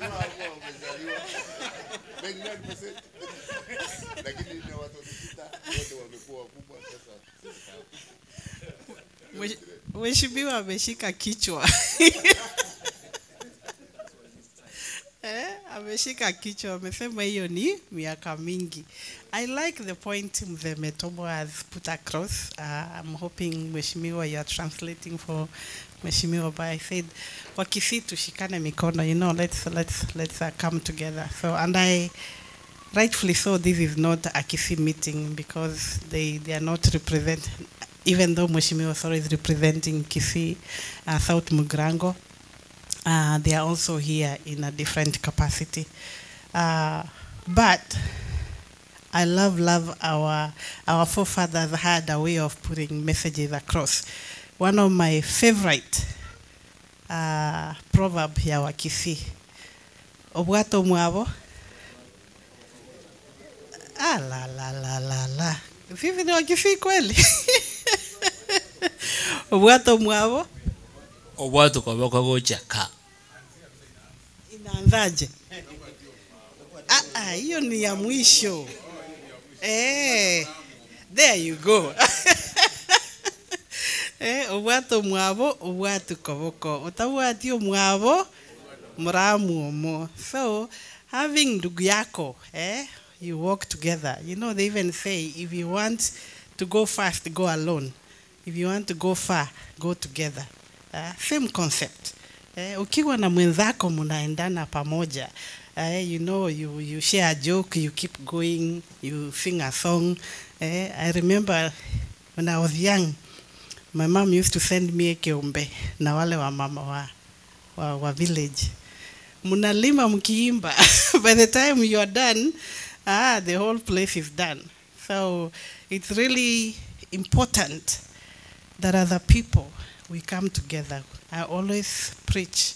Wao wamezaliwa 99%, lakini na watoto sita wote wamekuwa wakubwa sasa. Mheshimiwa ameshika kichwa. Eh, ameshika kichwa, amesema hiyo ni miaka mingi. I like the point Mzee Metobo has put across. I'm hoping Mheshimiwa you are translating for Mheshimiwa, but I said Wakisii tushikane mikono, let's come together. So, and I rightfully so, this is not a Kisii meeting because they are not represent, even though Mheshimiwa Osoro is representing Kisii, South Mugirango, they are also here in a different capacity. But I love our forefathers had a way of putting messages across. One of my favorite proverb ya Wakisii, Obwato mwabo. Ah, la, la, la, la, la. Sisi ni Wakisii kweli? Obwato mwabo. Obwato kwa boko gochaka. Inaanzaje? Ah, ah, hiyo ni ya mwisho. There you go. Obwato mwabo, obwato koboko. Utabwati mwabo, mramu omo. So, having ndugu yako, you walk together. They even say, if you want to go fast, go alone. If you want to go far, go together. Same concept. Ukiwa na mwenzako mnaendana pamoja. You share a joke, you keep going, you sing a song. I remember when I was young, my mom used to send me keombe na wale wa mama wa village. Mnalima mkiimba. By the time you are done, the whole place is done. So it's really important that other people, we come together. I always preach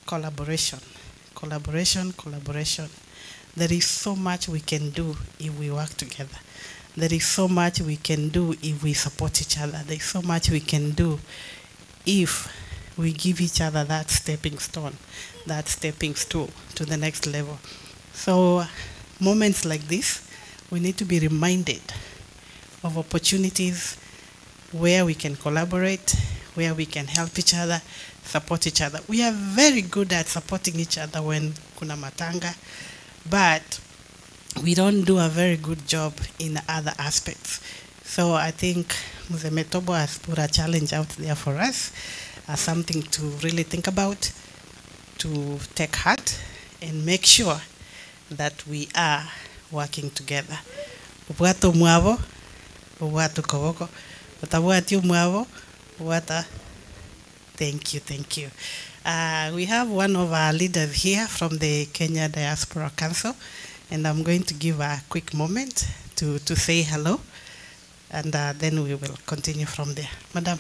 collaboration, collaboration, collaboration. There is so much we can do if we work together. There is so much we can do if we support each other. There is so much we can do if we give each other that stepping stone, that stepping stool to the next level. So moments like this, we need to be reminded of opportunities where we can collaborate, where we can help each other, support each other. We are very good at supporting each other when kuna matanga, but we don't do a very good job in other aspects. So I think Mzee Metobo has put a challenge out there for us, something to really think about, to take heart, and make sure that we are working together. Ubwato mwabo, ubwato koboko, utabwati mwabo, ubwata. Thank you, thank you. We have one of our leaders here from the Kenya Diaspora Council, and I'm going to give a quick moment to say hello, and then we will continue from there. Madam.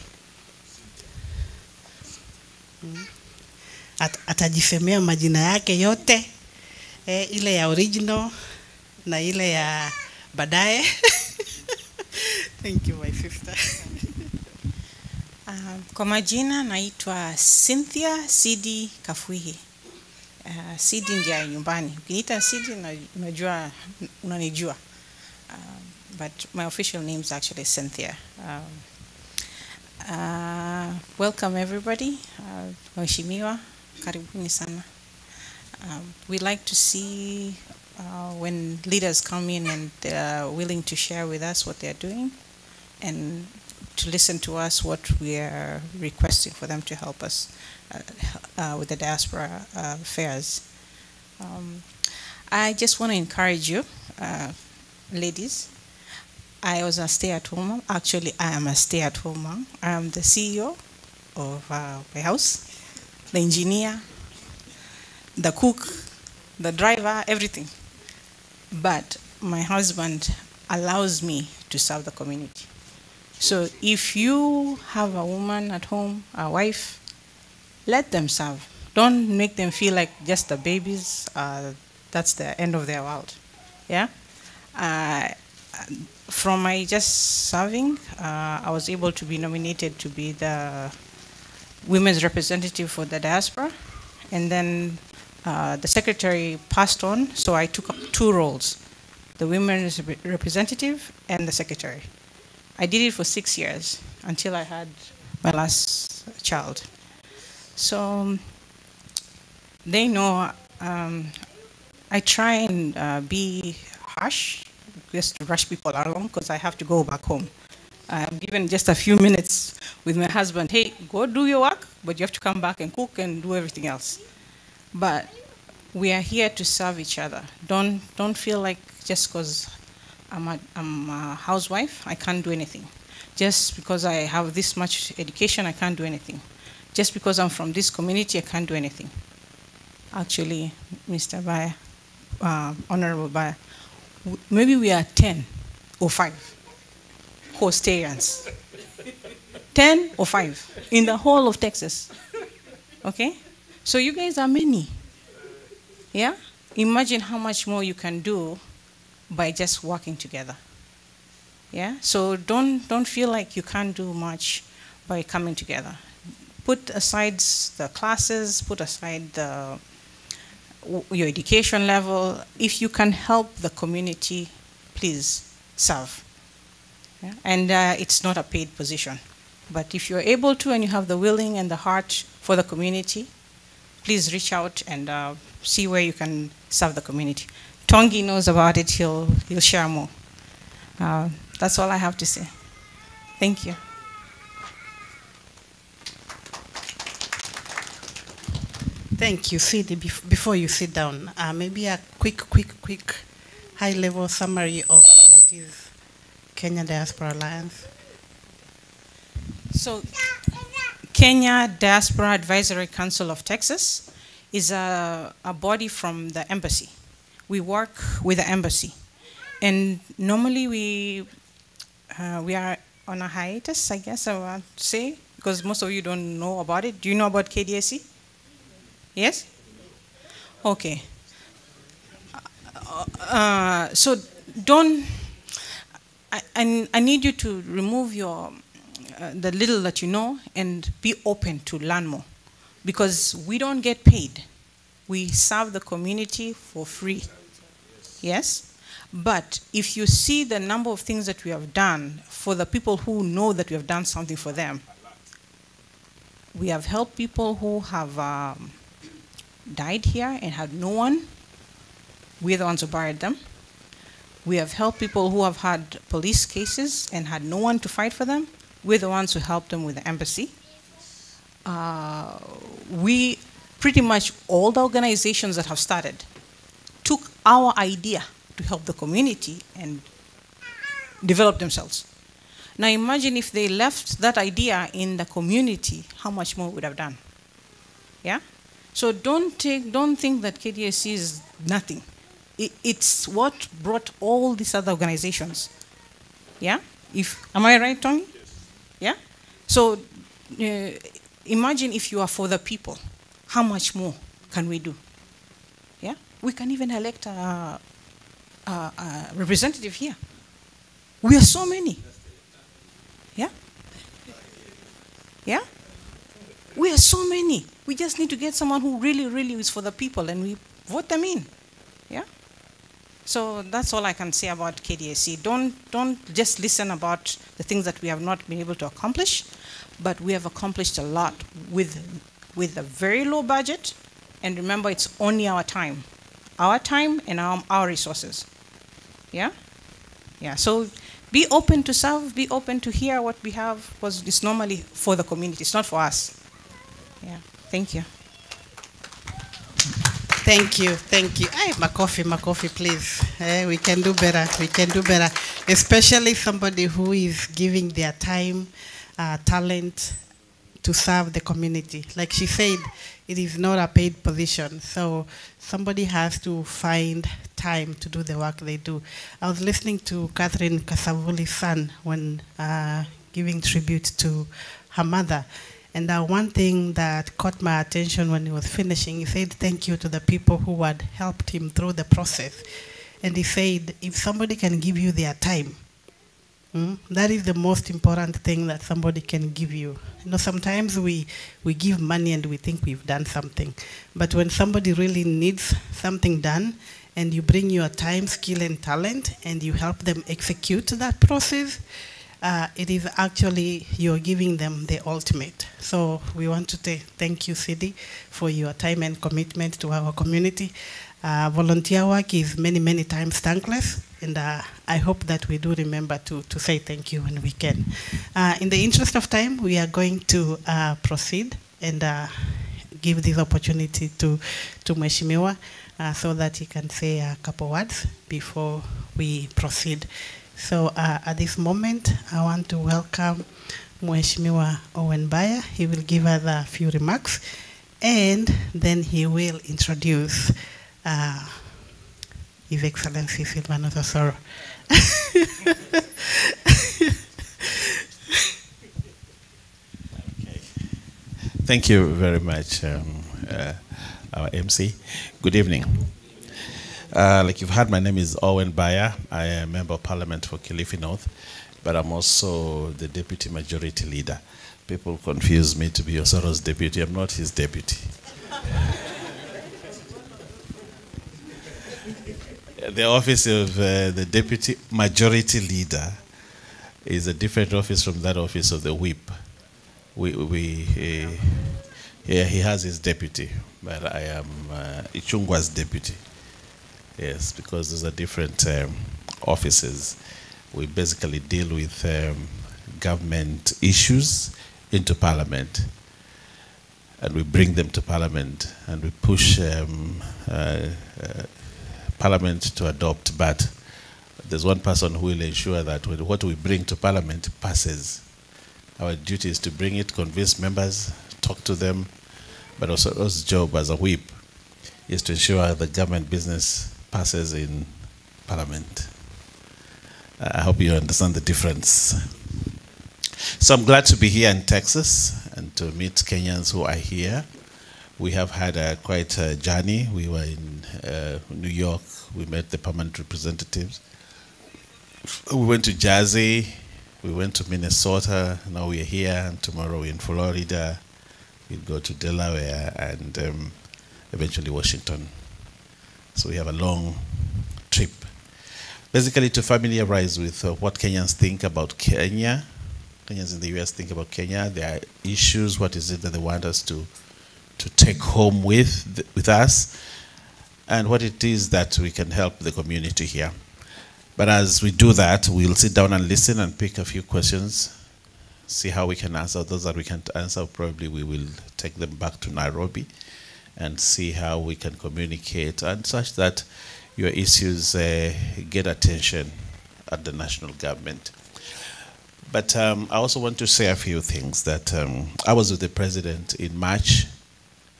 Atajisemea majina yake yote, ile ya original na ile ya baadaye. Thank you, my sister. Kwa majina naitwa Cynthia Sidi Kafuihi. Sidi ndiye ya nyumbani. Ukiniita Sidi unajua unanijua. But my official name is actually Cynthia. Welcome everybody. Mheshimiwa, karibuni sana. We like to see when leaders come in and they're willing to share with us what they're doing and to listen to us what we are requesting for them to help us with the diaspora affairs. I just want to encourage you, ladies. I was a stay-at-home mom. Actually, I am a stay-at-home mom. I am the CEO of my house, the engineer, the cook, the driver, everything. But my husband allows me to serve the community. So if you have a woman at home, a wife, let them serve. Don't make them feel like just the babies, that's the end of their world. Yeah? From my just serving, I was able to be nominated to be the women's representative for the diaspora. And then The secretary passed on, so I took up two roles, the women's representative and the secretary. I did it for 6 years until I had my last child. So they know I try and be harsh, just to rush people along because I have to go back home. I'm given just a few minutes with my husband. Hey, go do your work, but you have to come back and cook and do everything else. But we are here to serve each other. Don't feel like just because I'm a housewife, I can't do anything. Just because I have this much education, I can't do anything. Just because I'm from this community, I can't do anything. Actually, Mr. Baya, Honorable Baya, maybe we are 10 or 5 Coastarians. 10 or 5 in the whole of Texas. Okay? So you guys are many. Yeah? Imagine how much more you can do by just working together. Yeah? So don't feel like you can't do much by coming together. Put aside the classes, put aside your education level. If you can help the community, please serve. Yeah? And it's not a paid position. But if you're able to and you have the willing and the heart for the community, please reach out and see where you can serve the community. Tongi knows about it. He'll share more. That's all I have to say. Thank you. Thank you, Cindy. Before you sit down, maybe a quick high-level summary of what is Kenya Diaspora Alliance. So, Kenya Diaspora Advisory Council of Texas is a body from the embassy. We work with the embassy. And normally we are on a hiatus, I guess I want to say, because most of you don't know about it. Do you know about KDAC? Yes? Okay. So don't, I need you to remove your, the little that you know and be open to learn more, because we don't get paid. We serve the community for free. Yes? But if you see the number of things that we have done for the people who know that we have done something for them, we have helped people who have died here and had no one. We're the ones who buried them. We have helped people who have had police cases and had no one to fight for them. We're the ones who helped them with the embassy. We, pretty much all the organizations that have started, took our idea to help the community and develop themselves. Now imagine if they left that idea in the community, how much more would have done. Yeah? So don't think that KDAC is nothing. It's what brought all these other organizations. Yeah? Am I right, Tony? Yes. Yeah? So imagine if you are for the people, how much more can we do? Yeah? We can even elect a representative here. We are so many. Yeah? Yeah? We are so many. We just need to get someone who really, really is for the people, and we vote them in. Yeah? So that's all I can say about KDAC. Don't just listen about the things that we have not been able to accomplish, but we have accomplished a lot with a very low budget. And remember, it's only our time. Our time and our resources. Yeah? Yeah, so be open to serve, be open to hear what we have, because it's normally for the community, it's not for us. Yeah, thank you. Thank you, thank you. Ay, Makofi, please. We can do better, we can do better. Especially somebody who is giving their time, talent to serve the community. Like she said, it is not a paid position. So somebody has to find time to do the work they do. I was listening to Catherine Kasavuli's son when giving tribute to her mother. And one thing that caught my attention when he was finishing, he said thank you to the people who had helped him through the process. And he said, if somebody can give you their time, That is the most important thing that somebody can give you. You know, sometimes we give money and we think we've done something. But when somebody really needs something done, and you bring your time, skill, and talent, and you help them execute that process, it is actually, you're giving them the ultimate. So we want to thank you, Sidi, for your time and commitment to our community. Volunteer work is many, many times thankless, and I hope that we do remember to say thank you when we can. In the interest of time, we are going to proceed and give this opportunity to Mheshimiwa so that he can say a couple words before we proceed. So at this moment, I want to welcome Mheshimiwa Owen Baya. He will give us a few remarks, and then he will introduce His Excellency Silvanus Osoro. Okay. Thank you very much, our MC. Good evening. Like you've heard, my name is Owen Baya. I am a Member of Parliament for Kilifi North, but I'm also the Deputy Majority Leader. People confuse me to be Osoro's deputy. I'm not his deputy. The office of the Deputy Majority Leader is a different office from that office of the whip. He has his deputy, but I am Ichung'wah's deputy. Yes, because those are different offices. We basically deal with government issues into Parliament, and we bring them to Parliament, and we push Parliament to adopt. But there's one person who will ensure that what we bring to Parliament passes. Our duty is to bring it, convince members, talk to them, but also our job as a whip is to ensure the government business passes in Parliament. I hope you understand the difference. So I'm glad to be here in Texas and to meet Kenyans who are here. We have had a quite a journey. We were in New York. We met the permanent representatives. We went to Jersey. We went to Minnesota. Now we are here, and tomorrow we're in Florida. We'll go to Delaware and eventually Washington. So we have a long trip. Basically to familiarize with what Kenyans think about Kenya. Kenyans in the US think about Kenya, their issues, what is it that they want us to take home with us, and what it is that we can help the community here. But as we do that, we'll sit down and listen and pick a few questions, see how we can answer those that we can't answer. Probably we will take them back to Nairobi and see how we can communicate and such that your issues get attention at the national government. But I also want to say a few things. That I was with the president in March.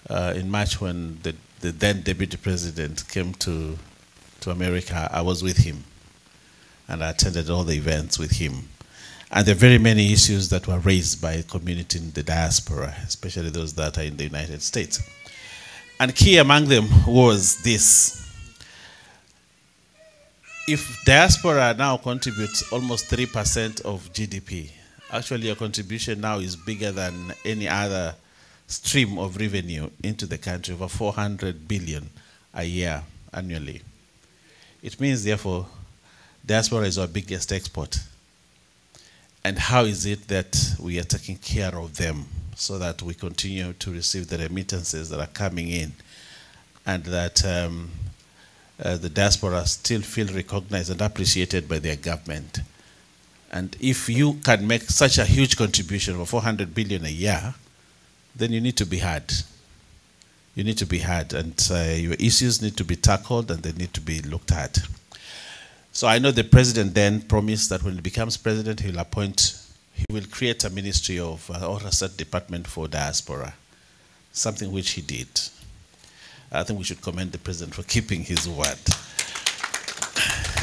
In March, when the then deputy president came to America, I was with him. And I attended all the events with him. And there are very many issues that were raised by the community in the diaspora, especially those that are in the United States. And key among them was this. If diaspora now contributes almost 3% of GDP, actually your contribution now is bigger than any other stream of revenue into the country, over 400 billion a year annually. It means, therefore, diaspora is our biggest export. And how is it that we are taking care of them so that we continue to receive the remittances that are coming in, and that the diaspora still feel recognized and appreciated by their government? And if you can make such a huge contribution of 400 billion a year, then you need to be heard. You need to be heard, and your issues need to be tackled and they need to be looked at. So I know the president then promised that when he becomes president, he will create a ministry of or a set department for diaspora, something which he did. I think we should commend the president for keeping his word.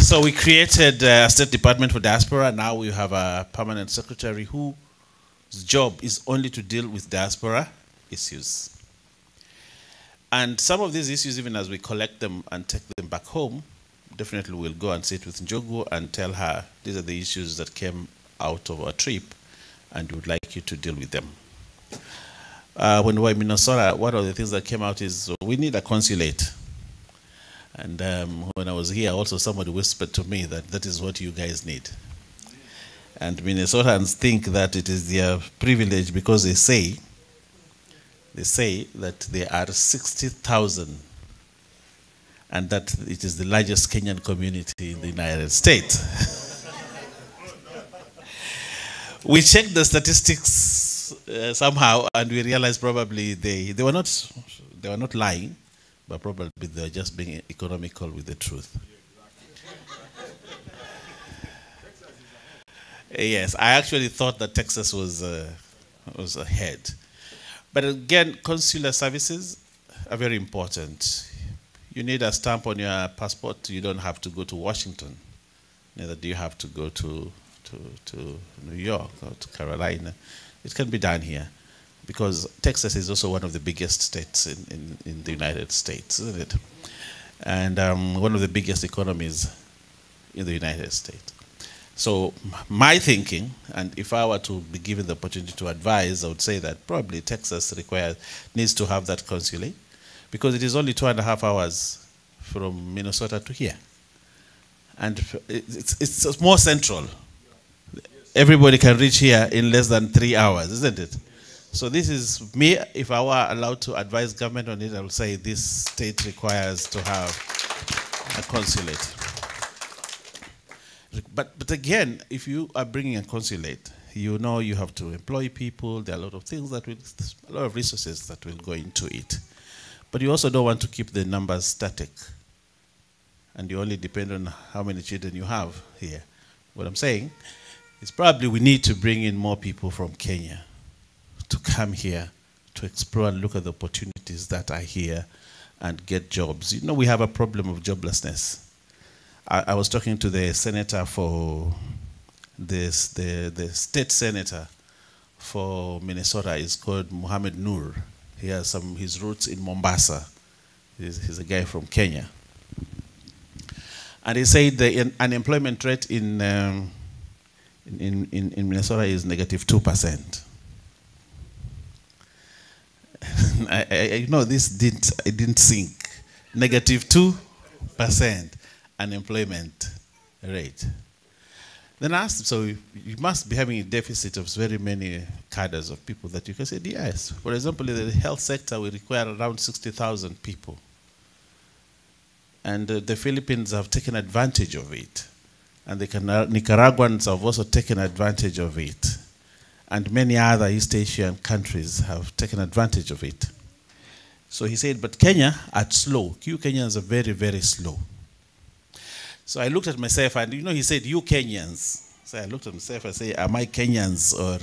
So we created a state department for diaspora. Now we have a permanent secretary whose job is only to deal with diaspora issues. And some of these issues, even as we collect them and take them back home, Definitely we'll go and sit with Njogu and tell her these are the issues that came out of our trip and we would like you to deal with them. When we were in Minnesota, one of the things that came out is we need a consulate. And when I was here, also somebody whispered to me that that is what you guys need. And Minnesotans think that it is their privilege because they say that there are 60,000 and that it is the largest Kenyan community in the United States. We checked the statistics somehow, and we realized probably they were not lying, but probably they were just being economical with the truth. Yes, I actually thought that Texas was ahead. But again, consular services are very important. You need a stamp on your passport. You don't have to go to Washington. Neither do you have to go to New York or to Carolina. It can be done here because Texas is also one of the biggest states in the United States, isn't it? And one of the biggest economies in the United States. So my thinking, and if I were to be given the opportunity to advise, I would say that probably Texas needs to have that consulate because it is only 2.5 hours from Minnesota to here. And it's more central. Everybody can reach here in less than 3 hours, isn't it? So this is me, if I were allowed to advise government on it, I would say this state requires to have a consulate. But again, if you are bringing a consulate, you know you have to employ people. There are a lot of things that will, a lot of resources that will go into it. But you also don't want to keep the numbers static. And you only depend on how many children you have here. What I'm saying is probably we need to bring in more people from Kenya to come here to explore and look at the opportunities that are here and get jobs. You know, we have a problem of joblessness. I was talking to the senator for this, the state senator for Minnesota is called Mohamed Noor. He has his roots in Mombasa. He's a guy from Kenya. And he said the unemployment rate in Minnesota is negative 2%. This didn't, it didn't sink. Negative 2% unemployment rate. Then I asked him, so you must be having a deficit of very many cadres of people that you can say, yes. For example, in the health sector, we require around 60,000 people. And the Philippines have taken advantage of it. And the Nicaraguans have also taken advantage of it. And many other East Asian countries have taken advantage of it. So he said, but Kenya are slow. You Kenyans are very, very slow. So I looked at myself and, he said, you Kenyans. So I looked at myself and said, am I Kenyans or...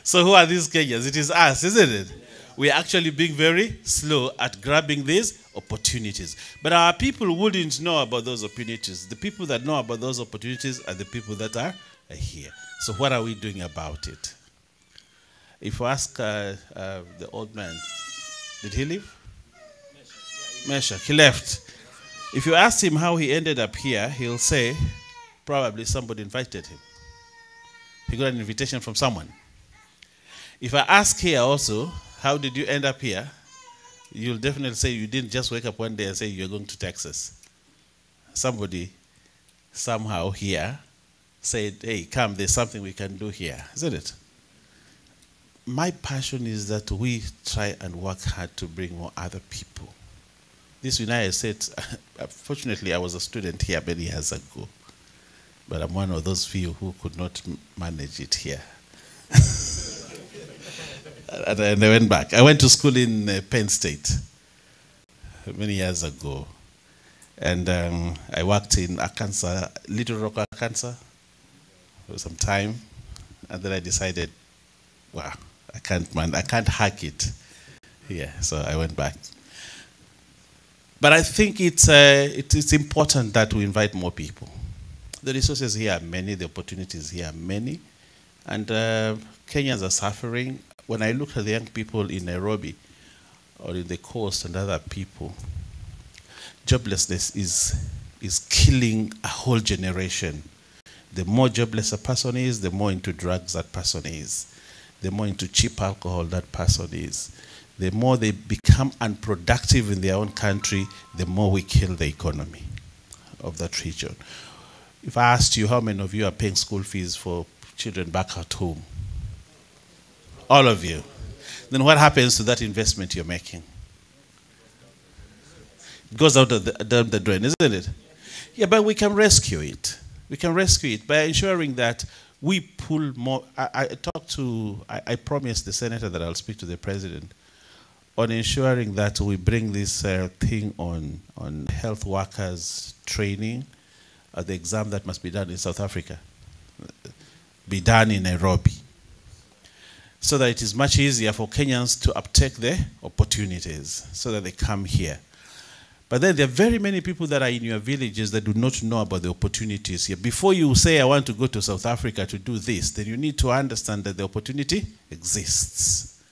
So who are these Kenyans? It is us, isn't it? We are actually being very slow at grabbing these opportunities. But our people wouldn't know about those opportunities. The people that know about those opportunities are the people that are here. So what are we doing about it? If you ask the old man, did he leave? Meshach, he left. If you ask him how he ended up here, he'll say probably somebody invited him. He got an invitation from someone. If I ask here also, how did you end up here? You'll definitely say you didn't just wake up one day and say you're going to Texas. Somebody somehow here said, hey, come, there's something we can do here, isn't it? My passion is that we try and work hard to bring more other people. This United States, fortunately, I was a student here many years ago, but I'm one of those few who could not manage it here. And I went back. I went to school in Penn State many years ago. And I worked in Arkansas, Little Rock, Arkansas, for some time. And then I decided, wow, I can't, man, I can't hack it here. So I went back. But I think it's important that we invite more people. The resources here are many, the opportunities here are many. And Kenyans are suffering. When I look at the young people in Nairobi or in the coast and other people, Joblessness is killing a whole generation. The more jobless a person is, the more into drugs that person is. The more into cheap alcohol that person is. The more they become unproductive in their own country, the more we kill the economy of that region. If I asked you how many of you are paying school fees for children back at home? All of you. Then what happens to that investment you're making? It goes out of the, down the drain, isn't it? Yeah, but we can rescue it. We can rescue it by ensuring that we pull more. I promised the senator that I'll speak to the president on ensuring that we bring this thing on health workers training, the exam that must be done in South Africa, be done in Nairobi, so that it is much easier for Kenyans to uptake the opportunities so that they come here. But then there are very many people that are in your villages that do not know about the opportunities here. Before you say, I want to go to South Africa to do this, then you need to understand that the opportunity exists.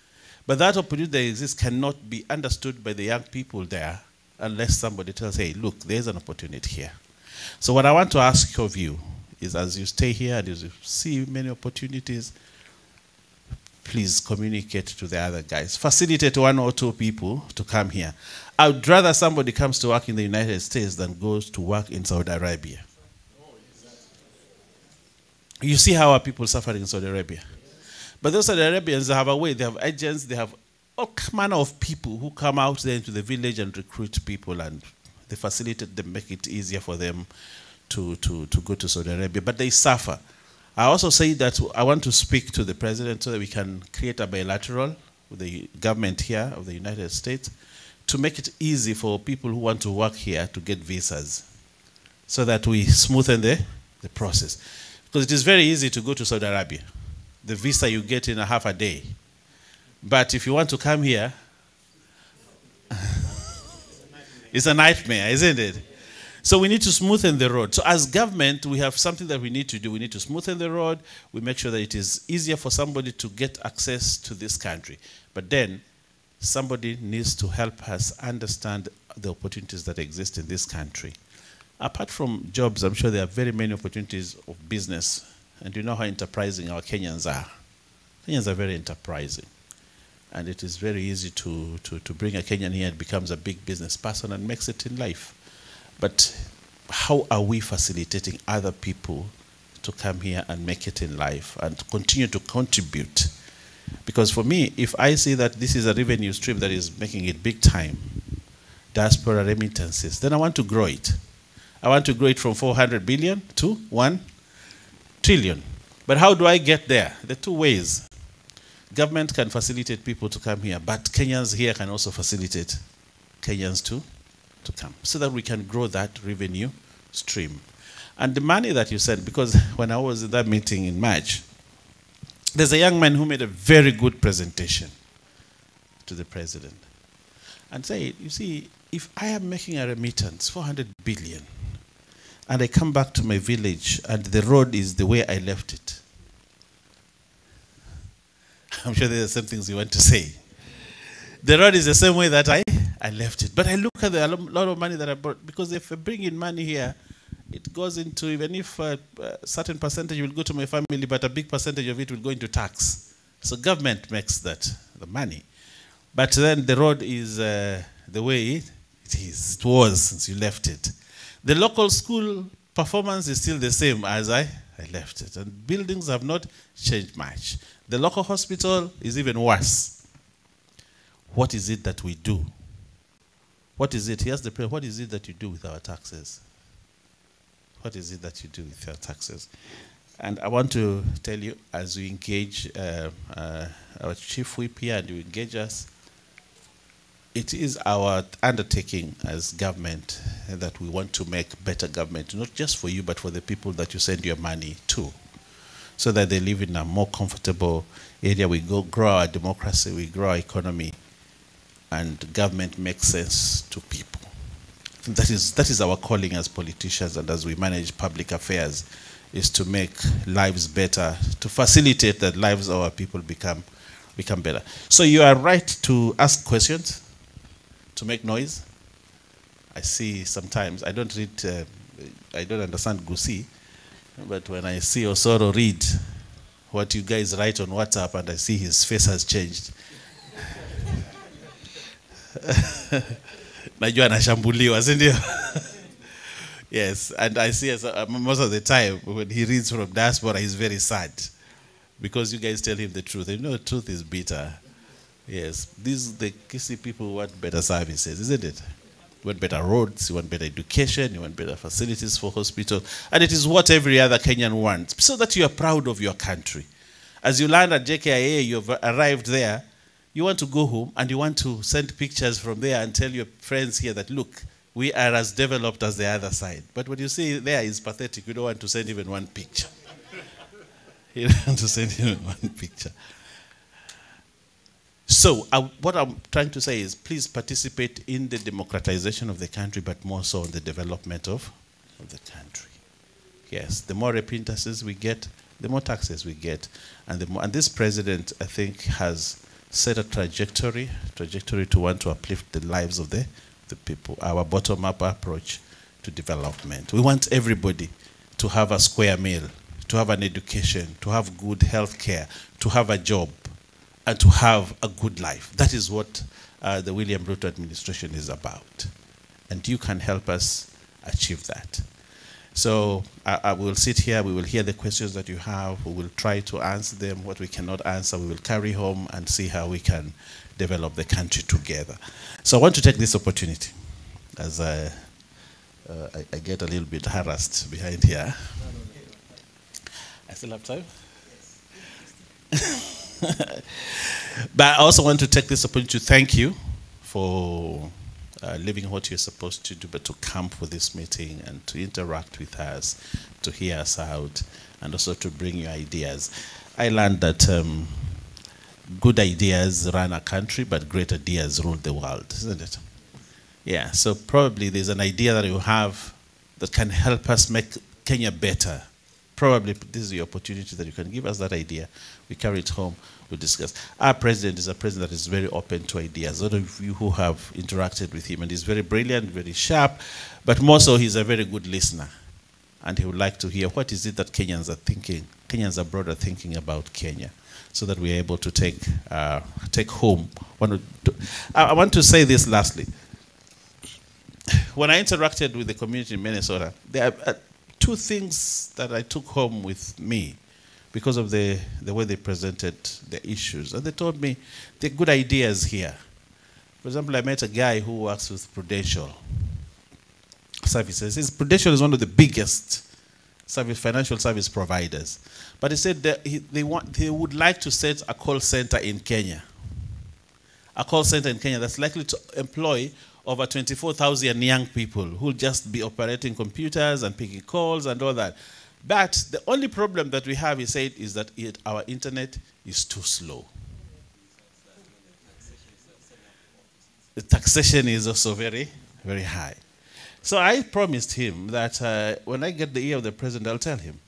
But that opportunity that exists cannot be understood by the young people there unless somebody tells, hey, look, there's an opportunity here. So what I want to ask of you is, as you stay here and as you see many opportunities, please communicate to the other guys. Facilitate 1 or 2 people to come here. I would rather somebody comes to work in the United States than goes to work in Saudi Arabia. You see how our people suffering in Saudi Arabia. But those Saudi Arabians have a way. They have agents. They have all manner of people who come out there into the village and recruit people, and they facilitate them, make it easier for them to go to Saudi Arabia. But they suffer. I also say that I want to speak to the president so that we can create a bilateral with the government here of the United States to make it easy for people who want to work here to get visas, so that we smoothen the process. Because it is very easy to go to Saudi Arabia. The visa you get in a half a day. But if you want to come here, it's a nightmare, isn't it? So we need to smoothen the road. So as government, we have something that we need to do. We need to smoothen the road. We make sure that it is easier for somebody to get access to this country. But then somebody needs to help us understand the opportunities that exist in this country. Apart from jobs, I'm sure there are very many opportunities of business. And you know how enterprising our Kenyans are. Kenyans are very enterprising. And it is very easy to bring a Kenyan here and becomes a big business person and makes it in life. But how are we facilitating other people to come here and make it in life and continue to contribute? Because for me, if I see that this is a revenue stream that is making it big time, diaspora remittances, then I want to grow it. I want to grow it from 400 billion to 1 trillion. But how do I get there? There are two ways. Government can facilitate people to come here, but Kenyans here can also facilitate Kenyans to come, so that we can grow that revenue stream. And the money that you send, because when I was in that meeting in March, there's a young man who made a very good presentation to the president and said, you see, if I am making a remittance, 400 billion, and I come back to my village and the road is the way I left it. I'm sure there are some things you want to say. The road is the same way that I left it. But I look at the lot of money that I brought, because if I bring in money here, it goes into, even if a certain percentage will go to my family, but a big percentage of it will go into tax. So government makes that, the money. But then the road is the way it is. It was since you left it. The local school performance is still the same as I left it. And buildings have not changed much. The local hospital is even worse. What is it that we do? What is it? Here's the prayer. What is it that you do with our taxes? What is it that you do with your taxes? And I want to tell you, as we engage our chief whip here and you engage us, it is our undertaking as government that we want to make better government, not just for you, but for the people that you send your money to, so that they live in a more comfortable area. We grow our democracy, we grow our economy, and government makes sense to people. That is our calling as politicians and as we manage public affairs, is to make lives better, to facilitate that lives of our people become better. So you are right to ask questions, to make noise. I see sometimes, I don't read, I don't understand Gusi, but when I see Osoro read what you guys write on WhatsApp and I see his face has changed. Najua anashambuliwa, si ndio? Yes, and I see as, most of the time when he reads from diaspora, he's very sad because you guys tell him the truth. You know, the truth is bitter. Yes, the Kisii people want better services, isn't it? You want better roads, you want better education, you want better facilities for hospital, and it is what every other Kenyan wants, so that you are proud of your country. As you land at JKIA, you've arrived there, you want to go home and you want to send pictures from there and tell your friends here that, look, we are as developed as the other side. But what you see there is pathetic. You don't want to send even one picture. You don't want to send even one picture. So what I'm trying to say is please participate in the democratization of the country, but more so on the development of the country. Yes, the more remittances we get, the more taxes we get. And this president, I think, has set a trajectory to want to uplift the lives of the people, our bottom-up approach to development. We want everybody to have a square meal, to have an education, to have good health care, to have a job, and to have a good life. That is what the William Ruto administration is about. And you can help us achieve that. So I will sit here, we will hear the questions that you have, we will try to answer them. What we cannot answer, we will carry home and see how we can develop the country together. So I want to take this opportunity, as I get a little bit harassed behind here. I still have time? But I also want to take this opportunity to thank you for living what you're supposed to do, but to come for this meeting and to interact with us, to hear us out, and also to bring your ideas. I learned that good ideas run a country, but great ideas rule the world, isn't it? Yeah, so probably there's an idea that you have that can help us make Kenya better. Probably this is the opportunity that you can give us that idea. We carry it home, we discuss. Our president is a president that is very open to ideas. Those of you who have interacted with him, and he's very brilliant, very sharp, but more so he's a very good listener. And he would like to hear what is it that Kenyans are thinking, Kenyans abroad are thinking about Kenya, so that we are able to take home. I want to say this lastly. When I interacted with the community in Minnesota, there are two things that I took home with me because of the way they presented the issues. And they told me the good ideas here. For example, I met a guy who works with Prudential Services. Prudential is one of the biggest financial service providers. But he said that they would like to set a call center in Kenya. A call center in Kenya that's likely to employ over 24,000 young people who will just be operating computers and picking calls and all that. But the only problem that we have, he said, is that our internet is too slow. The taxation is also very, very high. So I promised him that when I get the ear of the president, I'll tell him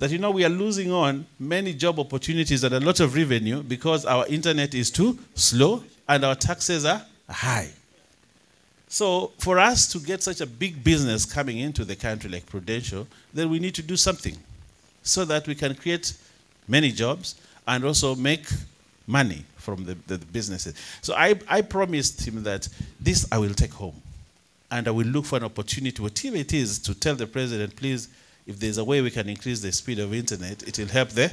that, you know, we are losing on many job opportunities and a lot of revenue because our internet is too slow and our taxes are high. So for us to get such a big business coming into the country like Prudential, then we need to do something so that we can create many jobs and also make money from the businesses. So I promised him that this I will take home. And I will look for an opportunity, whatever it is, to tell the president, please, if there's a way we can increase the speed of internet, it will help the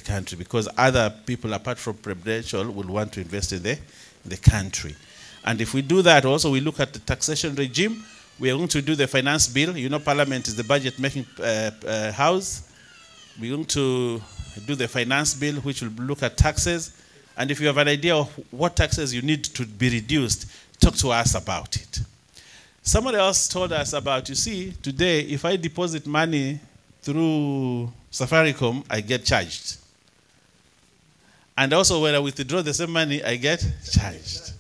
country, because other people apart from Prudential will want to invest in the country. And if we do that, also we look at the taxation regime. We are going to do the finance bill. You know, Parliament is the budget-making house. We're going to do the finance bill, which will look at taxes. And if you have an idea of what taxes you need to be reduced, talk to us about it. Somebody else told us about, you see, today, if I deposit money through Safaricom, I get charged. And also, when I withdraw the same money, I get charged.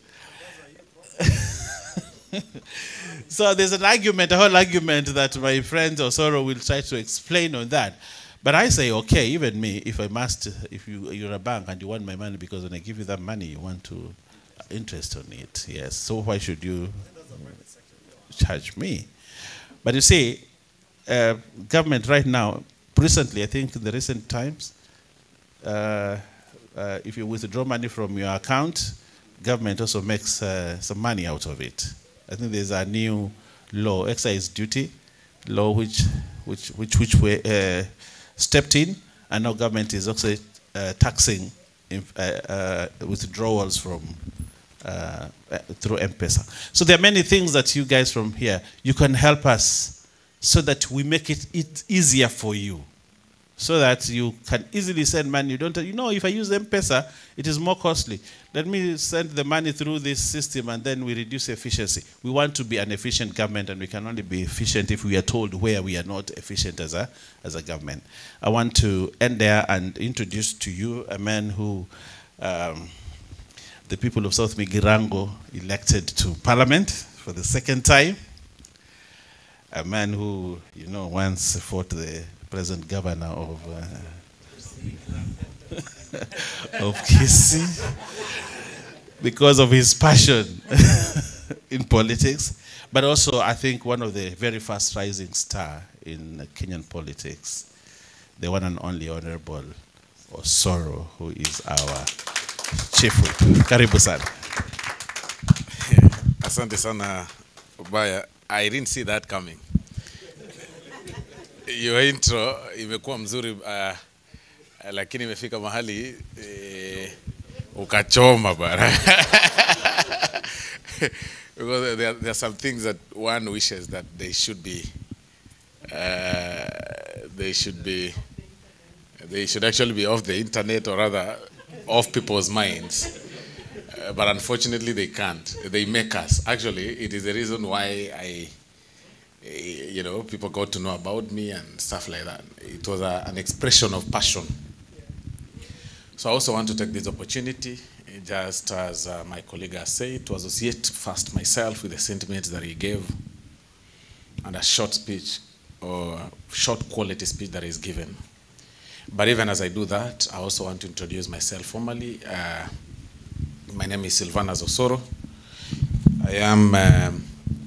So there's an argument, a whole argument that my friend Osoro will try to explain on that. But I say, okay, even me, if I must, if you're a bank and you want my money, because when I give you that money, you want to interest on it. Yes. So why should you? charge me. But you see, government right now, recently, I think in the recent times, if you withdraw money from your account, government also makes some money out of it. I think there's a new law, excise duty law, which we stepped in, and now government is also taxing withdrawals from through M-Pesa. So there are many things that you guys from here, you can help us so that we make it easier for you, so that you can easily send money. You don't, you know, if I use M-Pesa, it is more costly. Let me send the money through this system and then we reduce efficiency. We want to be an efficient government, and we can only be efficient if we are told where we are not efficient as a government. I want to end there and introduce to you a man who the people of South Mugirango elected to parliament for the second time. A man who, you know, once fought the present governor of Kisii because of his passion in politics, but also I think one of the very fast rising star in Kenyan politics, the one and only Honorable Osoro, who is our chief whip. Karibu sana. Asante sana, Obaya. I didn't see that coming. Your intro imekuwa mzuri, lakini imefika mahali ukachoma bara. Because there are some things that one wishes that they should be, they should actually be off the internet, or rather off people's minds. But unfortunately they can't. They make us. Actually, it is the reason why you know, people got to know about me and stuff like that. It was an expression of passion. So I also want to take this opportunity, just as my colleague has said, to associate first myself with the sentiments that he gave and a short speech, or short quality speech that is given. But even as I do that, I also want to introduce myself formally. My name is Silvanus Osoro. I am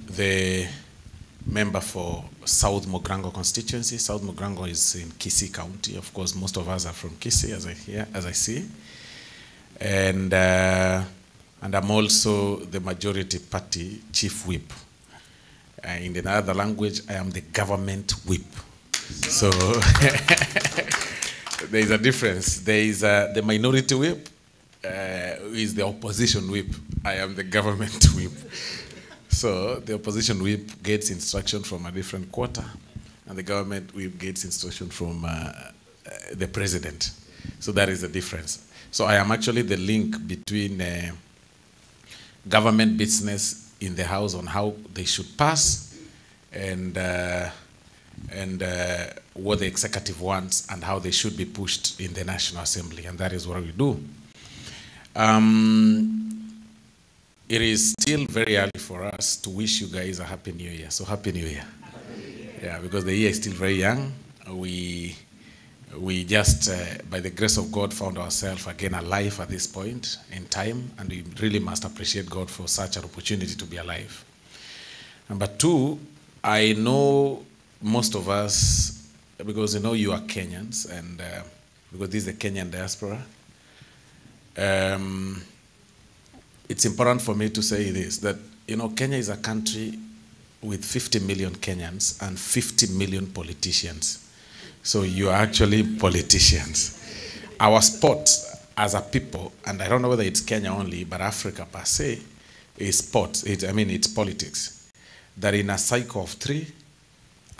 the member for South Mugirango constituency. South Mugirango is in Kisii County. Of course, most of us are from Kisii, as I hear, as I see. And I'm also the majority party chief whip. In another language, I am the government whip. So there is a difference. There is the minority whip, is the opposition whip. I am the government whip. So the opposition whip gets instruction from a different quarter, and the government whip gets instruction from the president. So that is the difference. So I am actually the link between government business in the house on how they should pass, and what the executive wants and how they should be pushed in the National Assembly, and that is what we do. It is still very early for us to wish you guys a Happy New Year. So Happy New Year. Yeah, because the year is still very young. We just, by the grace of God, found ourselves again alive at this point in time, and we really must appreciate God for such an opportunity to be alive. Number two, I know most of us, because you know you are Kenyans, and because this is the Kenyan diaspora, it's important for me to say this, that you know, Kenya is a country with 50 million Kenyans and 50 million politicians. So you are actually politicians. Our sport as a people, and I don't know whether it's Kenya only, but Africa per se, is sports. It's politics. That in a cycle of three,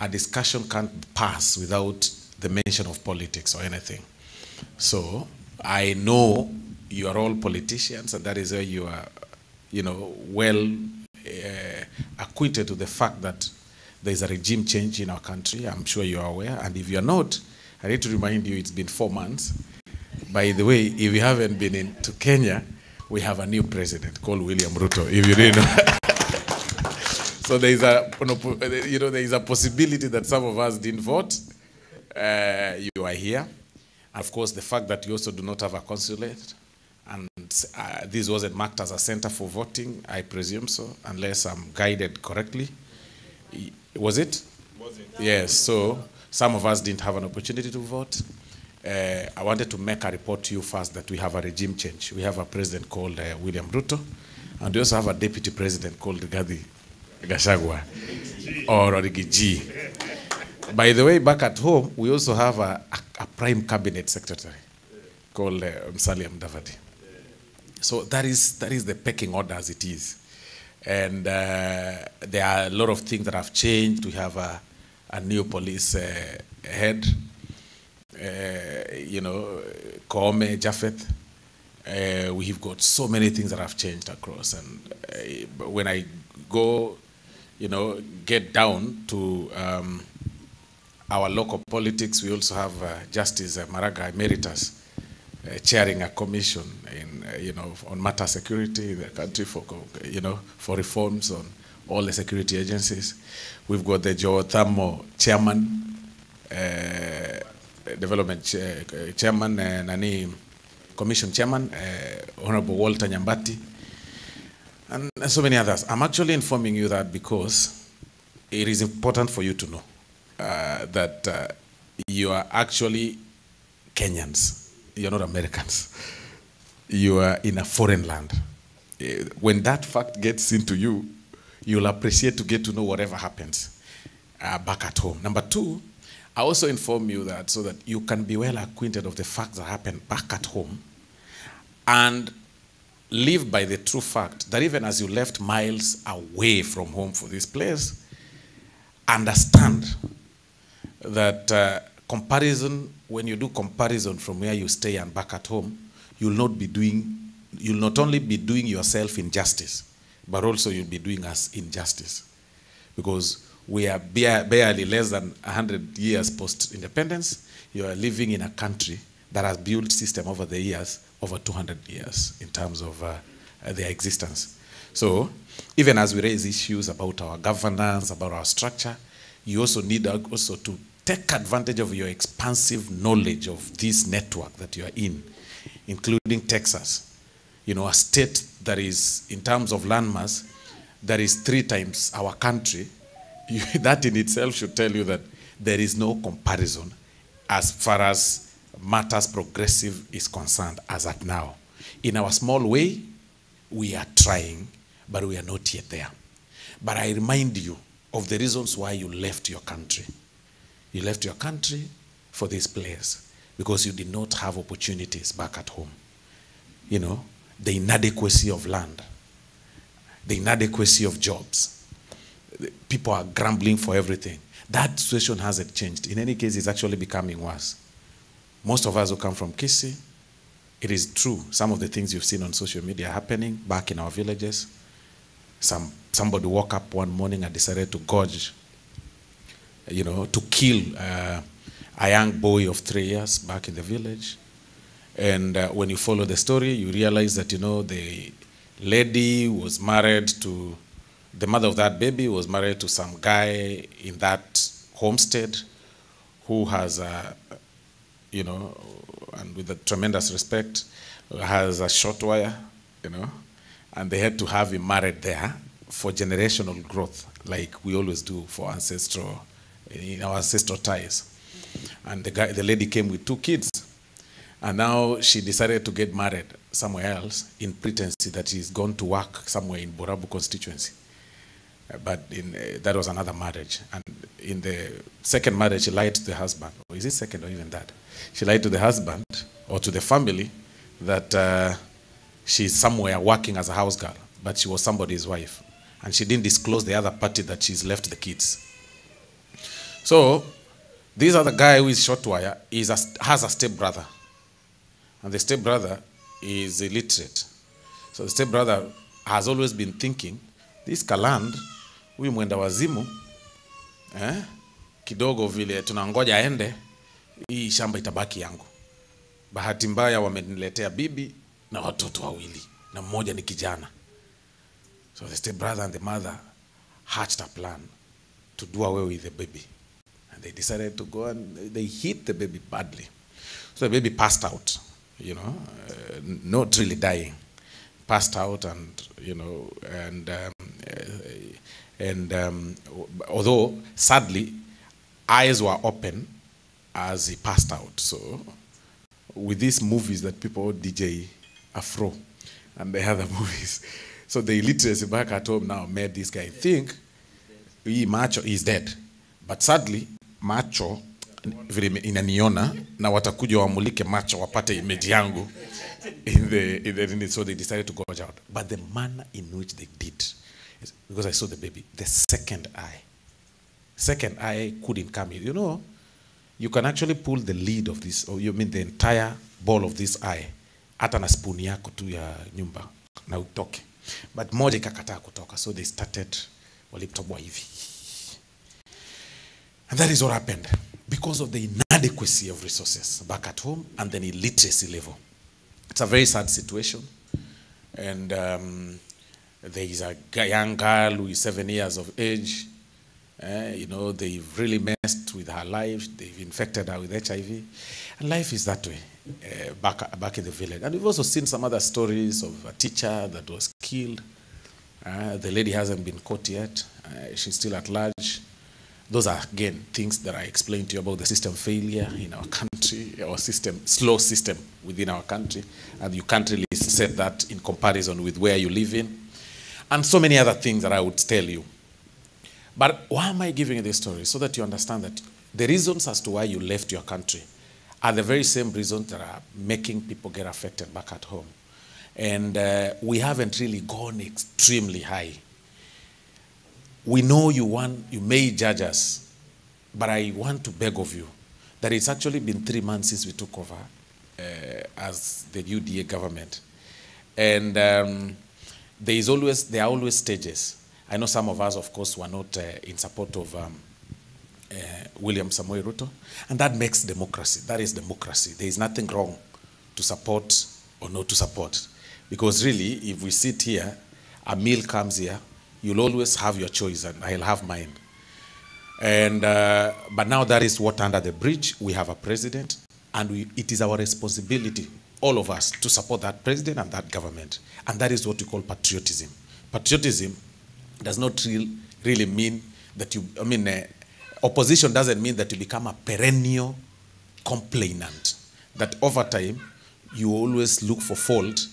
a discussion can't pass without the mention of politics or anything. So I know you are all politicians, and that is where you are, you know, well acquainted to the fact that there is a regime change in our country. I'm sure you are aware. And if you are not, I need to remind you it's been 4 months. By the way, if you haven't been to Kenya, we have a new president called William Ruto, if you didn't know. So there is a, you know, there is a possibility that some of us didn't vote. You are here. Of course, the fact that you also do not have a consulate, and this wasn't marked as a center for voting, I presume so, unless I'm guided correctly. Was it? Yes, so some of us didn't have an opportunity to vote. I wanted to make a report to you first that we have a regime change. We have a president called William Ruto, and we also have a deputy president called Rigathi Gachagua, or Riggy G. By the way, back at home, we also have a prime cabinet secretary called Musalia Mudavadi. So that is the pecking order as it is. And there are a lot of things that have changed. We have a new police head, Koome Japheth. We've got so many things that have changed across. And when I go, you know, get down to our local politics, we also have Justice Maraga Emeritus chairing a commission on matter security in the country for reforms on all the security agencies. We've got the Geothermal chairman, development chairman, Nani, commission chairman, Honorable Walter Nyambati, and so many others. I'm actually informing you that because it is important for you to know that you are actually Kenyans. You're not Americans. You are in a foreign land. When that fact gets into you, you'll appreciate to get to know whatever happens back at home. Number two, I also inform you that so that you can be well acquainted of the facts that happen back at home and live by the true fact that even as you left miles away from home for this place, understand that comparison, when you do comparison from where you stay and back at home, you'll not be doing, you'll not only be doing yourself injustice, but also you'll be doing us injustice. Because we are barely less than 100 years post-independence. You are living in a country that has built system over the years, over 200 years in terms of their existence. So even as we raise issues about our governance, about our structure, you also need also to take advantage of your expansive knowledge of this network that you are in, including Texas. A state that is, in terms of landmass, that is 3 times our country. That in itself should tell you that there is no comparison as far as matters progressive is concerned as at now. In our small way, we are trying, but we are not yet there. But I remind you of the reasons why you left your country. You left your country for this place because you did not have opportunities back at home. The inadequacy of land, the inadequacy of jobs. People are grumbling for everything. That situation hasn't changed. In any case, it's actually becoming worse. Most of us who come from Kisii, it is true, some of the things you've seen on social media happening back in our villages. Somebody woke up one morning and decided to gorge, you know, to kill a young boy of 3 years back in the village. And when you follow the story, you realize that the lady was married to, the mother of that baby was married to some guy in that homestead who has, a, you know, and with a tremendous respect, has a short wire, and they had to have him married there for generational growth, like we always do for ancestral, in our ancestral ties. And the lady came with 2 kids. And now she decided to get married somewhere else in pretense that she's gone to work somewhere in Borabu constituency. But that was another marriage. And in the second marriage, she lied to the husband. Or is it second or even that? She lied to the husband or to the family that she's somewhere working as a house girl, but she was somebody's wife. And she didn't disclose the other party that she's left the kids. So this other guy who is short wire has a stepbrother. And the stepbrother is illiterate. So the stepbrother has always been thinking, this Kaland, huyu mwenda wazimu, kidogo vile tunangoja aende, hii shamba itabaki yangu. Bahati mbaya wameniletea bibi na watoto wawili, na mmoja ni kijana. So the stepbrother and the mother hatched a plan to do away with the baby. And they decided to go and they hit the baby badly. So the baby passed out, not really dying. Passed out and And although, sadly, eyes were open as he passed out. So with these movies that people DJ Afro and the other movies, so the illiteracy back at home now made this guy think hii macho is dead. But sadly, macho vile inaniona na watakuja wamulike macho wapate image yangu in the, so they decided to gouge out. But the manner in which they did, because I saw the baby, the second eye couldn't come in. You know, you can actually pull the lid of this, or you mean the entire ball of this eye, hata na spoon yako tu ya nyumba na utoke. But moja ikakataa kutoka, so they started walitoboa hivi. And that is what happened because of the inadequacy of resources back at home and then illiteracy level. It's a very sad situation. And there is a young girl who is 7 years of age. You know, they've really messed with her life. They've infected her with HIV. And life is that way back in the village. And we've also seen some other stories of a teacher that was killed. The lady hasn't been caught yet. She's still at large. Those are, again, things that I explained to you about the system failure in our country, our system, slow system within our country. And you can't really set that in comparison with where you live in. And so many other things that I would tell you. But why am I giving you this story? So that you understand that the reasons as to why you left your country are the very same reasons that are making people get affected back at home. And we haven't really gone extremely high. We know you may judge us, but I want to beg of you that it's actually been 3 months since we took over as the UDA government. And there are always stages. I know some of us, of course, were not in support of William Samoei Ruto, and that makes democracy. That is democracy. There is nothing wrong to support or not to support. Because really, if we sit here, a meal comes here, you'll always have your choice, and I'll have mine. And but now that is what under the bridge. We have a president, and it is our responsibility, all of us, to support that president and that government. And that is what we call patriotism. Patriotism does not really mean that you, I mean, opposition doesn't mean that you become a perennial complainant, that over time, you always look for fault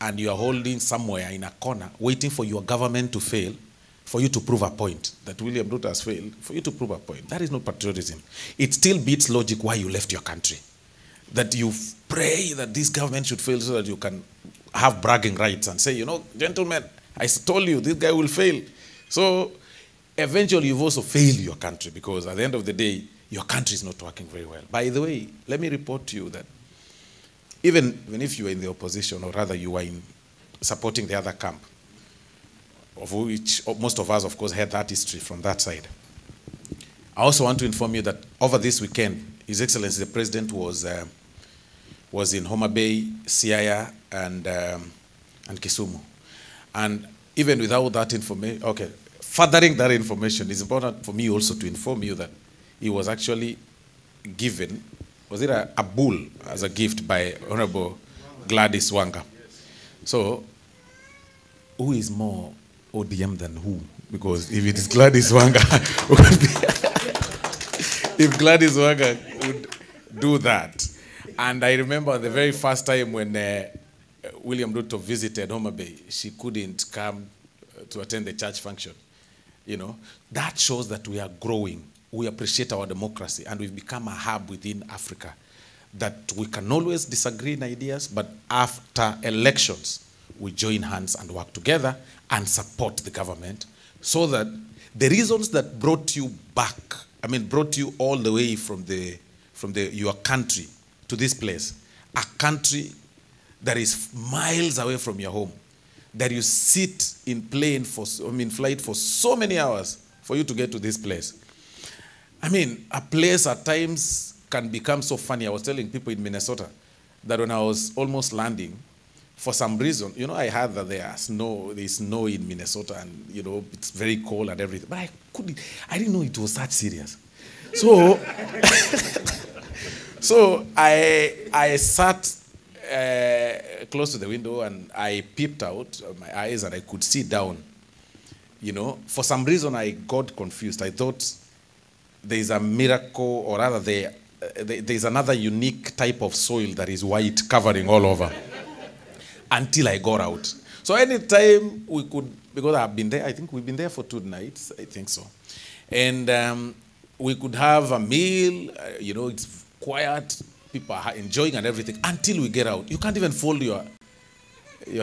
and you are holding somewhere in a corner, waiting for your government to fail, for you to prove a point, that William Ruto has failed, for you to prove a point. That is not patriotism. It still beats logic why you left your country. That you pray that this government should fail so that you can have bragging rights and say, you know, gentlemen, I told you this guy will fail. So eventually you've also failed your country, because at the end of the day, your country is not working very well. By the way, let me report to you that even if you were in the opposition, or rather you were in supporting the other camp, of which most of us, of course, had that history from that side. I also want to inform you that over this weekend, His Excellency the President was in Homa Bay, Siaya, and Kisumu. And even without that information, okay, furthering that information, it's important for me also to inform you that he was actually given, was it a bull as a gift by Honorable Gladys Wanga? So, who is more ODM than who? Because if it is Gladys Wanga, if Gladys Wanga would do that. And I remember the very first time when William Ruto visited Homa Bay, she couldn't come to attend the church function. You know, that shows that we are growing. We appreciate our democracy, and we've become a hub within Africa that we can always disagree in ideas, but after elections, we join hands and work together and support the government so that the reasons that brought you back, I mean, brought you all the way from your country to this place, a country that is miles away from your home, that you sit in plane for, I mean, flight for so many hours for you to get to this place. I mean, a place at times can become so funny. I was telling people in Minnesota that when I was almost landing, for some reason, you know, I heard that there is snow in Minnesota and, you know, it's very cold and everything. But I didn't know it was that serious. So, so I sat close to the window and I peeped out of my eyes and I could see down, You know, for some reason I got confused. I thought there is a miracle, or rather there is another unique type of soil that is white covering all over, until I got out. So anytime we could, because I've been there, I think we've been there for 2 nights, I think so. And we could have a meal, you know, it's quiet, people are enjoying and everything, until we get out. You can't even fold your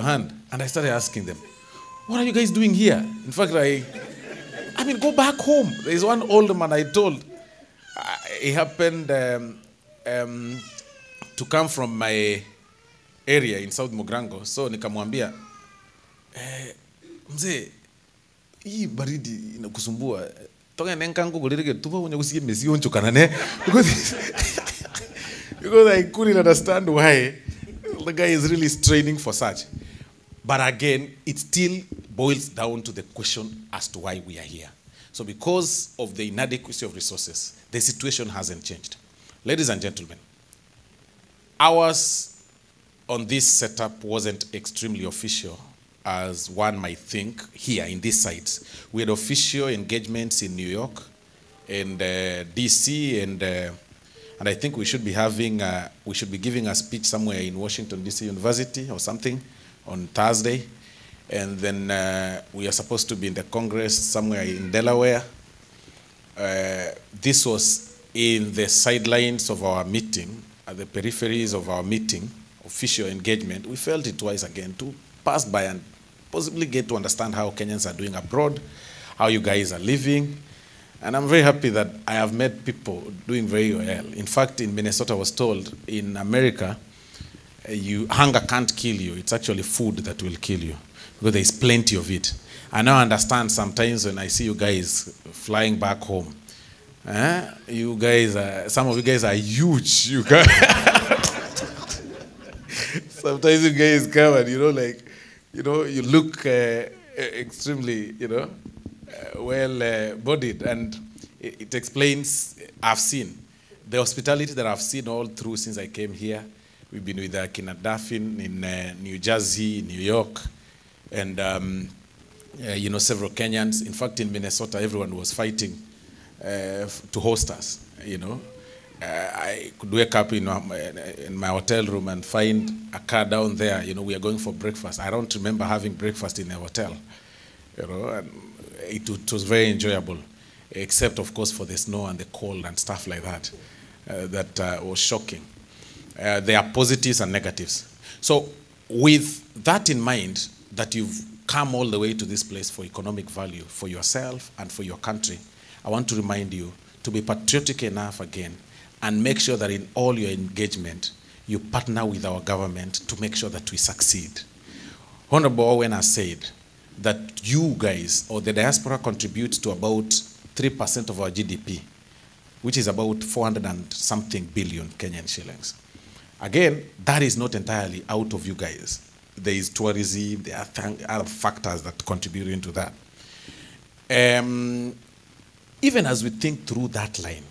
hand. And I started asking them, what are you guys doing here? In fact, I mean, go back home. There's one old man I told. He happened to come from my area in South Mugirango. So nikamwambia, mzee, hii baridi inakusumbua. Toka nenkangu kulirike tuba unye kusikia mesi onchukana ne. Because I couldn't understand why the guy is really straining for such. But again, it still boils down to the question as to why we are here. So because of the inadequacy of resources, the situation hasn't changed. Ladies and gentlemen, ours on this setup wasn't extremely official, as one might think here in these sites. We had official engagements in New York and DC, and I think we should be having, we should be giving a speech somewhere in Washington, DC University or something on Thursday. And then we are supposed to be in the Congress somewhere in Delaware. This was in the sidelines of our meeting, at the peripheries of our meeting, official engagement. We felt it twice again to pass by and possibly get to understand how Kenyans are doing abroad, how you guys are living. And I'm very happy that I have met people doing very well. In fact, in Minnesota, I was told, in America, hunger can't kill you. It's actually food that will kill you, because there's plenty of it. I now understand sometimes when I see you guys flying back home, you guys, some of you guys are huge. You guys sometimes you guys come and, you know, like, you know, you look extremely, you know, well bodied, and it explains. I've seen the hospitality that I've seen all through since I came here. We've been with Kina Daffin in New Jersey, New York, and you know, several Kenyans. In fact, in Minnesota, everyone was fighting to host us. You know, I could wake up in my hotel room and find a car down there. You know, we are going for breakfast. I don't remember having breakfast in a hotel. You know, and it was very enjoyable, except of course for the snow and the cold and stuff like that. That was shocking. There are positives and negatives. So with that in mind, that you've come all the way to this place for economic value, for yourself and for your country, I want to remind you to be patriotic enough again and make sure that in all your engagement, you partner with our government to make sure that we succeed. Honorable Owen has said that you guys, or the diaspora, contributes to about 3% of our GDP, which is about 400 and something billion Kenyan shillings. Again, that is not entirely out of you guys. There is tourism, there are other factors that contribute into that. Even as we think through that line,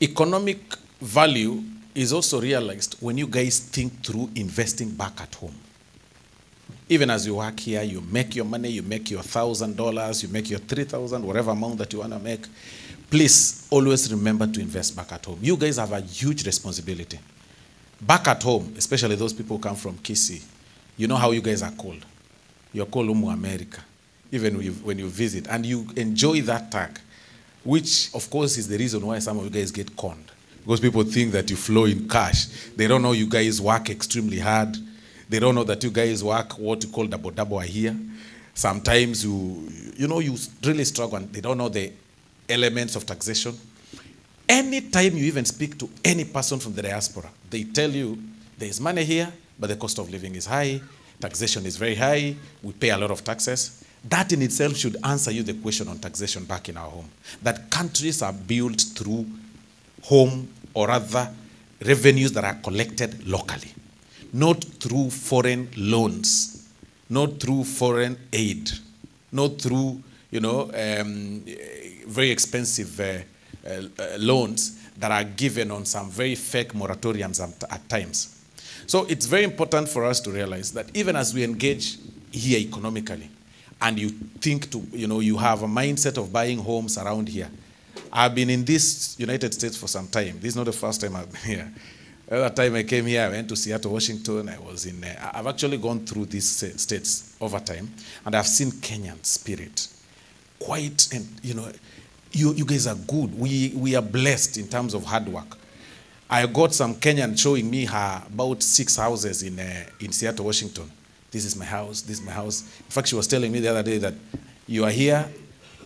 economic value is also realized when you guys think through investing back at home. Even as you work here, you make your money, you make your $1,000, you make your $3,000, whatever amount that you want to make. Please always remember to invest back at home. You guys have a huge responsibility. Back at home, especially those people who come from Kisii, you know how you guys are called. You're called Umu America, even when you visit. And you enjoy that tag, which, of course, is the reason why some of you guys get conned. Because people think that you flow in cash. They don't know you guys work extremely hard. They don't know that you guys work what you call double-double here. Sometimes you know, you really struggle, and they don't know the elements of taxation. Anytime you even speak to any person from the diaspora, they tell you there is money here, but the cost of living is high, taxation is very high, we pay a lot of taxes. That in itself should answer you the question on taxation back in our home. That countries are built through home or other revenues that are collected locally, not through foreign loans, not through foreign aid, not through, you know, very expensive loans that are given on some very fake moratoriums at times. So it's very important for us to realize that even as we engage here economically, and you think to, you know, you have a mindset of buying homes around here. I've been in this United States for some time. This is not the first time I've been here. The other time I came here, I went to Seattle, Washington. I was in, I've actually gone through these states over time, and I've seen Kenyan spirit. Quite, and you know, you guys are good. We are blessed in terms of hard work. I got some Kenyan showing me her about 6 houses in Seattle, Washington. This is my house, this is my house. In fact, she was telling me the other day that you are here.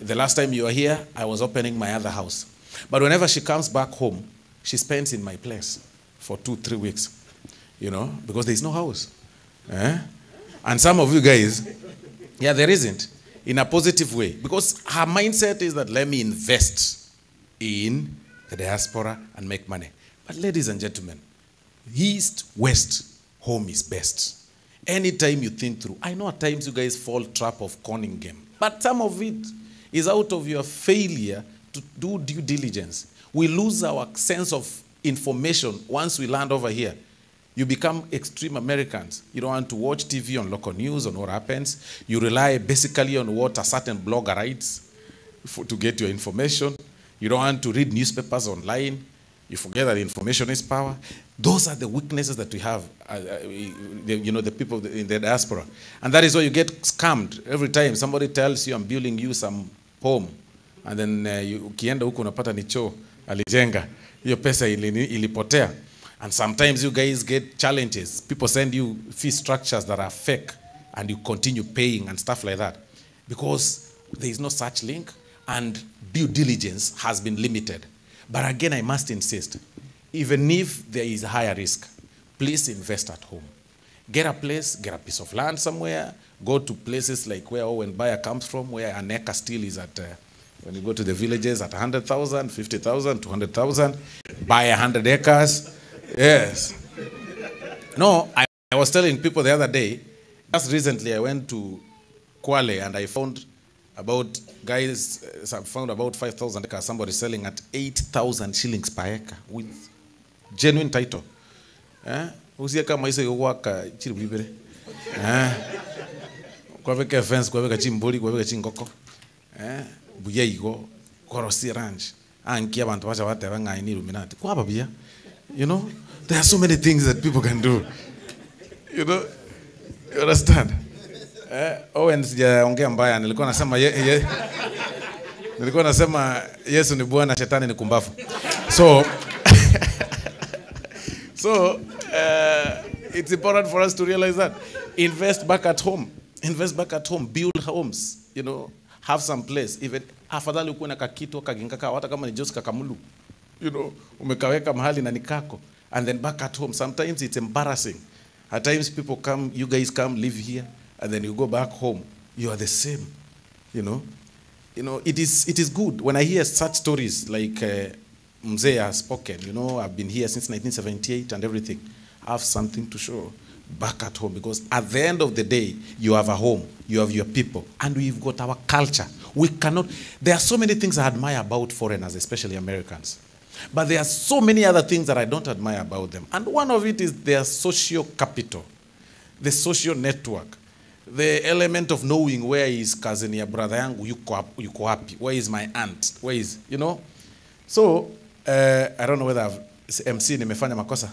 The last time you were here, I was opening my other house. But whenever she comes back home, she spends in my place for 2-3 weeks, because there's no house. And some of you guys, yeah, there isn't, in a positive way. Because her mindset is that let me invest in the diaspora and make money. But ladies and gentlemen, east, west, home is best. Anytime you think through, I know at times you guys fall trap of conning game, but some of it is out of your failure to do due diligence. We lose our sense of information once we land over here. You become extreme Americans. You don't want to watch TV on local news on what happens. You rely basically on what a certain blogger writes to get your information. You don't want to read newspapers online. You forget that information is power. Those are the weaknesses that we have, the people in the diaspora. And that is why you get scammed every time. Somebody tells you, I'm building you some home. And then ukienda huko unapata ni choo alijenga. Hiyo pesa ilipotea. And sometimes you guys get challenges. People send you fee structures that are fake and you continue paying. Because there is no such link and due diligence has been limited. But again, I must insist, even if there is higher risk, please invest at home. Get a place, get a piece of land somewhere, go to places like where Owen Baya comes from, where an acre still is at, when you go to the villages at 100,000, 50,000, 200,000, buy 100 acres. Yes. No, I was telling people the other day, just recently I went to Kwale and I found about, guys, I found about 5,000 acres, somebody selling at 8,000 shillings per acre with genuine title. Usiye kama hizo yokuwaka chiri bibere. Kwaweka fence, kwaweka chimboli, kwaweka chingoko. Buya igo, korosi ranch. Anki abantu bacha bateba ngai ni Illuminati. Kwaba buya. You know, there are so many things that people can do. You know, you understand? Owen sijaongea mbaya, nilikuwa nasema ye, ye, nilikuwa nasema Yesu ni Bwana, shetani ni kumbafu. So it's important for us to realize that. Invest back at home. Invest back at home. Build homes. You know, have some place. Even afadhali ukuwe na kakitu kagingaka hata kama ni Jos kakamulu. You know, umekaweka mahali na nikako. And then back at home. Sometimes it's embarrassing. At times people come, you guys come, live here, and then you go back home. You are the same. You know? You know, it is good. When I hear such stories like Mzee has spoken, you know, I've been here since 1978 and everything. I have something to show back at home, because at the end of the day, you have a home, you have your people, and we've got our culture. We cannot, there are so many things I admire about foreigners, especially Americans. But there are so many other things that I don't admire about them. And one of it is their social capital, the social network, the element of knowing where is cousin ya brother yangu, yuko wapi, where is my aunt, where is, you know. So, I don't know whether I've, MC nimefanya makosa.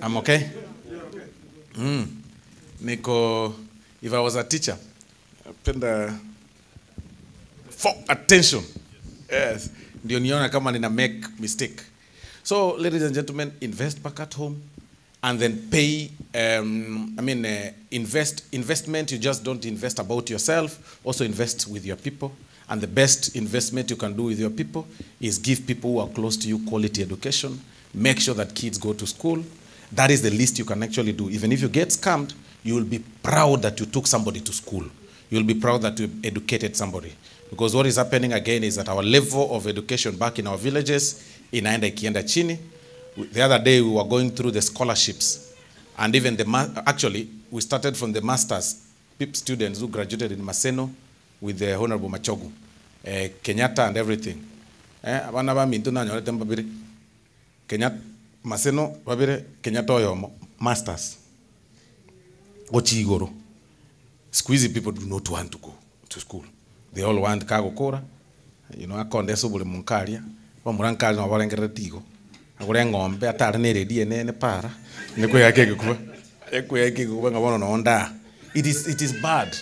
I'm okay? Niko, if I was a teacher, penda for attention. Yes. Ndio niona kama nina make mistake. So, ladies and gentlemen, invest back at home and then pay, I mean, invest, investment, you just don't invest about yourself, also invest with your people. And the best investment you can do with your people is give people who are close to you quality education, make sure that kids go to school. That is the least you can actually do. Even if you get scammed, you will be proud that you took somebody to school. You'll be proud that you educated somebody. Because what is happening again is that our level of education back in our villages, inaenda ikienda chini. The other day we were going through the scholarships. And even the, actually, we started from the masters, PIP students who graduated in Maseno with the Honorable Machogu, Kenyatta and everything. Abana ba minto na nyorete mbabire. Kenyatta, Maseno, babire, Kenyatta oyomo, masters. Ochigoro. Siku hizi people do not want to go to school. They all want kagokora, you know, akondesa oboremo nkaria, bamura nkari nabo barengerereti igo, agore eng'ombe atare na eredio enene para, nekoyaka egekuba, ekoyaka egekuba ng'a bono noo ndaa. It is, it is bad.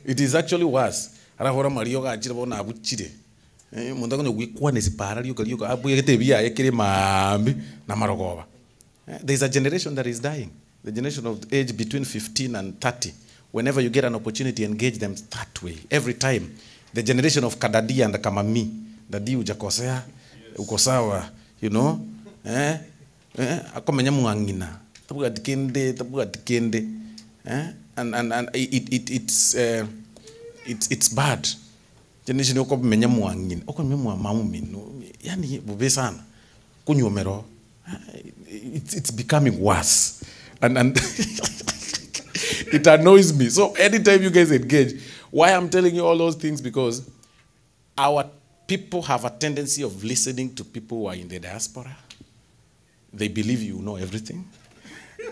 It is actually worse. Arabore amariogo achire bono abuchire, eh, omonto akonya goikwana esipara rioka rioka abwegete ebiaye kere maambia na amarogoba. There is a generation that is dying, the generation of age between 15 and 30. Whenever you get an opportunity, engage them that way. Every time. The generation of kadadi and kamami. Dadi hujakosea, uko sawa, you know. Eh? Eh? Akomenya mwang'ina. Tabwati kende, tabwati kende. Eh? And, and, and it, it, it's, uh, it's, it's bad. Generation okomenya mwang'ina, okomenya mwa mamumino. Yani bube sana. Kunyomero. It's, it's becoming worse. And, and it annoys me. So anytime you guys engage, why I'm telling you all those things, because our people have a tendency of listening to people who are in the diaspora. They believe you know everything.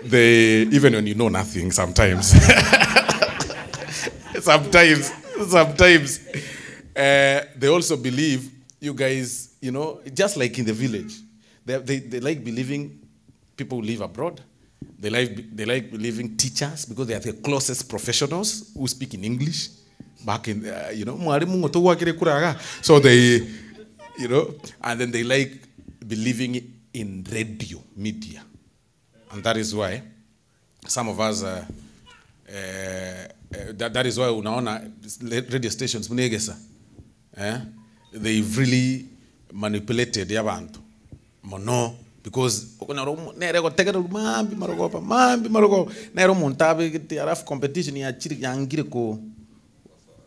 They, even when you know nothing sometimes. Sometimes, sometimes. They also believe you guys, you know, just like in the village. They like believing people who live abroad. They like believing teachers because they are the closest professionals who speak in English. Back in, you know, so they, you know, and then they like believing in radio media. And that is why some of us, that is why unaona radio stations, munegesa, eh? They've really manipulated yabantu. Mono, because nere gotegera mambi marogopa, mambi marogopa. Nero muntabe gete alafu competition ya chiri yangire ko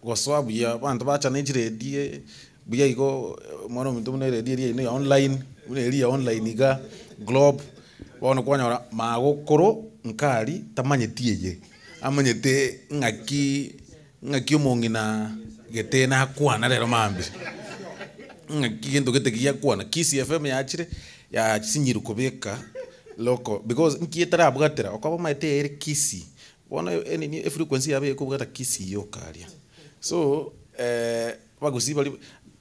gosoa buya bantu bacha ne redie buya igo mwana muntu mune redie ri ya online mune ri ya online iga globe bono kwanyora magokoro nkari tamanyeti eye amanyete ngaki ngaki omong'ina gete na kwana rero mambi ngaki gento gete giya kwana Kiss FM yachire ya sinyiru kobeka loko because nkietara abwatera okoba maete ere Kisii bono eni frequency yabe ekobwata Kisii yokaria so bagusi bari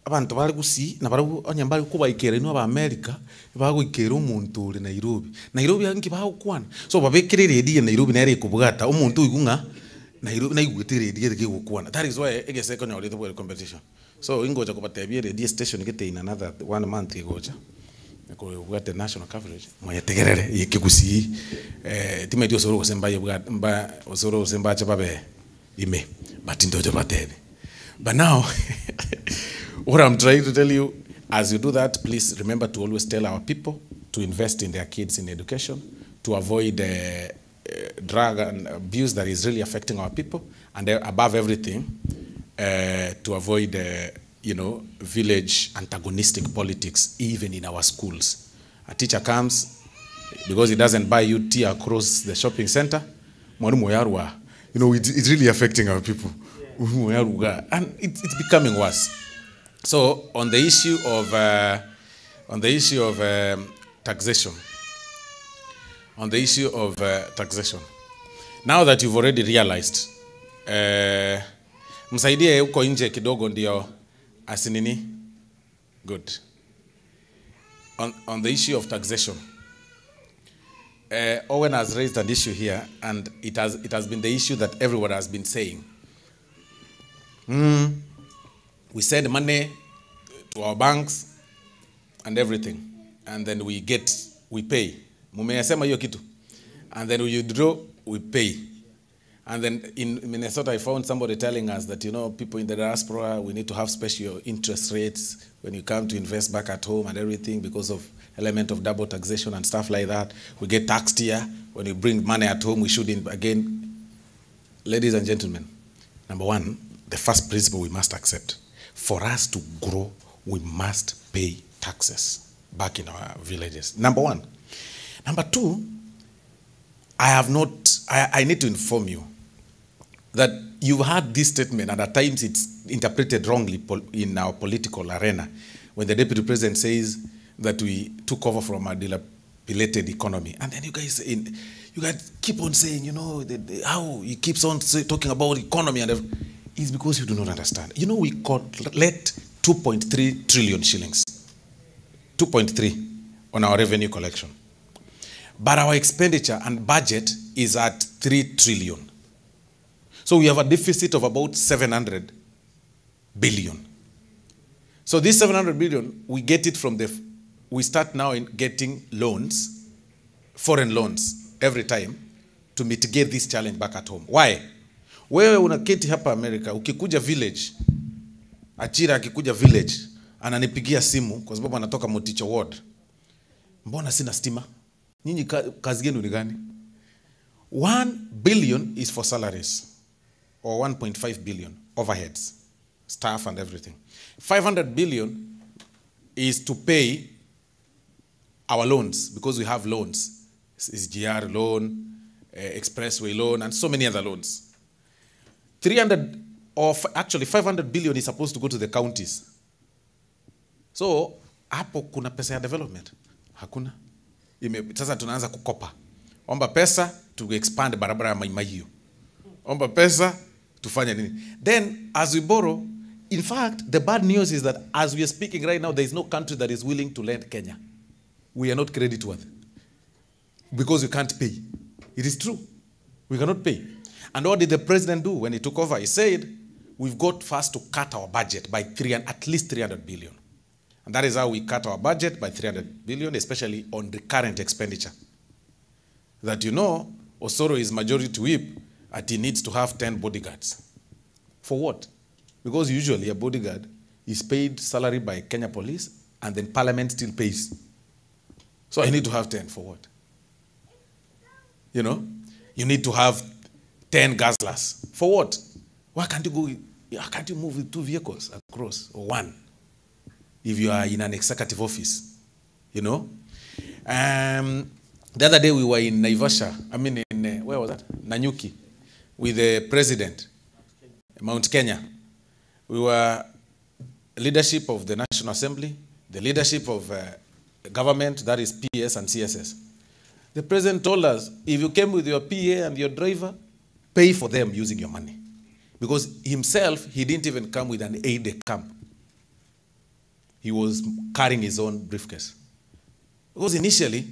abantu bari gusi na bari onye bari kubaikera ino aba America bagoikera omuntu uri Nairobi Nairobi anki bagokwana so babekere redio Nairobi nere ekobwata omuntu oigu ng'a Nairobi naigwete redio ere gokwana. That is why egese konyora the competition. So ingoja kubatebia radio station gete in another 1 month igoja kubwate national coverage mwayetegerere yekigusi timaiti osoro gosemba mba osoro gosemba acha babe ime but ndojo batebe. But now what I'm trying to tell you, as you do that, please remember to always tell our people to invest in their kids in education, to avoid drug and abuse that is really affecting our people, and above everything, to avoid you know, village antagonistic politics, even in our schools. A teacher comes, because he doesn't buy you tea across the shopping center, you know, it's really affecting our people. Yeah. And it's becoming worse. So on the issue of taxation, now that you've already realized, msaidie huko nje kidogo ndio asinini. Good. On the issue of taxation, Owen has raised an issue here, and it has been the issue that everyone has been saying. We send money to our banks and everything, and then we pay. Mumeyasema hiyo kitu. And then we withdraw, we pay. And then in Minnesota, I found somebody telling us that, you know, people in the diaspora, we need to have special interest rates when you come to invest back at home and everything because of element of double taxation and stuff like that. We get taxed here. When you bring money at home, we shouldn't. Again, ladies and gentlemen, number one, the first principle we must accept. For us to grow, we must pay taxes back in our villages. Number one. Number two, I need to inform you that you've heard this statement, and at times it's interpreted wrongly in our political arena, when the deputy president says that we took over from a dilapidated economy. And then you guys, You guys keep on saying, you know, the, how he keeps on say, talking about economy and everything. It's because you do not understand. You know, we collect 2.3 trillion shillings. 2.3 on our revenue collection. But our expenditure and budget is at 3 trillion. So we have a deficit of about 700 billion. So this 700 billion, we get it from the, we start now in getting loans, foreign loans, every time to mitigate this challenge back at home. Why? Wewe unaketi hapa America, ukikuja village, Achira akikuja village, ananipigia simu kwa sababu anatoka Moticho ward. Mbona sina stima? Nyinyi kazi yenu ni gani? 1 billion is for salaries or 1.5 billion overheads, staff and everything. 500 billion is to pay our loans because we have loans. SGR loan, expressway loan, and so many other loans. 300 or actually 500 billion is supposed to go to the counties. So hapo kuna pesa ya development? Hakuna. Sasa tunaanza kukopa. Omba pesa to expand barabara ya Mai Mahiu. Omba pesa tufanye nini? Then as we borrow, in fact, the bad news is that as we are speaking right now, there is no country that is willing to lend Kenya. We are not credit worthy because we can't pay. It is true. We cannot pay. And what did the president do when he took over? He said, we've got first to cut our budget by three, at least 300 billion. And that is how we cut our budget by 300 billion, especially on recurrent expenditure. That you know, Osoro is majority whip, and he needs to have 10 bodyguards. For what? Because usually a bodyguard is paid salary by Kenya police, and then parliament still pays. So I need to have 10 for what? You know? You need to have 10 guzzlers. For what? Why can't you go, why can't you move with 2 vehicles across, or 1? If you are in an executive office, you know? The other day we were in Naivasha, I mean in, where was that? Nanyuki, with the president, Mount Kenya. We were leadership of the National Assembly, the leadership of government, that is PS and CSS. The president told us, if you came with your PA and your driver, pay for them using your money. Because himself, he didn't even come with an aide-de-camp. He was carrying his own briefcase. Because initially,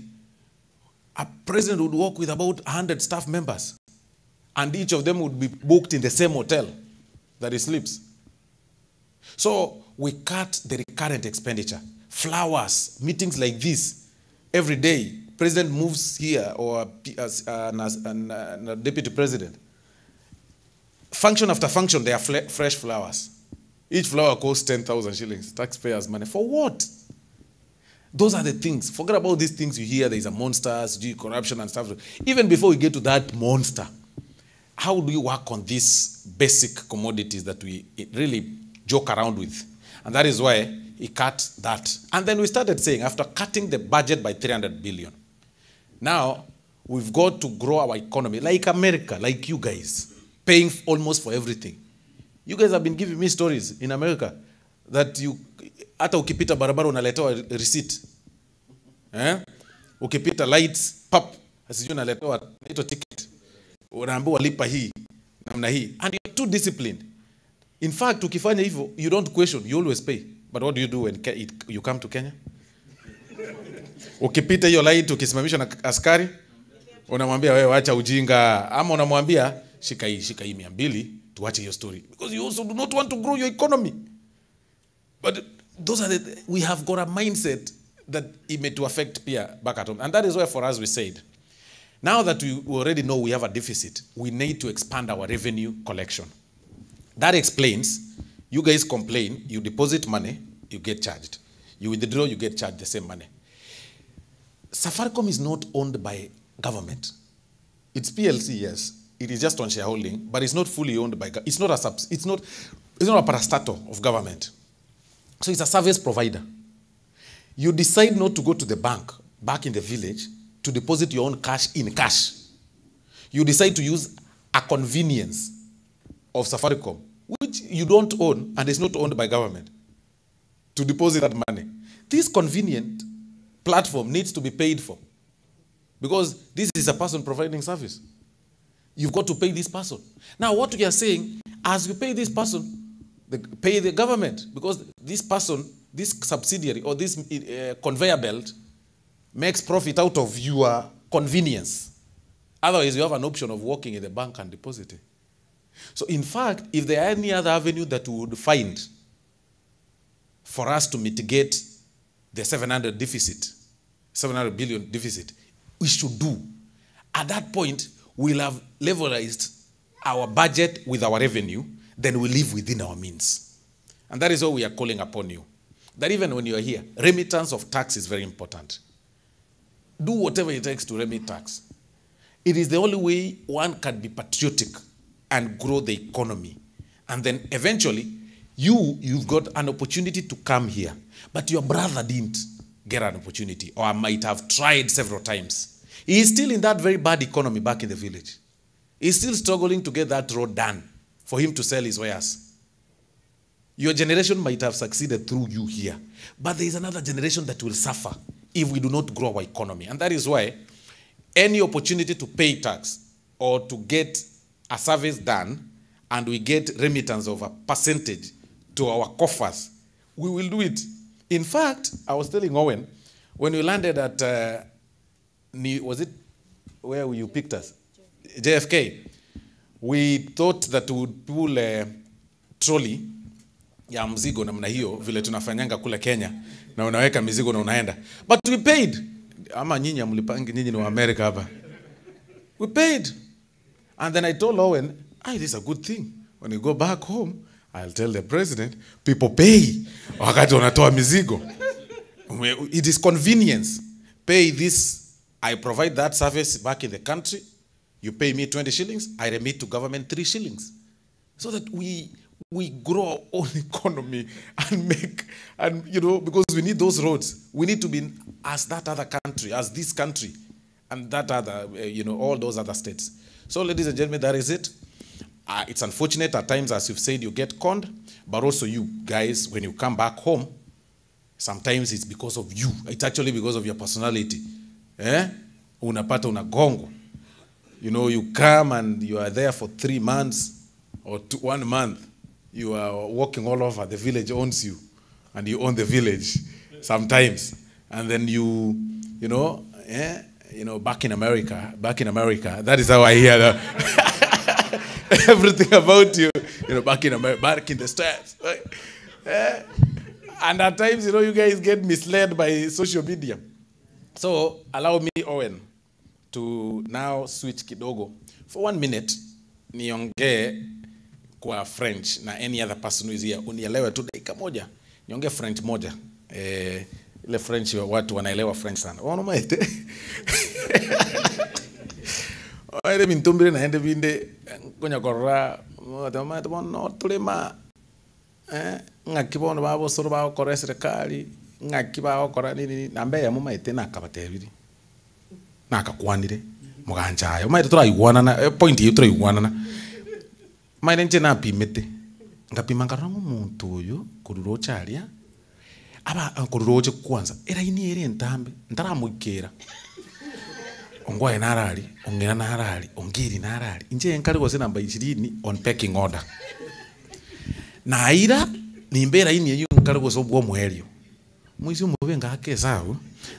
a president would work with about 100 staff members, and each of them would be booked in the same hotel that he sleeps. So we cut the recurrent expenditure. Flowers, meetings like this, every day. President moves here, or a deputy president. Function after function, they are fresh flowers. Each flower costs 10,000 shillings, taxpayers' money. For what? Those are the things. Forget about these things you hear. There is a monster, corruption and stuff. Even before we get to that monster, how do you work on these basic commodities that we really joke around with? And that is why he cut that. And then we started saying, after cutting the budget by 300 billion, now we've got to grow our economy like America, like you guys, paying almost for everything. You guys have been giving me stories in America that you, hata ukipita barabara unaletewa receipt. Eh? Ukipita lights, pap, sijui unaletewa inaitwa ticket. Unaambiwa lipa hii, namna hii. And you're too disciplined. In fact, ukifanya hivyo, you don't question, you always pay. But what do you do when you come to Kenya? Ukipita hiyo light, ukisimamishwa na askari, unamwambia wewe acha ujinga, ama unamwambia shika hii, shika hii 200, tuache hiyo story. Because you also do not want to grow your economy. But those are the, we have got a mindset that it may to affect pia back at home. And that is why for us we said, now that we already know we have a deficit, we need to expand our revenue collection. That explains, you guys complain, you deposit money, you get charged. You withdraw, you get charged the same money. Safaricom is not owned by government. It's PLC, yes. It is just on shareholding, but it's not fully owned by, it's not a subs, it's not, it's not a parastatal of government. So it's a service provider. You decide not to go to the bank back in the village to deposit your own cash in cash. You decide to use a convenience of Safaricom, which you don't own and is not owned by government, to deposit that money. This convenient platform needs to be paid for. Because this is a person providing service. You've got to pay this person. Now, what we are saying, as you pay this person, the, pay the government, because this person, this subsidiary or this conveyor belt makes profit out of your convenience. Otherwise, you have an option of working in the bank and depositing. So, in fact, if there are any other avenue that we would find for us to mitigate the 700 deficit, 700 billion deficit, we should do. At that point, we'll have levelized our budget with our revenue, then we live within our means. And that is what we are calling upon you. That even when you are here, remittance of tax is very important. Do whatever it takes to remit tax. It is the only way one can be patriotic and grow the economy. And then eventually, you've got an opportunity to come here. But your brother didn't get an opportunity, or might have tried several times. He is still in that very bad economy back in the village. He's still struggling to get that road done for him to sell his wares. Your generation might have succeeded through you here, but there is another generation that will suffer if we do not grow our economy. And that is why any opportunity to pay tax or to get a service done and we get remittance of a percentage to our coffers, we will do it. In fact, I was telling Owen, when we landed at, was it where you picked us? JFK. We thought that we would pull a trolley ya mzigo namna hiyo vile tunafanyanga kule Kenya, na unaweka mizigo na unaenda. But we paid. Ama nyinyi hamlipangi, nyinyi ni wa America hapa. We paid. And then I told Owen, this is a good thing. When you go back home, I'll tell the president, people pay wakati wanatoa mizigo. It is convenience. Pay this, I provide that service back in the country. You pay me 20 shillings, I remit to government 3 shillings. So that we grow our own economy and make, and you know, because we need those roads. We need to be as that other country, as this country, and that other, you know, all those other states. So, ladies and gentlemen, that is it. It's unfortunate at times, as you've said, you get conned, but also you guys, when you come back home, sometimes it's because of you. It's actually because of your personality. Unapata unagongo. You know, you come and you are there for 3 months or 1 month. You are walking all over. The village owns you, and you own the village sometimes. And then you know, you know, back in America, back in America, that is how I hear that. Everything about you, you know, back in America, back in the States. Right? And at times, you know, you guys get misled by social media. So allow me, Owen, to now switch kidogo. For 1 minute, niongee kwa French na any other person who is here, unielewe tu dakika moja. Niongee French moja. Ile French watu wanaelewa French sana. Wana maete. Oere mintumbire naende binde konya korora maete bono tulema ng'aki bono babosoro bagokora serikali ng'aki bagokora nini nambe ya mumaete nakabatebiri nakakwanire muganchayo maete turaiguanana point iyo turaiguanana maete nche napimete ngapima nkarora ng'o omonto oyo koruroche aria aba koruroche kwanza eraini ere entambe ntaramoikera ongwae narari ong'ina narari ongiri narari inche nkare gose namba 20 on pecking order naira nimbe eraini eyo nkare gose obwo omoerio moisi omobe ngake esabu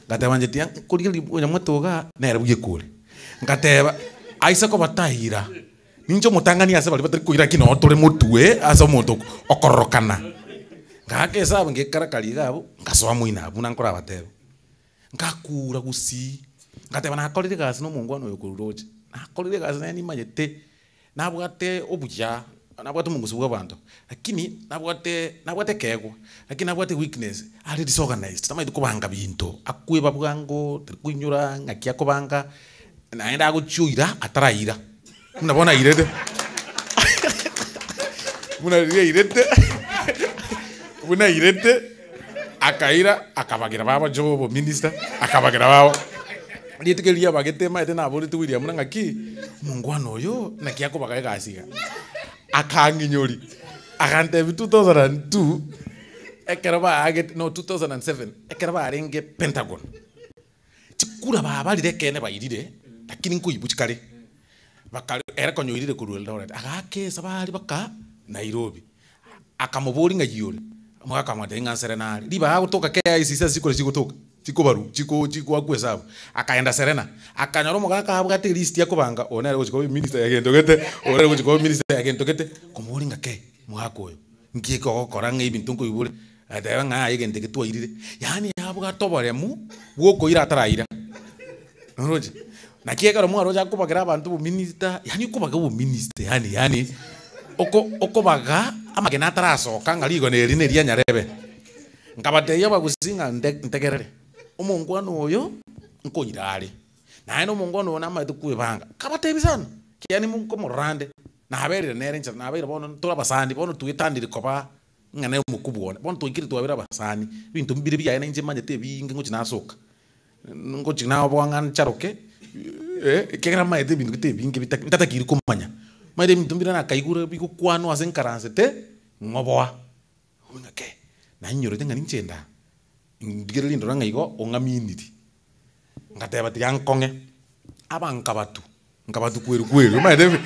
ngateba nche tiga korigereria onyamwetoga nere buya ekore ngateba aise kobataira ninche omotang'ani ase baria batari koira lakini noo tore motwe ase omonto okororokana ngaka esabu ngekarakari iga abwo ngasoa moino abwo buna nkorabatebe ngakura gusii ngateba nakorire egasi na omongwana oyo koruroche nakorire egasi naye nimanyete nabwate obuya nabwate omongusu bwa abanto lakini nabwate nabwate ekegwa lakini nabwate weakness are disorganized tamaeti kobanga binto akweba bwango tari koinyora ng'aki akobanga naende agochioira ataraira buna bono airete buna riria airete buna airete akaira akabagira babo job obominister akabagira babo rituko riria abagete maete naborete William buna ng'aki omongwana oyo naki akobaga egasi iga akang'inyori agantebi 2002 ekero baagete no 2007 ekero barenge Pentagon. Chikura babarire ekeene bairire, lakini nkoibu chikare, bakare ere konya oirire korwa Eldoret, agaaka esabari baka Nairobi, akamoboria ng'ai ore, omogaka akamotebia ng'a Serena are, ribaga agotoka KICC ase chikura chigotoka, chikobarwa chiko chikoakwa esabu, akaenda Serena, akanyora omogaka abwate elist akobanga, oyo nere ogochia koba eminister ya gento gete, oyo nere ogochia koba eminister ya gento gete, komoboria ng'a kei, mogaka oyo, nki eke ogokora ng'a ebinto nkoigure, agateba ng'a yaya egento eke twairire, yaani yabwate oboremu bwa okoira ataraira, noroche? Naki ekero mwaroche akobagera abanto obominister, yaani okobaga obominister yaani yaani oko okobaga amagena atarasoka ng'a rigena eri neria nyarebe. Nkabatebia abagusii ng'a nde ntegerere, omongwana oyo nkoira are, naende omongwana oyo namaete kwebanga, nkabatebia sana, kiagera nimonkomorora ande, naberire nere inche nabeire bono ntore abasani bono twetandire koba ng'a nere omokubwa one, bono twaikire twabere abasani, ebinto mbire biaye nainche manyete ebinge ngochi nasoka, ngochi naboa ng'a ncharoke ekiagera maete ebinto gete ebinge bitaki ntatakiri komanya, maete ebinto mbire nakaigure bigokwanwa ase nkaransete, ng'oboa. Ng'a kee, nainyorete ng'a ninche ndaa, ndigererie ndore ng'a igo ong'aminiri. Ngateba tiga nkong'e, aba nkabatu, nkabatu kweri kweri, omanyete ebi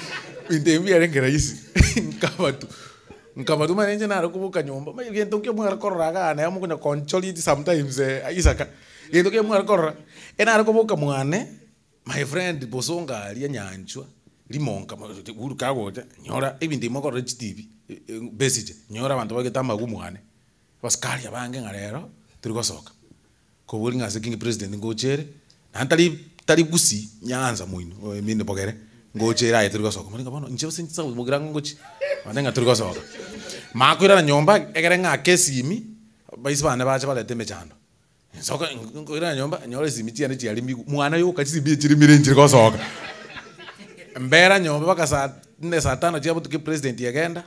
ebinto ebi mbiarenge rahisi, nkabatu, nkabatu omanyete inche nare koboka nyomba, omanyete gento nki omware korora igaa naye mokonya konchoria sometimes Isaka, gento ki mware korora, enare koboka mwane. My friend bosongo aria nyanchwa rimonka Uhuru kagocha nyora ebinto ebi mokorora chitibi Besigye nyora abanto bagete amagumu ane abasikari abange ng'a rero tori gosoka kobori ng'a ase king president ngocha ere naende tari tari gusii nyanza moino I mean bogere ngocha ere aye tori gosoka ng'a bono inche gose inche bogirango ngochia naende ng'a tori gosoka. Makoirana nyomba ekere ng'ake esimi abaisia bane bache barete emechando. Nsoka nkoirana nyomba, nyore chisimi chiane chiarimigwe, mwana yoka chisimi echirimire nchire gosoka. Mbera nyomba mpaka saa nne saa tano chia botuko epresident egenda,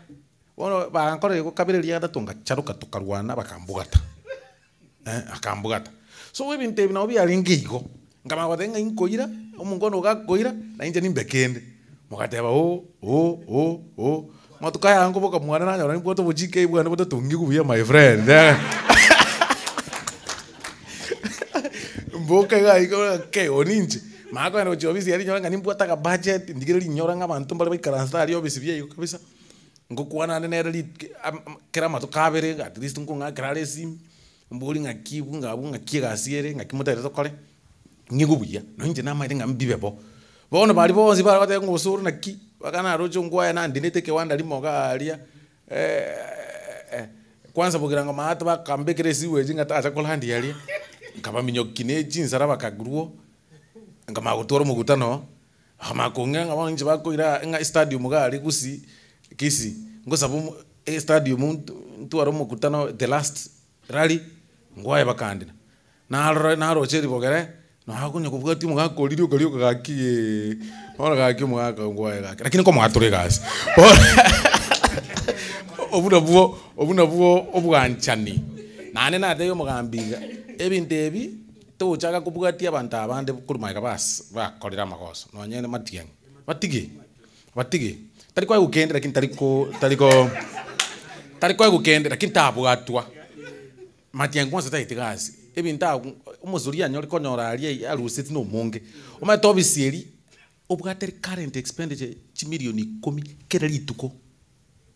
bono bagankorera igo kabere riria gatato ngacharoka tokarwana bakambwata, eh akambwata. So ebinto ebi nabo biarenge igo, nkamanya goteba ng'a inkoira, omonto one gakoira, na inche nimbe kende. Mogateba ooh ooh ooh ooh, amatuko aya nkoboka mwane nanyora nimbwate obochike bwane botatongigwe buya my friend mboka iga iga ng'ake oyo ninche, manya kogenda gochia ofisi aria ninyore ng'a nimbwate akabudget, ndigereria ninyore ng'a abanto mbare baikaransete aria ofisi buya igo kabisa, ngokwana ande nere rit kera amatuko abere at least nkong'akera are esimi, mbori ng'aki ng'a abwo ng'aki egasi ere, ng'aki motagete tokore. Nigo buya, nonya inche namaete ng'a mbibe bo. Bono baria bonsi bare goteba ng'a osoro naki, mpaka naroche ongwae nandinete ekewanda rimo iga aria, kwanza bogirango maate bakambekera esiweji ng'a tacha kolandia aria, nkabaminyokia ne chinsara bakagurwo, nkamanya gotwara omokutano, bakamanya kong'ira ng'a bono inche bakoira ng'a estadium iga aria gusii, kisii, ngosaba omo estadium ntware omokutano the last rally, ngwae bakandina. Narora naroche ribogere, nonya konya kobwatia omogaka oria rioka rioka gaki eeh, bono gaki omogaka ngwaye gaki, lakini nkomoatora egasi. Bono obwo nabwo obwo nabwo obwanchani. Naende natebia omogambi iga, ebinto ebi, togochaka kobwatia abanto abande korwa magega bas bakorire amagoso, nonye ne matiang'i, batige, batige. Tari koegwa kende lakini tari ko tari ko tari koegwa kende lakini tabwatwa. Matiang'i kwanza tagete gasi, ebinto agwo omosori anyore konyora aria aruseti na omonge, omanyete ofisi eria, obwate recurrent expenditure chimilion ikomi kera rituko,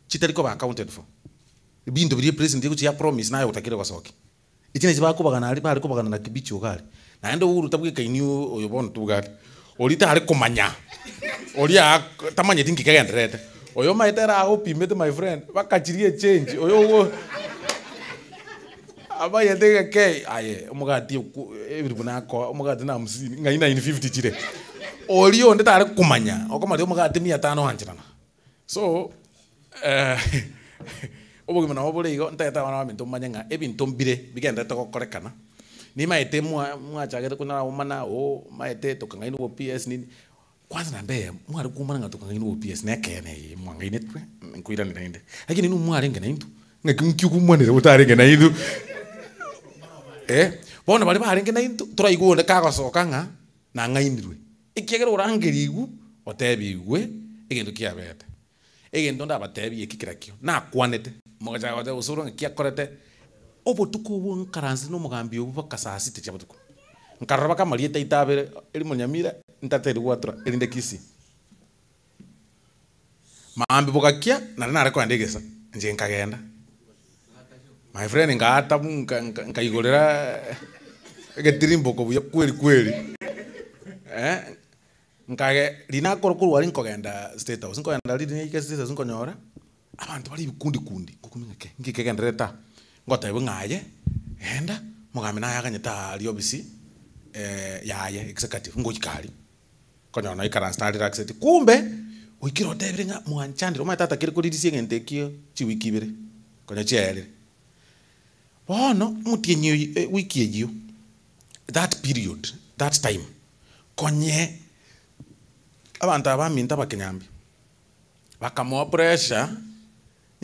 chitari koba accounted for. Ebinto biria epresident egochia ya promise naye otakire gosokia. Echi nachi bakobagana aria bare kobagana na Kibicho iga aria. Naende Uhuru tabwekaini oyo bono tobwate, oria tare komanya, oria ak tamanyeti nki kegendererete. Oyo omanyete ere agopimete my friend, mpaka chiria echange, oyo ogo amanyete ng'a kei aye omogati okwo ebiribu nakoa omogati na hamsini ng'ai 950 chire. Oria onde tare komanya, okomaria omogati mia tano oancherana. So, obogima nabo bore igo, ntagete abana baminto momanye ng'a ebinto mbire bigenderete gokorekana, nimaete mwa mwachagete konyora omana oo maete tokang'ainwa obo PS nini, kwanza namba eyemo, mware komana ng'a tokang'ainwa obo PS na ekeene eye mwang'ainetwe, nkoiranera inde, lakini inwe mwarenge naintwe, ng'aki nki okomwanera otarenge naintwe eh, bono baria barenge naintwe, toraigwe onde kagosoka ng'a nang'ainirwe. Ekiagera orangerigwe otebigwe egento kiabete. Egento ndabatebie eki kerakio, nakwanete, mogachaka goteba gose ore ng'aki akorete, obotuko obwo nkaranse na omogambi obwo mpaka saa sita chia botuko. Nkarora baka amarieta aito abere, erimo Nyamira, ntateri gwatura, erinde Kisii. Maambia bogakia, naende nare kogenda egesa, inche nkagenda. My friend ngaata bu nka nka nkaigorera egetirimboko buya kweli kweli, eh, nkage riria nakora korwa aria nkogenda state house, nkogenda riria naika state house nkonyora, abanto bare ebikundi kundi, ngokumia ng'a kei, nki kegendererete aa? Ngotebiwa ng'a aye, genda, omogambi naye aganyete aaria ofisi yaye executive, ngoika aria. Konyora noikaranse tari relaxed kumbe oikire otebire ng'a mwanchandire omanyete atakire koririsia egento ekio chiwiki ibere konya chiaerire. Bono omotienyi oyi ewiki eyio that period that time konye abanto aba baminto abakenyambi bakamoa pressure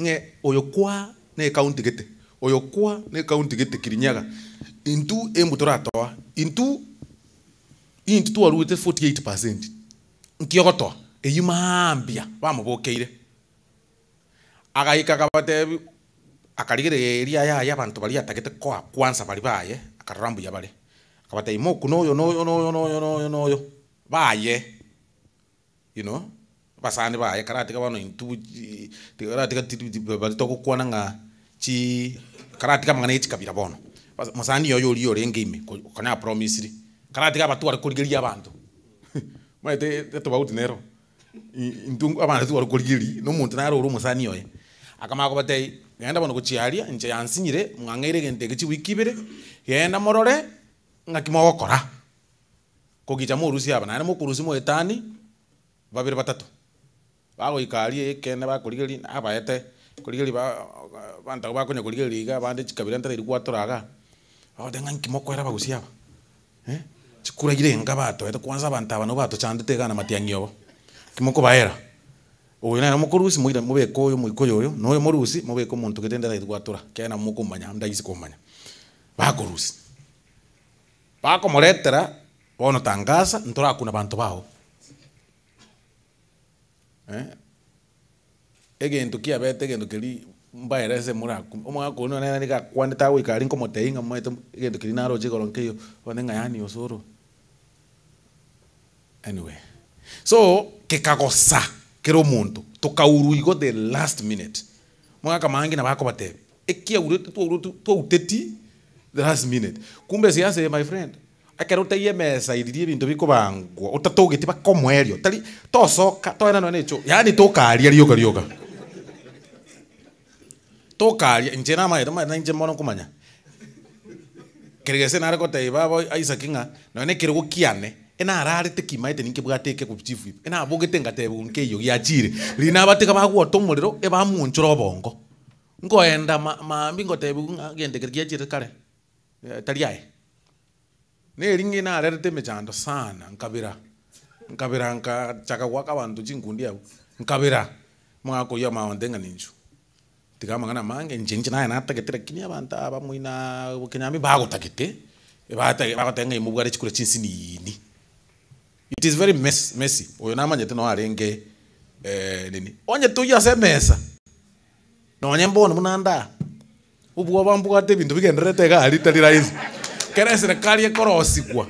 ng'a oyo kwa na ecounty gete, oyo kwa na ecounty gete Kirinyaga, intwe embu toratoa, intwe Intwe twaruete 48 percent, nki ogotoa? Eyio mambia bamobokeire. Agaika akabatebia, akarigereria eria yaye abanto baria atagete koa kwansa baria baye, akarora mbuya bare. Akabatebia, mokune oyo na oyo na oyo na oyo na oyo na oyo, baye, you know, abasani baye, karatiga bono intwe karatiga baria togokwana ng'a chii karatiga amang'ana ya chikabira bono, mosani oyo oria orenge ime konya apromisiri, karatiga abatware korigereria abanto, omanyete etobauti nero, intwe abanto tware korigereria na omonto nare ore omosani oye, akamanya kobatebia, genda bono gochia aria, inche yansinyire, mwang'eire egento eke chiwiki ibere, genda morore ng'aki mogokora, kogicha morusie aba, naende mokorusia moetani babere batato. Bagoika aria ekeene bakorigereria nabaete korigereria ba abanto abwo bakonya korigereria iga abande chikabira ntarairi gwatora igaa, bagoteba ng'a inki mokoera abagusia aba eh, chikura irenga batoete kwanza abanto aba nabo batochandete igaa na matiang'i obo, nki mokobaera? Oyo nere mokorusia moire mobeke oyo moikoyo oyo, na oyo morusie mobeke omonto gete ntarairi gwatora, ekiagera nabo mokomanya ndaisi komanya. Bakorusia, bakomoretera bono tangasa ntorakuna banto bao. Egento kiabete egento keria mbaerese morakumie, omogaka oyio nonye nere nigo akwanete agoika aria nkomotebia ng'a omanyete egento keria naroche igoro nkeiyo, bono ng'a yaani osoro. Anyway, so kekagosa kera omonto, tokaurwa igo the last minute. Omogaka Maangi nabo akobatebia, ekiaurete twaureti twauteti the last minute. Kumbe siasa eye my friend. Ekero otaiyo emesa eriria ebinto bikobangwa otatogeti mpaka omoerio, tari tosoka toenda nonya na echoo, yaani tokaria rioka rioka. Tokaria, inche namaete omanyete na inche mono nkomanya, kere gese nare kotebia baba Isaac ng'a nonya na ekerogo kiane, enararete kimaete ninkebwate eke korwa chief whip, enabogete ngatebigwa nkeiyo giachire, riria nabatiga bagwota omorero ebamonchora obongo, nkoenda ma maambia ngotebiwa ng'a egento ekere giachire kare. Tari aye. Neri ng'ina narerete emechando sana, nkabera, nkabera nkachaka goaka abanto chinkundi abwo, nkabera, omogaka oyio amaonte ng'a ninchu, tiga amang'ana amange, inche inche naye natagete lakini abanto aba moinaa kenyambi mbagotagete, ebata bagoteba ng'a mobwate chikura chinsinini. It is very mess messy, oyo namanyete noo arenge nini, onye toiyio ase emesa, nonye mbono buna ndaa. Obwoba mbwate ebinto bigendererete iga aria tari rahisi. Kera eserekari ekorosigwa,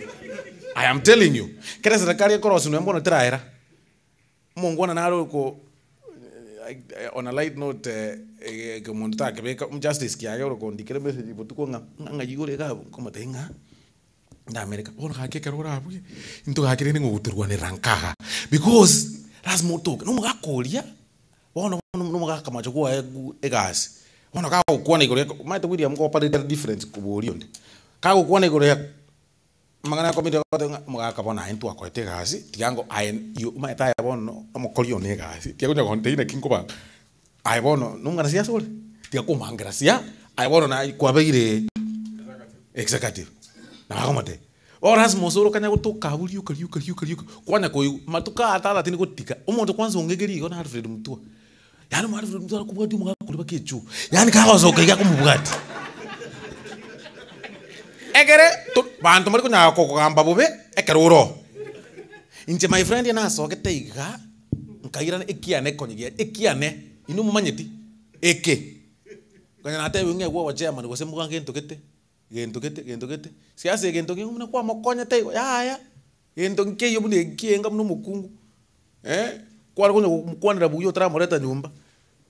I am telling you, kera eserekari ekorosigwa nonya mbono teraera. Omongwana nare oko on a light note eke omonto takebeka, justice kiage ore kondikera emessage botuko ng'a ng'a ng'ai ore iga abwo, nkomotebia ng'a inde America. Bono gaki ekero orabue, intwe gaki rende ng'a ogotorwanerera nkagaa because lasima otoke, na omogaka oria. Bono nomogaka amache kwaye egasi, bono kagokwana igoro ya omanyete William nkoparete different kobua oria onde, kagokwana igoro ya amang'ana ya committee agoteba ng'a omogaka bono aye ntwakorete egasi tiga ngo aye you omanyete aye bono omokori one egasi tiga konya gontebia naki nkobanga, aye bono nomwanasiasa ore? Tiga komangera sia, aye bono naye kwabeire executive, nabo akomotebia. Bono lasima osore okanya gotoka abwo rioka rioka rioka rioka, kwanya koigwa matuko aya taratini gotika, omonto kwanza ong'egerie igo na Alfred Mutua, yaani omo Alfred Mutua arakobwatia omogaka oria mpaka echoo, yaani kagosoka iga akomobwatia. Ekere to banto mbari konyara kogamba bobe ekero ore oo. Inche my friend nasogete iga, nkairana ekiane konya gia ekiane, inwe momanyeti, eke, konya natebiwe ng'a egwe obochairman gose mbwange gento gete. Gento gete, gento gete, siasa egento keng'u buna kwamokonyete igo yaya, gento nkeiyo buna ekienga buna omokungu eh, kware konya komokwanera buya otaramoreta nyomba,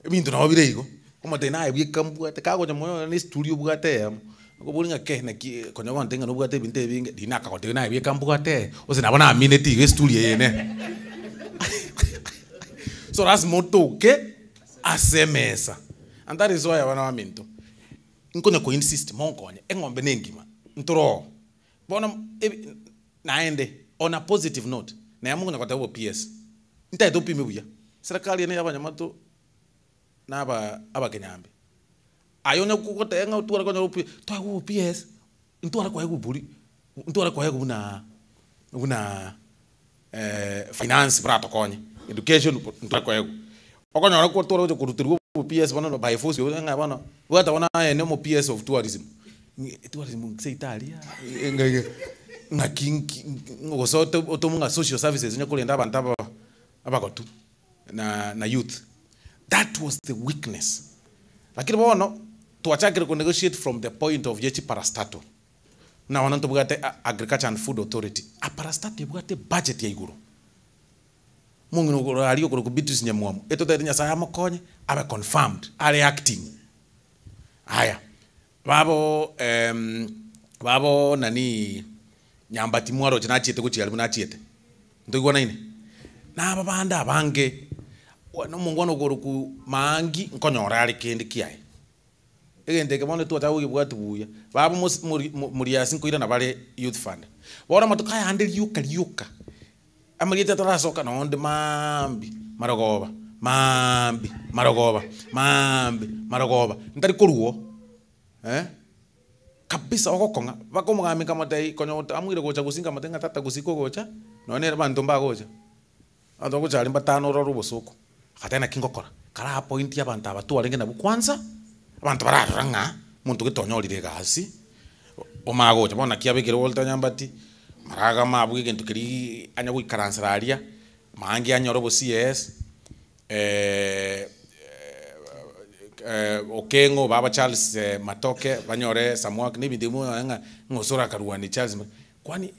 ebinto nabo bire igo, omotebia naye bweka mbwate, kagocha moyo nonya na esituri obwate eyemo, okobori ng'a kei naki konya gontebia ng'a nobwate ebinto ebinge, riria nakagotebia naye bweka mbwate eye, gose nabo naamineti iga esituri eye nere. So lasima otoke ase emesa, and that is why abana baminto. Nkonya ko insist monkonye, eng'ombe nengima, ntore oo. Bono ebi naende on a positive note, naye mokonya goteba bo PS, ntagete opime buya, serikali eye na ey'abanyamato na aba abakenyambe. Aye onya goteba ng'a otware konyora obo PS, twaegwa obo PS, ntware koegwa bori, ntware koegwa buna buna finance boratokonye, education ntware koegwa. Okonyora ko tware gocha koruterwa obo PS bono by force ng'a bono, bwata bono aye na omo PS of tourism, tourism seito aria ng'aki nki gose otomwe ng'a social services onye korenda abanto aba abagotu na na youth. That was the weakness. Lakini bono twachakire ko negotiate from the point of ye chiparastatal. Buna bono ntobwate Agriculture and Food Authority, a parastatal ebwate ebudget ya igoro. Omong'ina okoro aria okorokwa Beatrice Nyamwamu, etotebete Nyasaye amokonye abe confirmed are acting. Aya, babo babo nani Nyambati mwaroche nachiete gochia aria buna achiete, ntoigwanaine? Na aba bande abange, na omongwana okorokwa Maangi nkonyora are kende kiaye. Egento eke bono twachaka gogebwati buya, baba mos mori moriasi nkoirana bare youth fund. Bono amatuko aya ande rioka rioka, amarieta atarasoka nonde maambia, marogoba, maambia, marogoba, maambia, marogoba, ntari korwa oo eh, kabisa ogokong'a mpaka omogambi nkamotebia konya amoire gocha gusii nkamotebia ng'a tata gusii kogocha, nonye nere abanto mbagocha. Abanto bagocha aria mbatano orore obosooku, agateba naki ngokora, kara appoint abanto aba twarenge nabwo kwanza, abanto bararora ng'a omonto gete onyorire egasi, omanye gocha. Bono naki abekire Walter Nyambati, mara agama abwo egento keria anya goikaransera aria, maangi anyore obo CS, Okeng'o baba Charles Matoke banyore some work na ebinto ebimo onyore ng'a ng'a osoro akarwania Charles kwani.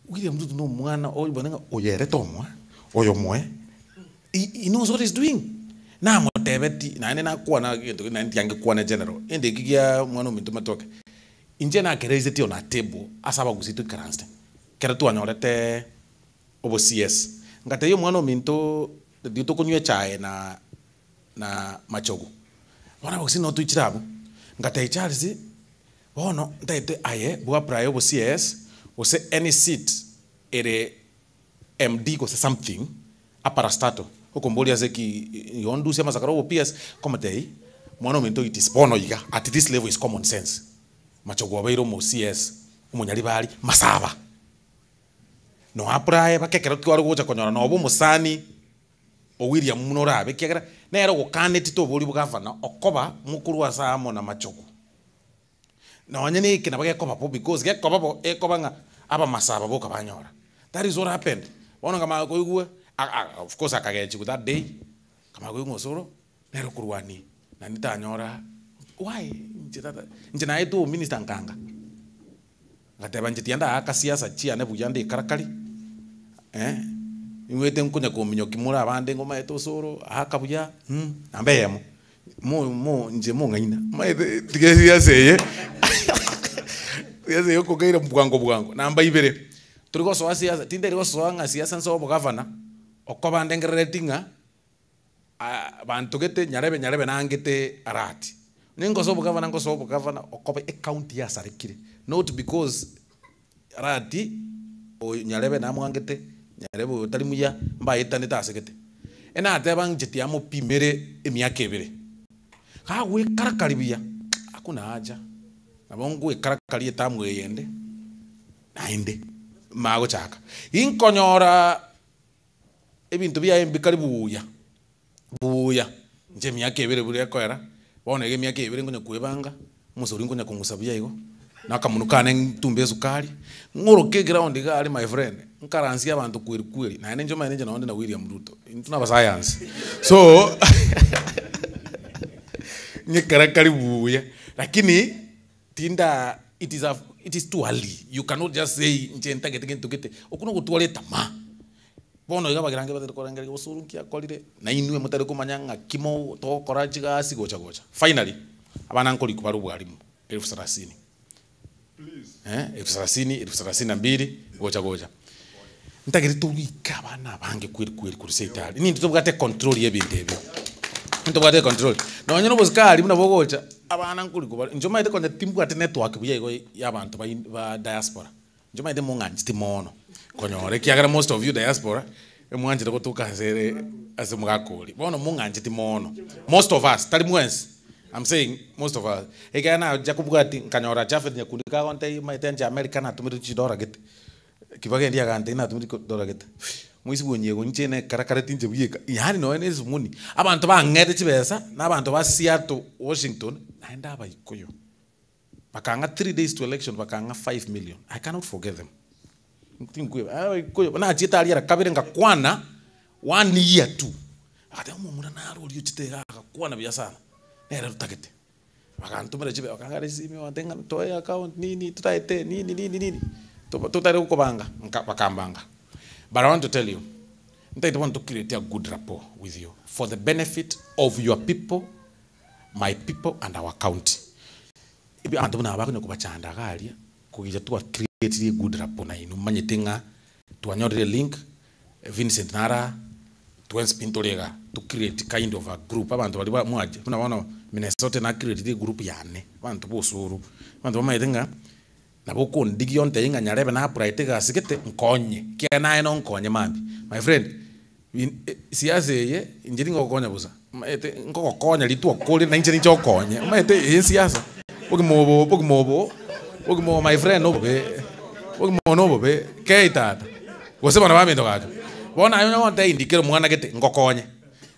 William Ruto na omwana oyo ng'a oyo ere tomoa, oyo moe, he he knows what he's doing. Namotebeti naende nakwana egento kende naende tiange kwana general, egento eki kia omwana ominto matoke, inche nakereisetie on a table ase abagusii toikaransete, ekero twanyorete obo CS. Ngatebia omwana ominto riria tokonywa echae na na machogu, bono abagusii nabo toichire abwo, ngatebia Charles. Bono ntaete aye bw'apply obo CS gose any seat ere MD gose something a parastatal okomboria ase ki igo ndusie amasakara obo PS nkomotebia mwana ominto it is bono iga at this level is common sense machogu obeire omo CS omonyaribari masaba no apply mpaka ekero tware gocha konyora nobe omosani o William buna orabe ekiagera nere ogokaneti toboria obogavana okoba mokorwa ase amo na machogu. Nonye na eke nabo gekoba bo because gekoba bo ekoba ng'a abamasa aba boka banyora. That is what happened. Bono nkamanya koigwa a- a of course akagechigwa that day, nkamanya koigwa ng'a osoro nere okorwania naende tanyora why inche tata inche naetwe obominister nkanga, ngateba inche tiga ndaaka siasa chiane buya nde ekarakari eh, niwete nkonya kominyokia more abande ngomaete osoro aka buya namba eyemo. Mo mo inche mong'aina, omanyete tiga esiasa eye esiasa eye okokeire bwango bwango. Namba ibere, tori gosoa siasa, tintari gosoa ng'a siasa nsoe obogavana, okoba ndengerereti ng'a banto gete nyarebe nyarebe nangete arati. Onye ngosoa obogavana ngosoa obogavana okoba ecounty yasarekire, not because Arati oyo nyarebe namwangete, nyarebe oyo tari muya, mbaetanete ase gete. Enateba inche tiamopimere emiaka ebere. Gagwekarakari buya, hakuna haja, nabo ngwekarakari etamu eye ende, naende magochaka. Ginkonyora ebinto biaye mbikari buya, buya, inche emiaka ebere buna ekoera, bono iga emiaka ebere nkonya kwebanga, omosori nkonya kong'usa buya igo, na akamonwa kane ntumbe esukari, ng'oroke eground iga aria my friend, nkaransie abanto kweri kweri, naende inche omanyete inche nonye na William Ruto, intwe na abasayansi, so ng'ekarakari buya, lakini. Tinda it is a it is too early you cannot just say inche ntagete gento gete, okwo nogotwara etamaa. Bono iga abagirange batari korengereria gose oro nki akorire, na inwe motari komanya ng'aki mo togokora chigasi gocha gocha. Finally, abana nkorikwa bare obwarimu elfu thelathini eh, elfu thelathini, elfu thelathini na mbili gocha gocha. Ntagete torike abana abange kweri kweri korwa seito aria, nintwe tobwate econtrol ya ebinto ebio, ntobwate econtrol. Nonye na obosikari buna bogocha, abana nkorikwa bare, inche omanyete konya timbwati network buya igo ya abanto bain ba diaspora, inche omanyete mong'ancheti mono, konyora ekiagera most of you diaspora, emwanchete gotoka asere ase omogaka oria, bono mong'ancheti mono, most of us, tari mwensi, I'm saying most of us, ekiagera nacha kobwati nkanyora Japhet Nyakundi kagontebia omanyete inche America natomerwe chidora gete. Kibagendi agantebia natumire chidora gete, moisi bw'onyiego inche nekarakareti inche bweka, yaani nonya na esumuni, abanto bang'ete chibesa, na abanto ba Seattle, Washington, naende abaikuyu, bakang'a 3 days to election bakang'a 5 million, I cannot forget them, tinkweba, abaikuyu, nachiete aria ara kabere ngakwana, one year tu, bagateba omomura naro oria ochete igaa agakwana buya sana, nere totagete. Bagantomera chibe bakang'ara esimi bagantebia ng'a toe account nini totaete nini nini nini, toba totari gokobanga nka bakambanga. But I want to tell you, ntaete bono to create a good rapport with you for the benefit of your people, my people and our county. Ebi abanto buna aba bakonya kobachanda iga aria, kogicha twa creatire a good rapport nainwe momanyete ng'a twanyorire link, Vincent naro aa, twensi pi ntore igaa, to create kind of a group, abanto baria ba mwacha, buna bono Minnesota na creatire egroup yane, abanto ba osoro, abanto bamanyete ng'a nabo okondigia ontebie ng'a nyarebe na applyete egasi gete, nkonye, ekiagera naye nonkonye mambia. My friend, siasa eye, inche ningogokonya bosa, omanyete nkogokonya rituko ore nainche ninche okonye, omanyete eye esiasa, bogima obo bogima obo, bogima obo my friend nobobe, bogima obo nobobe, kei tata, gose bono baminto gaki. Bono aye onye gontebia ndikere omwana gete, ngokonye,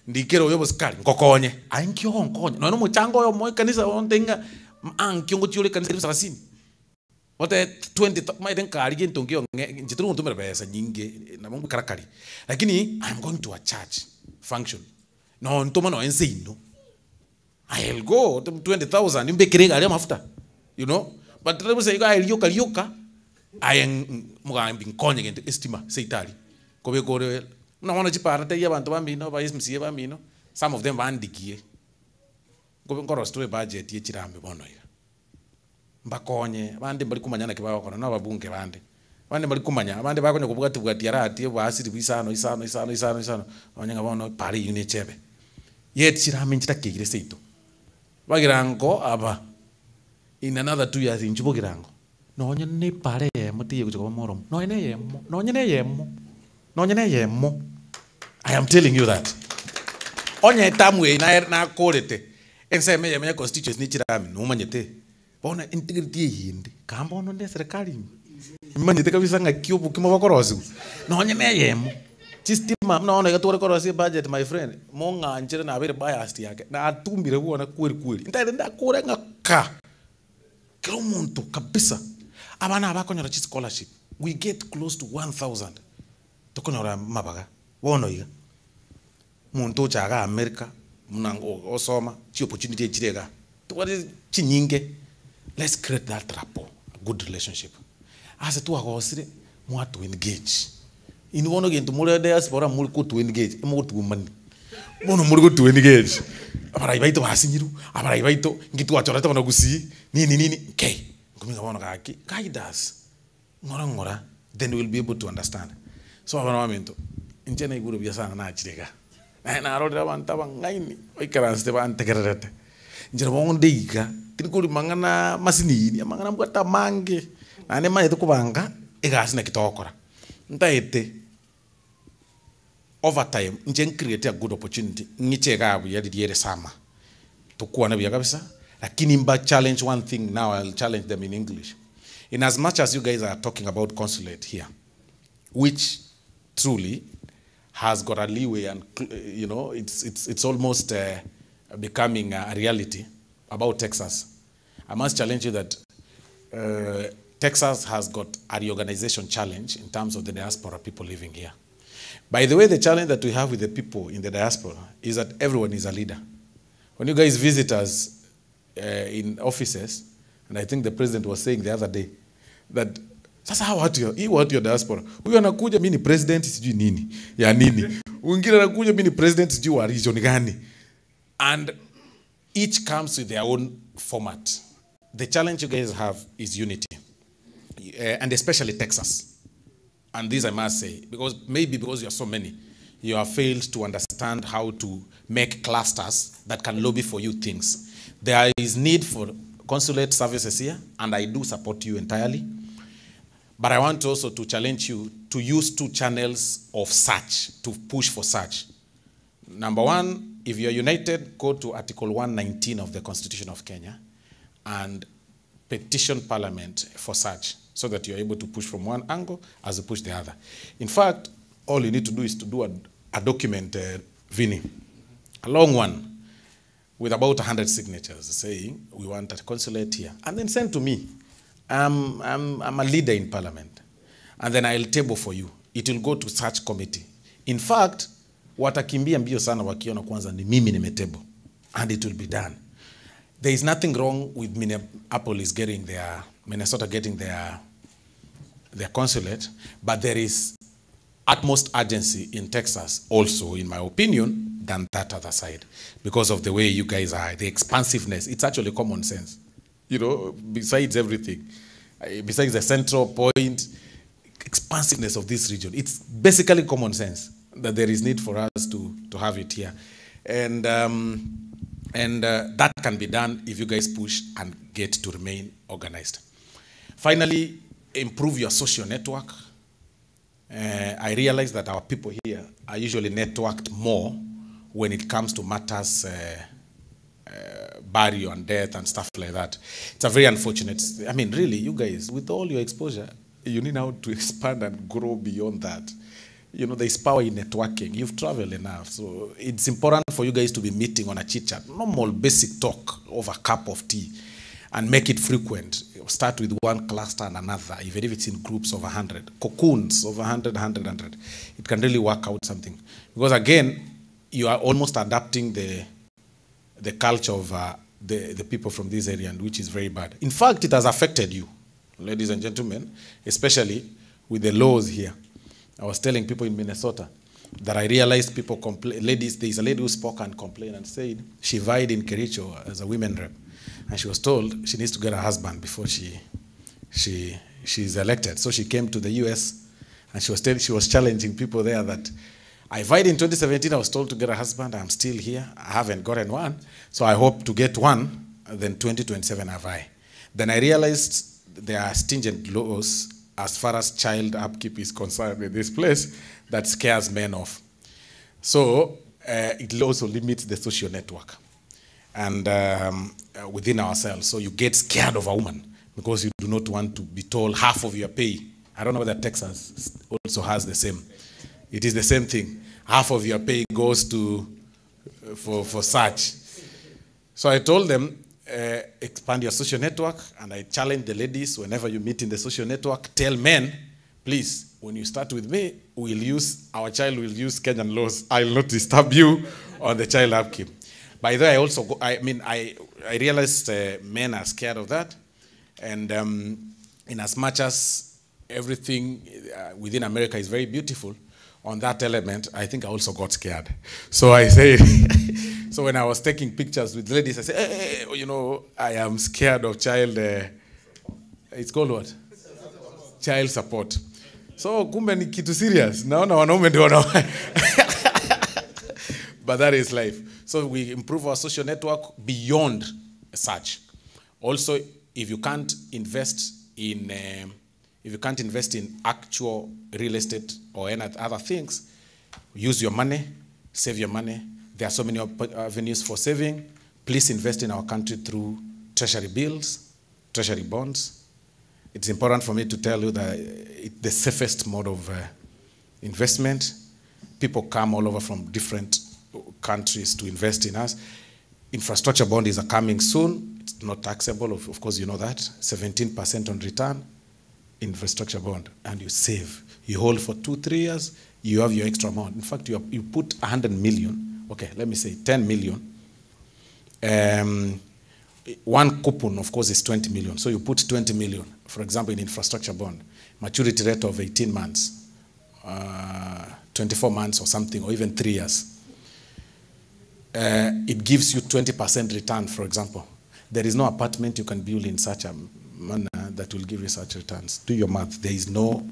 ndikere oyo obosikari, ngokonye, aye nki ogonkonya? Nonya na omochango oyomo ekanisa ontebie ng'a ankio ngochia ore ekanisa elfu thelathini. Ote 20 thou omanyete nkarigia gento nkio ng'e inche tori gontomera besa nyinge nabo ngokarakari, lakini I am going to a church function, nontoma nonye nseino, I'll go 20,000 mbekere egari amafuta you know, but tari bosa igo aye rioka rioka, aye mogambi nkonye gento estima seito aria, kobeka ore buna bono chipara tebia abanto bamino ba MCA bamino, some of them bandigie, nkobe nkorosia tore ebudget ya echirambe bono iga. Mbakonye, abande mbari komanya naki bagokora, na ababunge bande, abande mbari komanya, abande bakonya kobwati bwati ara atie oboasiri bwa isano isano isano isano isano, nonye ng'a bono epara eywo nechebe. Yet chirame nchitakeire seito. Bagirango aba, in another 2 years inchuo bogirango, nonye na epara eyemo teiyo gochia koba moromo, nonye na eyemo, nonye na eyemo, nonye na eyemo, I am telling you that. Onye etamu eye naye nakorete, ensemo eyemo ya constituency ne chirami nomanyete, bono integrity eyende, kaa bono nde eserekari ime, nimanyete kabisa ng'aki obokima bokorosiwa, nonye na eyemo, chistima buna bono iga tware korosia ebudget my friend, mong'anchere nabeire biased yake, natumbire bwona kweri kweri, ntari ndakore ng'a kaa. Kera omonto kabisa, abana aba bakonyora chischolarship, we get close to 1000 tokonyora amabaga bono iga. Omonto ocha iga America, buna osoma, chiopportunity echire igaa, tobwate chinyinge, let's create that rapport, a good relationship. Ase twagosire, mwato engage, inwe bono egento more diaspora more goto engage, emogotuomania, bono more goto engage, abarai baito basinyirwe, abarai baito nki twachorete bono gusii, nini nini, nkei, nkominga bono gaki, guide us, ng'ora ng'ora, then we will be able to understand. So abana baminto, inche naigure buya sana nachire igaa, naye narorire abanto abang'aini, baikaransete bantegererete, inche nabo nde iga, tiri korwa mang'ana masinini, amang'ana mbwate amange, naende nimanyete kobanga, egasi naki togokora. Ntaete over time inche ncreate a good opportunity ng'iche igaa buya riria ere summer, tokwane buya kabisa, lakini mba challenge one thing now I'll challenge them in English. In as much as you guys are talking about consulate here, which truly has got a leeway and you know it's, it's, it's almost becoming a reality about Texas. I must challenge you that Texas has got a reorganization challenge in terms of the diaspora people living here. By the way, the challenge that we have with the people in the diaspora is that everyone is a leader. When you guys visit us in offices, And I think the president was saying the other day that sasa hawa watu hii watu ya diaspora, huyu anakuja mimi ni president sijui nini ya nini, mwingine anakuja mimi ni president sijui wa region gani, and each comes with their own format. The challenge you guys have is unity, and especially Texas. And this I must say, because maybe because you are so many, you have failed to understand how to make clusters that can lobby for you things. There is need for consulate services here, and I do support you entirely. But I want also to challenge you to use two channels of search, to push for search. Number one, if you're united, go to Article 119 of the Constitution of Kenya and petition Parliament for search so that you're able to push from one angle as you push the other. In fact, all you need to do is to do a document, Vinny, a long one, with about 100 signatures saying, we want a consulate here. And then send to me. I'm a leader in Parliament. And then I'll table for you. It will go to search committee. In fact, watakimbia mbio sana wakiona kwanza ni mimi nimetable. And it will be done. There is nothing wrong with Minneapolis getting their, Minnesota getting their consulate, but there is utmost urgency in Texas also, in my opinion, than that other side, because of the way you guys are, the expansiveness. It's actually common sense, besides everything, besides the central point, expansiveness of this region. It's basically common sense that there is need for us to have it here. And that can be done if you guys push and get to remain organized. Finally, improve your social network. I realize that our people here are usually networked more when it comes to matters, burial and death and stuff like that. It's a very unfortunate, I mean, really, you guys, with all your exposure, you need now to expand and grow beyond that. There is power in networking. You've traveled enough. So it's important for you guys to be meeting on a chit-chat, normal basic talk over a cup of tea, and make it frequent. Start with one cluster and another, even if it's in groups of 100, cocoons of 100, 100, 100. It can really work out something. Because again, you are almost adapting the culture of the people from this area, and which is very bad. In fact, it has affected you, ladies and gentlemen, especially with the laws here. I was telling people in Minnesota that I realized people complain. Ladies, there is a lady who spoke and complained and said she vied in Kericho as a women rep, and she was told she needs to get a husband before she's elected. So she came to the US, and she was challenging people there that I vied in 2017. I was told to get a husband. I'm still here. I haven't gotten one. So I hope to get one. Then 2027 I vie. Then I realized there are stringent laws as far as child upkeep is concerned in this place that scares men off. So it also limits the social network and within ourselves. So you get scared of a woman because you do not want to be told half of your pay. I don't know whether Texas also has the same. It is the same thing. Half of your pay goes to for such. So I told them, expand your social network, and I challenge the ladies, whenever you meet in the social network, tell men, please, when you start with me, our child will use Kenyan laws. I will not disturb you on the child upkeep. By the way, I also, go, I mean, I realized men are scared of that, and in as much as everything within America is very beautiful, on that element, I think I also got scared. So I said, so when I was taking pictures with ladies, I said, hey, hey, hey, I am scared of child, it's called what? Child support. So kumbe ni kitu serious. Naona wanaume ndio wana. But that is life. So we improve our social network beyond such. Also, if you can't invest in, if you can't invest in actual real estate or any other things, use your money, save your money. There are so many avenues for saving. Please invest in our country through treasury bills, treasury bonds. It's important for me to tell you that it's the safest mode of investment. People come all over from different countries to invest in us. Infrastructure bond is coming soon. It's not taxable, of course you know that. 17% on return, infrastructure bond, and you save. You hold for 2-3 years, you have your extra amount. In fact, you put 100 million, okay, let me say 10 million. One coupon, of course, is 20 million. So you put 20 million, for example, in infrastructure bond, maturity rate of 18 months, 24 months or something, or even 3 years. It gives you 20% return, for example. There is no apartment you can build in such a manner that will give you such returns. Do your math. There is no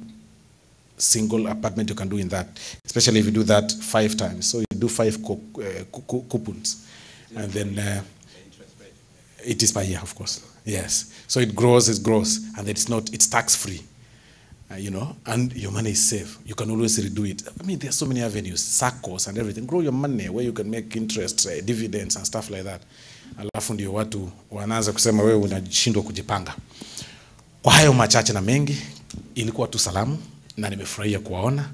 single apartment you can do in that, especially if you do that 5 times. So you do 5 coupons. And then it is per year, of course. Yes. So it grows, and it's not, it's tax-free, you know, and your money is safe. You can always redo it. I mean, there are so many avenues, SACCOs and everything. Grow your money where you can make interest, dividends and stuff like that. Alafu ndio watu wanaanza kusema wewe unashindwa kujipanga. Kwa hayo machache na mengi, ilikuwa tu salamu na nimefurahia kuwaona.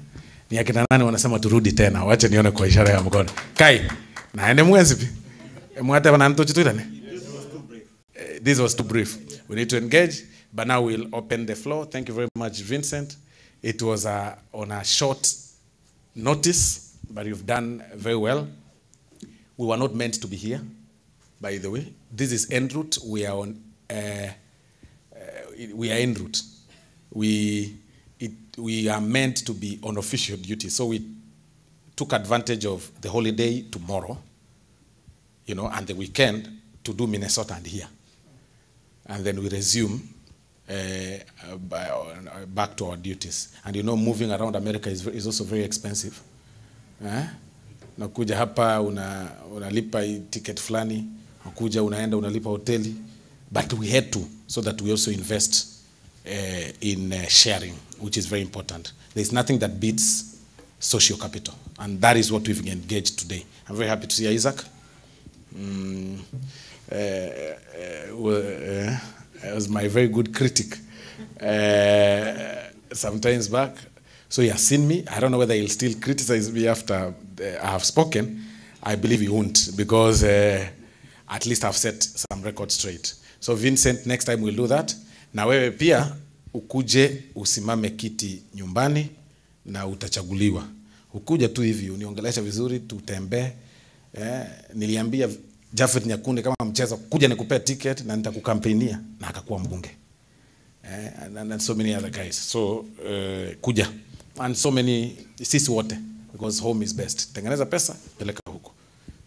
Ni akina nani wanasema turudi tena? Wacha nione kwa ishara ya mkono. Kai, naende mwezi pi. Mwate wana mtu chituirane? This was too brief. We need to engage, but now we'll open the floor. Thank you very much, Vincent. It was on a short notice, but you've done very well. We were not meant to be here, by the way. This is en route. We are on. We are en route. We are meant to be on official duty, so we took advantage of the holiday tomorrow, you know, and the weekend to do Minnesota and here. And then we resume back to our duties. And you know, moving around America is also very expensive. Eh? Nakuja hapa, unalipa ticket flani, nakuja unaenda unalipa hoteli. But we had to, so that we also invest in sharing, which is very important. There's nothing that beats social capital. And that is what we've engaged today. I'm very happy to see Isaac. Was my very good critic sometimes back. So he has seen me. I don't know whether he'll still criticize me after I have spoken. I believe he won't, because at least I've set some records straight. So Vincent, next time we'll do that. Na wewe pia ukuje usimame kiti nyumbani na utachaguliwa. Ukuja tu hivi uniongelesha vizuri, tutembee. Niliambia Jafet Nyakundi kama mchezo, kuja nikupea ticket na nitakukampainia, na akakuwa mbunge. And so many other guys. So kuja. And so many, sisi wote, because home is best. Tengeneza pesa, peleka huko.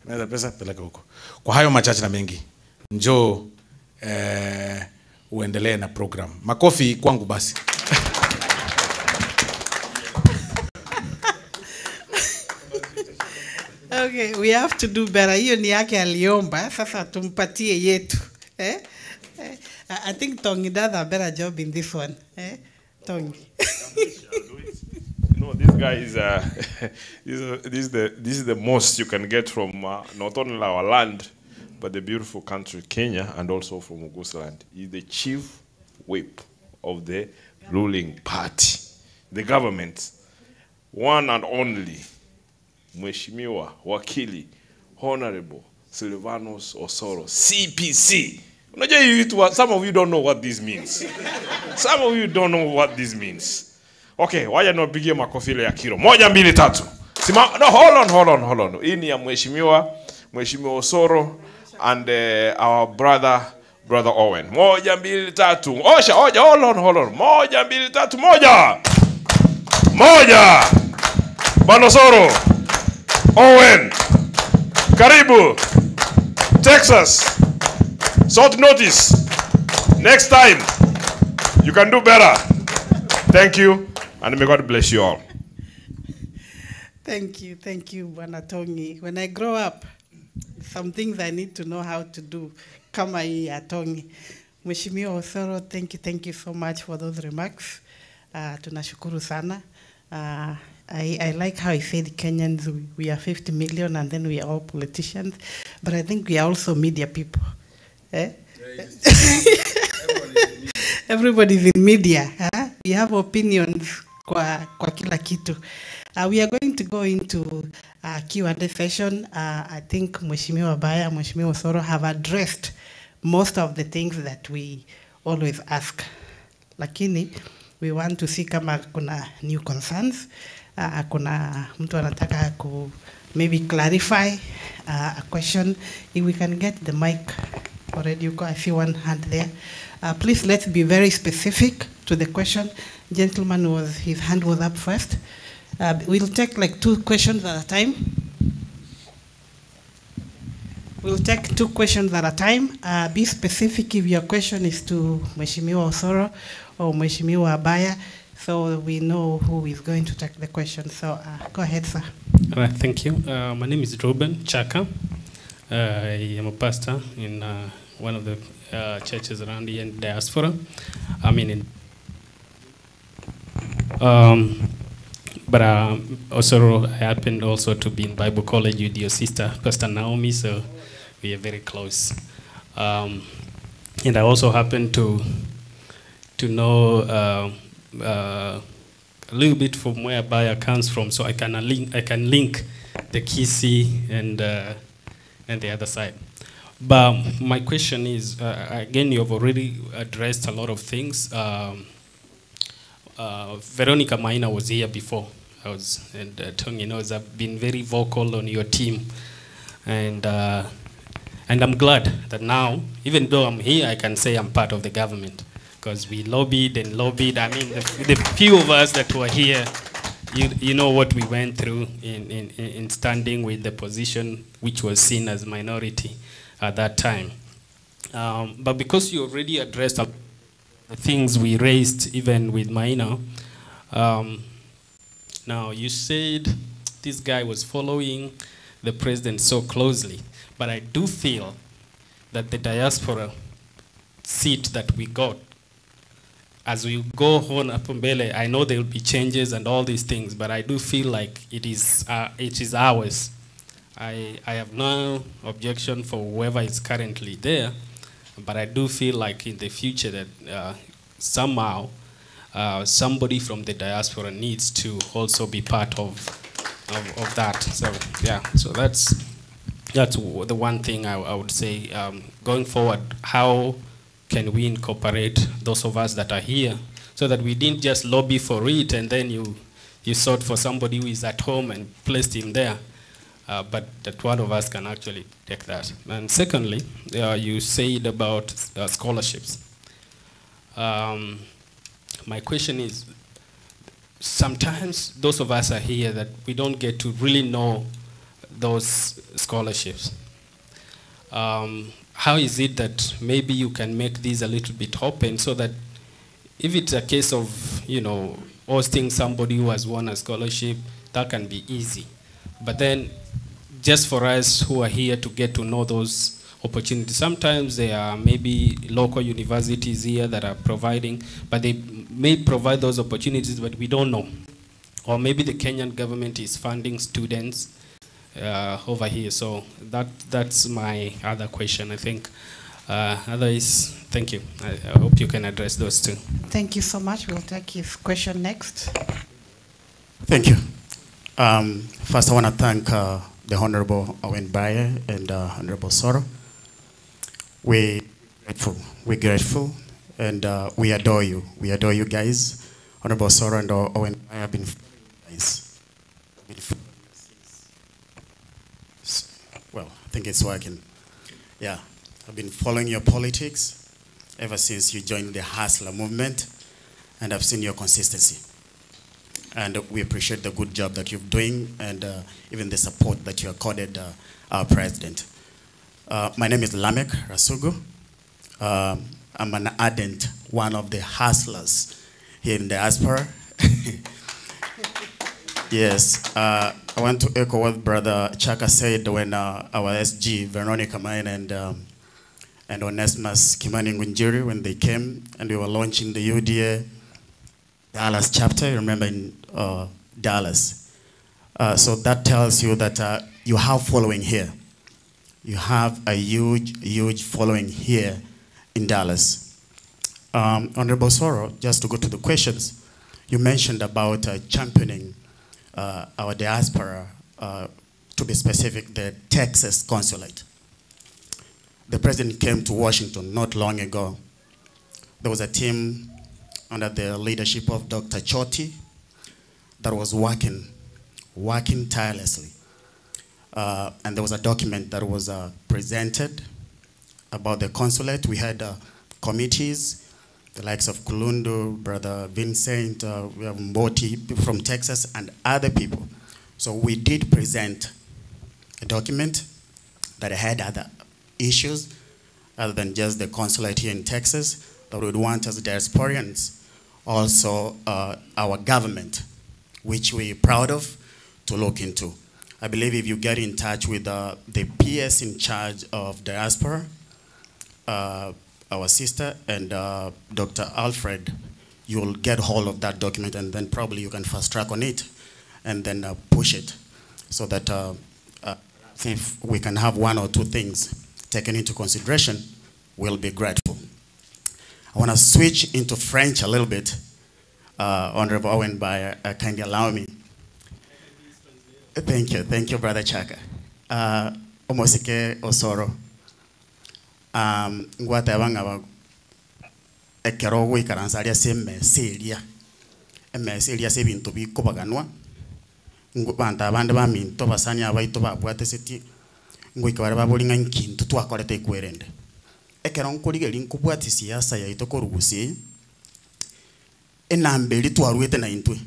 Tengeneza pesa, peleka huko. Kwa hayo machache na mengi, njoo uendelee na program. Makofi kwangu basi. Okay, we have to do better. Hiyo ni yake aliomba, sasa tumpatie yetu. Eh? I think Tongi does a better job in this one. Eh? Tongi. No, this guy is this is the most you can get from not only our land, but the beautiful country Kenya, and also from Ugusiland. He's the chief whip of the ruling party, the government, one and only Mheshimiwa Wakili Honorable Silvanus Osoro, CPC. Some of you don't know what this means. Some of you don't know what this means. Okay, waja niwapigie makofi ile ya kilo. 1, 2, 3. Sima, no, hold on. Hii ni ya Mheshimiwa Osoro and our brother Owen. 1, 2, 3. Osha, oja, hold on. 1, 2, 3, 1. 1. Bwana Osoro. Owen. Karibu. Texas. Short notice. Next time, you can do better. Thank you, and may God bless you all. Thank you, Bwana Tongi. When I grow up, some things I need to know how to do. Kama hii ya Tongi. Mheshimiwa Osoro, thank you so much for those remarks. Tunashukuru sana. I like how he said Kenyans, we are 50 million and then we are all politicians. But I think we are also media people. Eh? Everybody's in media. Huh? We have opinions kwa kila kitu. We are going to go into Q&A session. I think Mheshimiwa Baya, Mheshimiwa Osoro have addressed most of the things that we always ask. Lakini, we want to see kama kuna new concerns. Kuna mtu anataka ku maybe clarify a question. If we can get the mic. Already you go, I see one hand there. Please let's be very specific to the question. Gentleman was, his hand was up first. We'll take like 2 questions at a time. We'll take 2 questions at a time. Be specific if your question is to Mheshimiwa Osoro or Mheshimiwa Abaya, so we know who is going to take the question. So go ahead, sir. All right, thank you. My name is Ruben Chaka. I am a pastor in one of the churches around here in diaspora. I mean, in, but also I happened also to be in Bible college with your sister, Pastor Naomi, so we are very close. And I also happen to know a little bit from where Abaya comes from, so I can link the Kisii and the other side. But my question is, again, you have already addressed a lot of things. Veronica Maina was here before. I was, and Tony knows I've been very vocal on your team, and I'm glad that now, even though I'm here, I can say I'm part of the government, because we lobbied and lobbied. I mean, the few of us that were here, you know what we went through in standing with the position which was seen as minority at that time. But because you already addressed the things we raised even with Maina, now you said this guy was following the president so closely, but I do feel that the diaspora seat that we got, as we go on up mbele, I know there will be changes and all these things, but I do feel like it is ours. I have no objection for whoever is currently there, but I do feel like in the future that somehow somebody from the diaspora needs to also be part of that. So yeah, so that's the one thing I would say. Going forward, how can we incorporate those of us that are here so that we didn't just lobby for it and then you sought for somebody who is at home and placed him there, but that one of us can actually take that. And secondly, you said about scholarships. My question is, sometimes those of us are here that we don't get to really know those scholarships. How is it that maybe you can make these a little bit open so that if it's a case of, you know, hosting somebody who has won a scholarship, that can be easy. But then just for us who are here to get to know those opportunities, sometimes there are maybe local universities here that are providing, but they may provide those opportunities, but we don't know. Or maybe the Kenyan government is funding students over here. So that's my other question, I think. Otherwise, thank you. I hope you can address those two. Thank you so much. We'll take his question next. Thank you. First, I want to thank the Honorable Owen Bayer and Honorable Osoro. We're grateful. We're grateful, and we adore you. We adore you guys. Honorable Osoro and Owen Bayer have been guys. Well, I think it's working. Yeah, I've been following your politics ever since you joined the Hustler movement, and I've seen your consistency. And we appreciate the good job that you're doing and even the support that you accorded our president. My name is Lamek Rasugu. I'm an ardent one of the hustlers here in diaspora. Yes, I want to echo what Brother Chaka said when our SG, Veronica Maina and Onesmus Kimani Ngunjiri, when they came and we were launching the UDA Dallas chapter, you remember in Dallas. So that tells you that you have following here. You have a huge, huge following here in Dallas. Honorable Osoro, just to go to the questions, you mentioned about championing our diaspora, to be specific, the Texas consulate. The president came to Washington not long ago. There was a team under the leadership of Dr. Choti that was working tirelessly. And there was a document that was presented about the consulate. We had committees, the likes of Kulundu, Brother Vincent, we have Mboti people from Texas, and other people. So we did present a document that had other issues other than just the consulate here in Texas, that we would want as diasporians, also our government, which we're proud of, to look into. I believe if you get in touch with the PS in charge of diaspora, our sister, and Dr. Alfred, you'll get hold of that document, and then probably you can fast track on it and then push it so that if we can have one or two things taken into consideration, we'll be grateful. I want to switch into French a little bit. Honorable Owen Baya, kindly allow me. Thank you, Brother Chaka. Omosike Osoro. Ngwateba ng'a ekero goikaransa aria ase emesa eria, emesa eria ase ebinto bikobaganwa, banto abande baminto basani abaito babwateseti, ngoika bare babori ng'a nkinto twakorete ekwerende. Ekero nkorigeria nkobwati siasa yaito korugusia, enamba eria twarwete na intwe,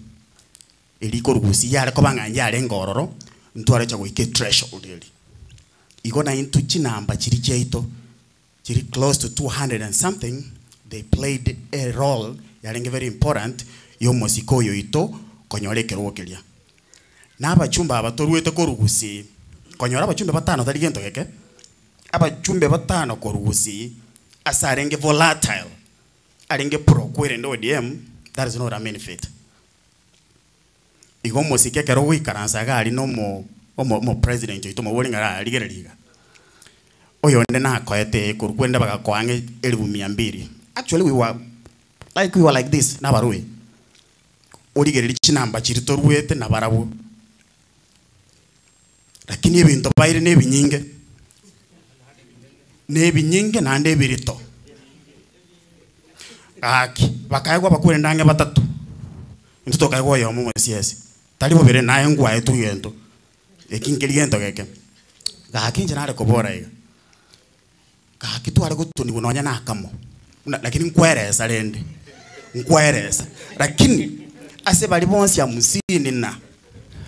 eri korugusia yare koba ng'a yarenge ororo, ntwarecha goika ethreshold eri. Igo na intwe chinamba chiri chiaito, chiri close to 200 and something, they played a role yarenge very important yomosiko oyo oito konyora ekerogo keria. Na abachumba aba torwete korugusia, konyora abachumbe batano tari gento geke, abachumbe batano korugusia ase arenge volatile, arenge pro kwerende ODM, that is not a mean feat. Igo omosike ekero goikaransa iga aria na omo omo president oito mobori ng'a arigereria iga. Oyonde nakoete korwa kwende bagakoa ng'a elfu mia mbili. Actually we were like this nabarue. Origereria chinamba chiri torwete nabarabwo. Lakini ebinto baire na ebinyinge. Na ebinyinge naende ebirito. Gaki, bakaegwa abakwere ang'e batatu. Intwe tokaegwa oyomo omosiasi. Tari bobere naye ngwaetwe egento. Eki nkeri gento geke. Gaki inche nare kobora iga. Gaki tware gotoniwa nonya na akamo. Lakini nkweresa rende. Nkweresa. Lakini ase bari bonsi hamsini na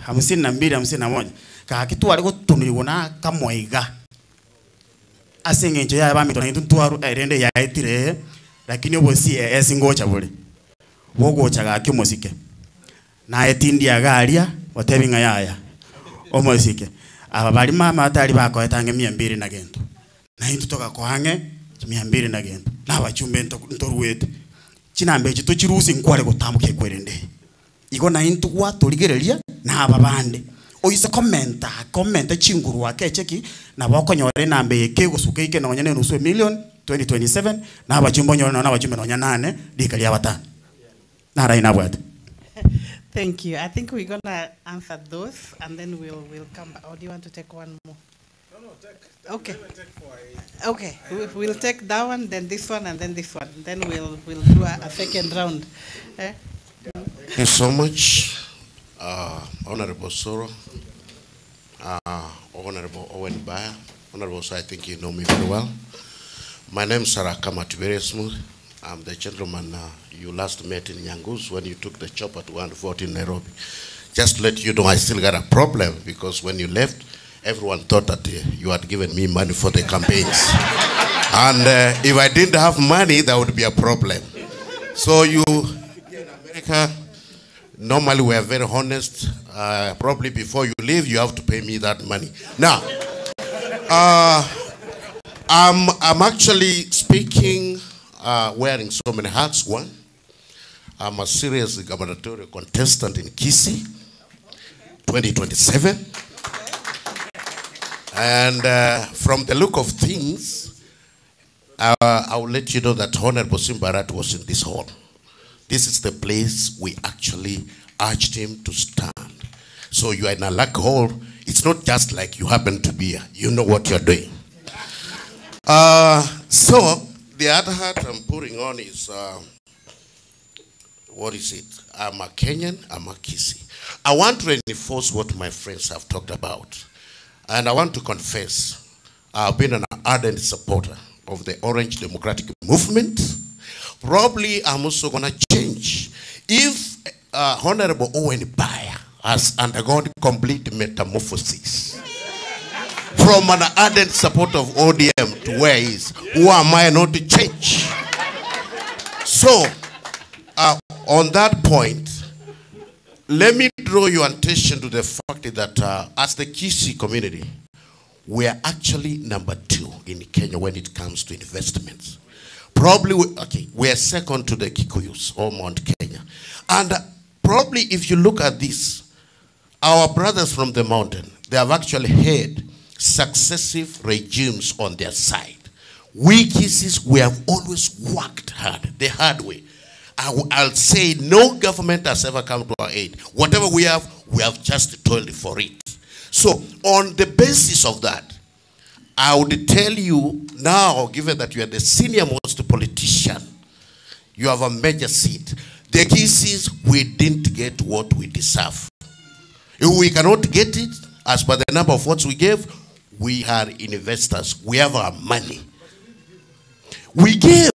hamsini na mbili, hamsini na moja. Gaki tware gotoniwa na akamo iga. Ase eng'encho yaye bamito naintwe ntwaru erende yaetire, lakini obosie ase ngocha bore. Bogocha gaki omosike. Naye tindia iga aria, otebi ng'a yaya. Omosike. Aba bari mama atari bakoeta ang'e mia mbili na gento. Naintwe togakoa ang'e mia mbili na gento. Na abachumbe ntoruete. Chinamba echi tochirusi nkware gotamboka ekwerende. Igo naintwe gwatorigereria na aba bande. Oise komenta, komenta chinguru ake echeki, nabo okonyora enamba eye kegosuka ike nonya na enusu emillion 2027, na abachumbe onyore nonya na abachumbe nonya nane, rika ria batano. Narai nabwate. Thank you. I think we're going to answer those and then we'll come back. Or do you want to take one more? No, no, take. Okay. Let me take four. Okay. We'll take that one, then this one, and then this one. Then we'll do a second round. Thank you so much, Honorable Osoro, Honorable Owen Baya. Honorable Osoro, I think you know me very well. My name is Sarakama Tiberius. I'm the gentleman you last met in Nyangus when you took the chopper to 140 in Nairobi. Just to let you know, I still got a problem because when you left, everyone thought that you had given me money for the campaigns. And if I didn't have money, that would be a problem. So you, here in America, normally we are very honest. Probably before you leave, you have to pay me that money. Now, I'm actually speaking, wearing so many hats. One, I'm a serious gubernatorial contestant in Kisii, 2027. And from the look of things, I will let you know that Honorable Simba Arati was in this hall. This is the place we actually urged him to stand. So you are in a luck hall. It's not just like you happen to be here. You know what you're doing. So the other hat I'm putting on is, what is it? I'm a Kenyan, I'm a Kisii. I want to reinforce what my friends have talked about. And I want to confess, I've been an ardent supporter. of the Orange Democratic Movement. Probably I'm also going to change. If Honorable Owen Baya has undergone complete metamorphosis from an ardent supporter of ODM to where he is, who am I not to change? So, on that point, let me draw your attention to the fact that as the Kisii community, we are actually number 2 in Kenya when it comes to investments. Probably, we are second to the Kikuyus or Mount Kenya. And probably if you look at this, our brothers from the mountain, they have actually had successive regimes on their side. We Kisiis, we have always worked hard, the hard way. I'll say no government has ever come to our aid. Whatever we have just toiled for it. So on the basis of that, I would tell you now, given that you are the senior most politician, you have a major seat. The Kisiis, we didn't get what we deserve. If we cannot get it, as per the number of votes we gave, we are investors. We have our money. We gave.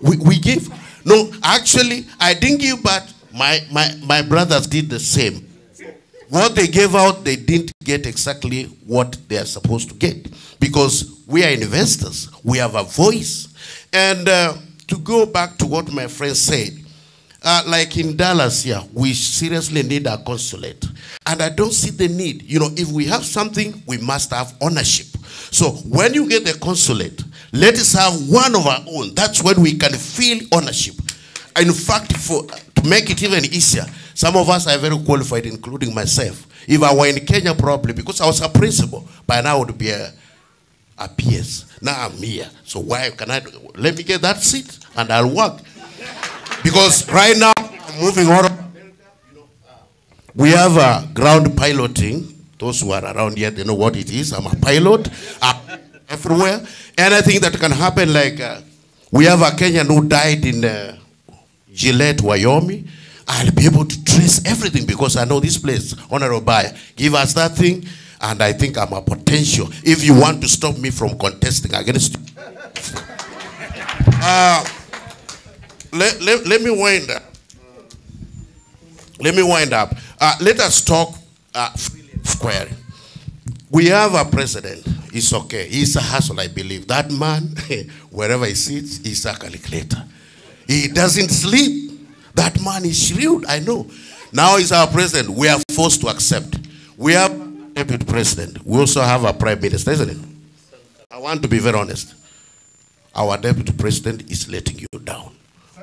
We gave. No, actually, I didn't give, but my brothers did the same. What they gave out, they didn't get exactly what they are supposed to get. Because we are investors. We have a voice. And to go back to what my friend said, like in Dallas here, we seriously need a consulate. And I don't see the need. You know, if we have something, we must have ownership. So when you get the consulate, let us have one of our own. That's when we can feel ownership. In fact, to make it even easier, some of us are very qualified, including myself. If I were in Kenya, probably, because I was a principal, by now I would be a PS. Now I'm here. So why can I? Let me get that seat and I'll work. Because right now, I'm moving on. We have a ground piloting. Those who are around here, they know what it is. I'm a pilot. I'm everywhere. Anything that can happen, like we have a Kenyan who died in Gillette, Wyoming. I'll be able to trace everything because I know this place. Honorable Baya, give us that thing, and I think I'm a potential. If you want to stop me from contesting against you. Let me wind up. Let me wind up. Let us talk square. We have a president. It's okay. He's a hustle, I believe. That man, wherever he sits, he's a calculator. He doesn't sleep. That man is shrewd, I know. Now he's our president. We are forced to accept. We have a deputy president. We also have a prime minister, isn't it? I want to be very honest. Our deputy president is letting you down.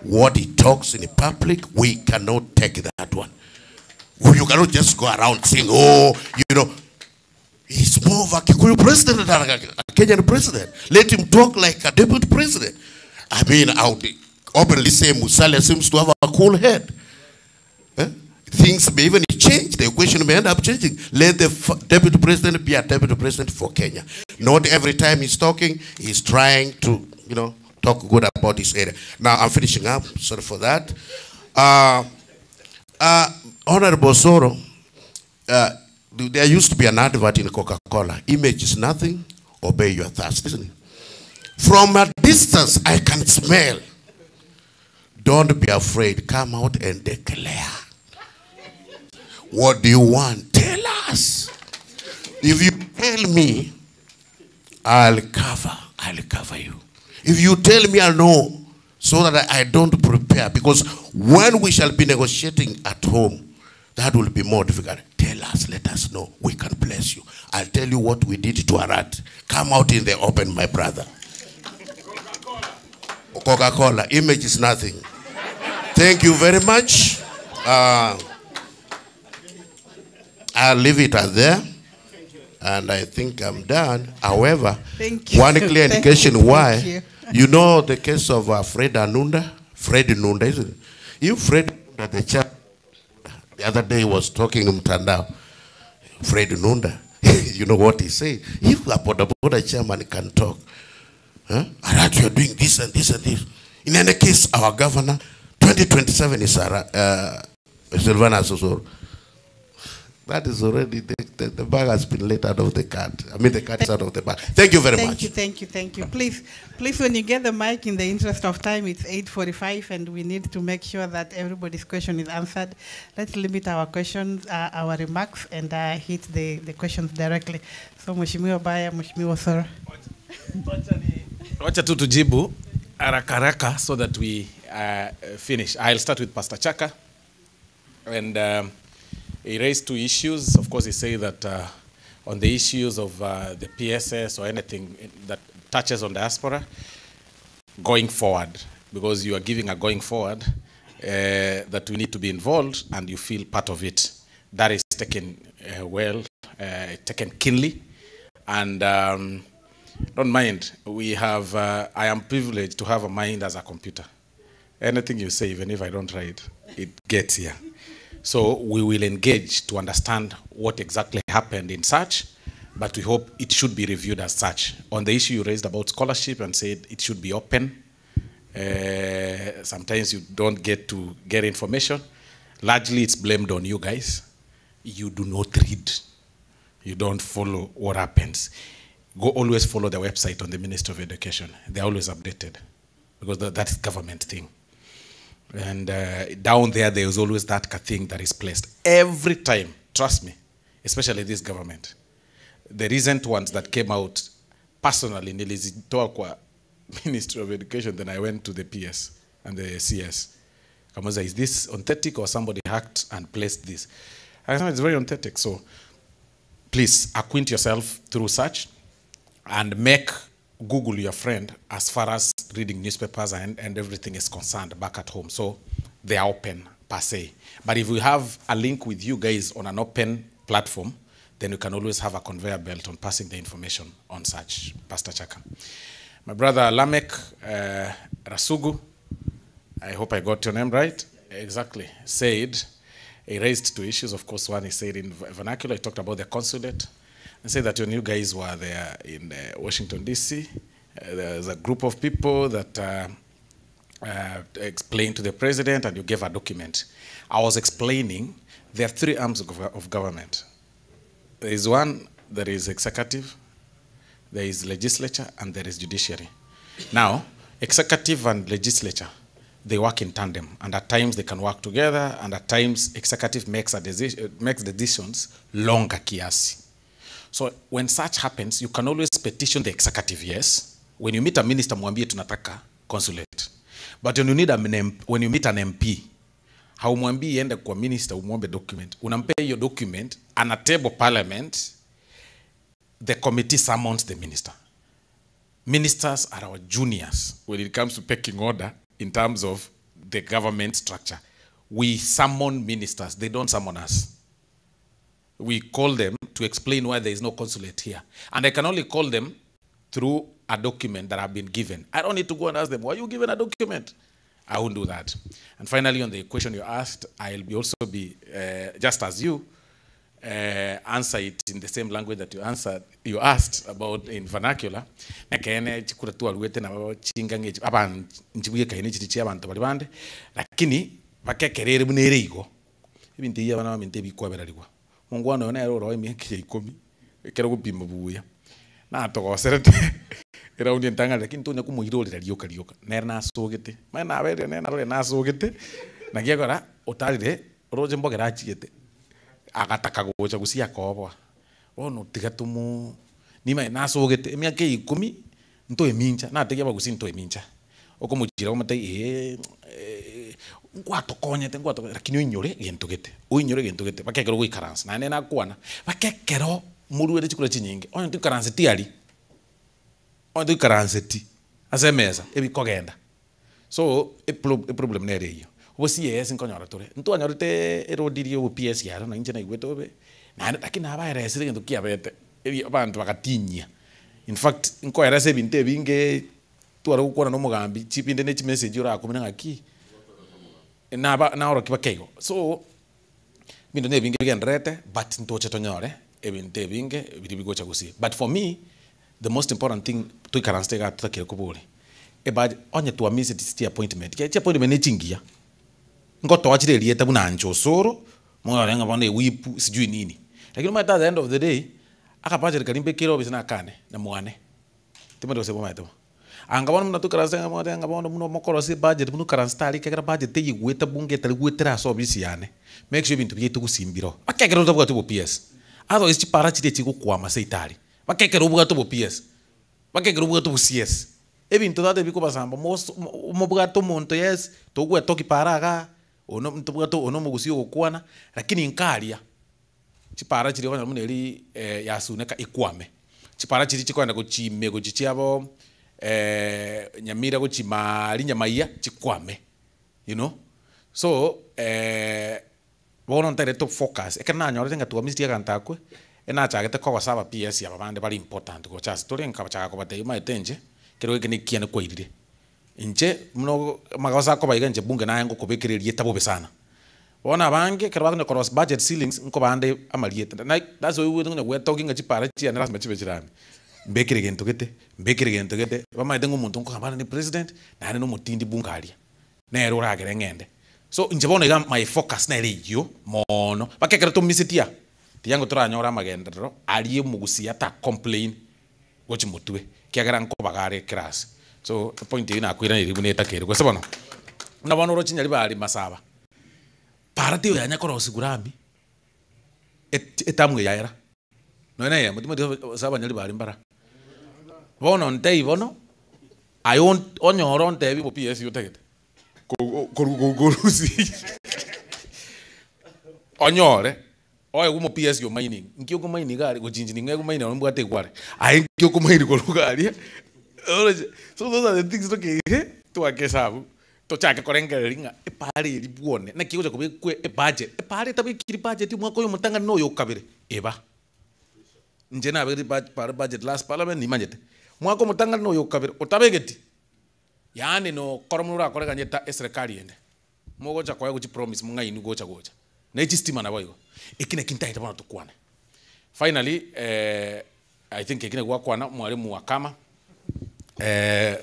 What he talks in the public, we cannot take that one. You cannot just go around saying, oh, you know, he's more of a Kikuyu president than a Kenyan president. Let him talk like a deputy president. I mean, I would openly say Musalia seems to have a cool head. Eh? Things may even change. The equation may end up changing. Let the deputy president be a deputy president for Kenya. Not every time he's talking, he's trying to, you know, talk good about this area. Now, I'm finishing up. Sorry for that. Honorable Osoro, there used to be an advert in Coca-Cola. Image is nothing, obey your thirst, isn't it? From a distance, I can smell. Don't be afraid. Come out and declare. What do you want? Tell us. If you tell me, I'll cover. I'll cover you. If you tell me, I'll know, so that I don't prepare. Because when we shall be negotiating at home, that will be more difficult. Tell us, let us know. We can bless you. I'll tell you what we did to Arat. Come out in the open, my brother. Coca-Cola. Image is nothing. Thank you very much. I'll leave it at there. And I think I'm done. However, one clear indication why. You know the case of Fred Nunda? Fred Nunda, isn't it? If Fred Nunda, the chap, the other day was talking in Mtandao. Fred Nunda, you know what he said? If the Boda Boda chairman can talk, huh? And you're doing this and this and this. In any case, our governor, 2027 is Silvanus Osoro. That is already the the, the bag has been let out of the cat. I mean, the cat is out of the bag. Thank you very thank much. you, thank you, thank you. Please, please, when you get the mic, in the interest of time, it's 8:45, and we need to make sure that everybody's question is answered. Let's limit our questions, our remarks, and hit the questions directly. So, Mheshimiwa Baya, Mheshimiwa Sir. Wacha tu tujibu haraka haraka so that we finish. I'll start with Pastor Chaka. And he raised two issues. Of course, he said that on the issues of the PSS or anything that touches on diaspora, going forward, because you are giving a going forward, that we need to be involved and you feel part of it. That is taken well, taken keenly. And don't mind, I am privileged to have a mind as a computer. Anything you say, even if I don't write, it gets here. So we will engage to understand what exactly happened in such, but we hope it should be reviewed as such. On the issue you raised about scholarship and said it should be open, sometimes you don't get to get information. Largely it's blamed on you guys. You do not read. You don't follow what happens. Go always follow the website on the Ministry of Education. They're always updated because that's government thing. And down there, there is always that thing that is placed. Every time, trust me, especially this government. The recent ones that came out, personally, nilizitoa kwa Ministry of Education, then I went to the PS and the CS. Kamuza, is this authentic or somebody hacked and placed this? I said, it's very authentic. So please acquaint yourself through search and make Google your friend as far as reading newspapers and everything is concerned back at home. So they are open per se. But if we have a link with you guys on an open platform, then you can always have a conveyor belt on passing the information on such, Pastor Chaka. My brother Lamek Rasugu, I hope I got your name right, exactly, said, he raised two issues. Of course, one he said in vernacular, he talked about the consulate, and said that when you guys were there in Washington, D.C., there's a group of people that explained to the president and you gave a document. I was explaining there are three arms of government. There is one that is executive, there is legislature, and there is judiciary. Now, executive and legislature, they work in tandem, and at times they can work together, and at times executive makes, a makes decisions longer kiasi. So when such happens, you can always petition the executive, yes. When you meet a minister, mwambie tunataka consulate. But when you, need a, when you meet an MP, haumwambii ende kwa minister umwombe document. Unampea hiyo document, ana table parliament, the committee summons the minister. Ministers are our juniors when it comes to pecking order in terms of the government structure. We summon ministers, they don't summon us. We call them to explain why there is no consulate here. And I can only call them through a document that I've been given. I don't need to go and ask them, why are you given a document? I won't do that. And finally, on the question you asked, I'll be also be, just as you, answer it in the same language that you answered, you asked about in vernacular. Nakene chikura tu aluete na chinga ngechi aba nchibuye kaine chitichi abantu bali bande lakini bakekerere bunere igo ebintu iya bana bamente bikwaberarigwa mungwana yone ero ro emyaka 10 ekero gupima buya na togoserete eraundi entang'ani lakini tonya komoirorera rioka rioka nere nasogete manye naberire nere narore nasogete naki ekora otarire oroche mbogera achiete agataka gocha gusia akoboa bono tiga tomo nimaye nasogete emiaka eye 10 ntoemincha nategia abagusi ntoemincha okomochira omotebi eh ngwatokonyete ngwatokonyete lakini oinyore gento gete oinyore gento gete bakekero goikaransa naende nakwana bakekero moruere chikura chinyinge onye toikaranseti aria onye toikaranseti ase emesa ebikogenda so eproblem nere eywo obo CS nkonyora tore ntwanyorete erodi ria obo PS yaro na inche naigwete obe naende lakini nabaeresire egento kiabete ebi abanto bagatinyia in fact nkoeresa ebinto ebinge tware gokwana na omogambi chibinde na chimessage orakomina ng'aki naba naorokia bakeigo so ebinto na ebinge bigenderete but ntoche tonyore ebinto ebinge biri bigocha gusii but for me the most important thing toikaranse iga totakire kobori ebudget onye twamisete chi appointment chi appointment na chingiya ngotoa chire erieta buna nche osoro, mwarore ng'a bono ewipu sijui nini. Lakini omanyete at the end of the day, akabudget karia mbekire obisi nakane na mwane, timanyeti gose momanyete bo. Anga bono buna toikaranse ng'a mogoteba ng'a bono buna mokorosia ebudget buna okaranse tari ekiagera budget teyigwete bunge etari gwetera ase obisi yane, make sure ebinto biaito gusii mbiroo. Mpaka ekero otabwati obo PS, otherwise chipara chiria chigokwama seito aria, mpaka ekero obwate obo PS, mpaka ekero obwate obo CS, ebinto tata ebikobasamba moso mobwate omonto yes, togwetoki para igaa, ono ntobwate ono omogusii ogokwana, lakini nkaria. Chipara chiria okonyora buna eria yasuneka ekwame, chipara chiria chikoenda gochia ime gochia chiabo Nyamira gochia maaria Nyamaiya chikwame, you know. So bono ntaire to focus, ekero nanyorete ng'a twamisirie aganto akwe, enachagete kogosa aba PS aba bande bare important gocha ase tore nkabachaka kobatebia omanyete inche, ekero eke nekiane kwairire. Inche buna amagoso akoba iga inche bunge naye ngokobekera erieta bobe sana. Bono abange ekero bakonya korosia budget ceilings nkobande amarieta na that's why oigwete konya gwetogia ng'a chipara chiane lasima chibe chirame. Mbekere gento gete, mbekere gento gete, bamaete ng'a omonto nkogamba ne president naende na omotindi bunge aria, nere oragere ng'ende. So inche bono iga my focus nere eyio moono, mpaka ekero tomisetie aa, tiga ngo toranyore amagenderero aria omogusii ata complain gochia motwe, ekiagera nkobaga are ekerasi. So epoint eyio nakoiraneria buna etakeire. Gose bono, buna bono oroche Nyaribari Masaba, para teiyo yanya korosigwa rami, et- etamu eye yaera, nonya na eyemo timanyeti gose abanyaribari mbara. Bono ntebie bono, aye on- onyore ontebie bo PS otagete, korwa korusia onyore. Oye omo PS o mining, nki okomaini iga aria gochinchi ning'e ekomaini nonye mbwate egware, aye nki okomaini korwa iga aria oroche so those are the things tokeire twake esabu tochake korengereria ng'a epara eria bwone naki egocha kobekwa ebudget, epara etabekiri budget omwaka oyo omotang'ani na oyo okabere eba. Inche nabegete bud para budget last parliament nimanyete, omwaka omotang'ani na oyo okabere otabegeti, yaani nokora buna orakore ganyete eserekari ende. Mogocha koegwa chipromise mong'ainwe gocha gocha. Ne chistima naboigo. Eki naki ntagete bono tokwane. Finally eh, I think eki naki gwakwana mwalimu wa kama eh,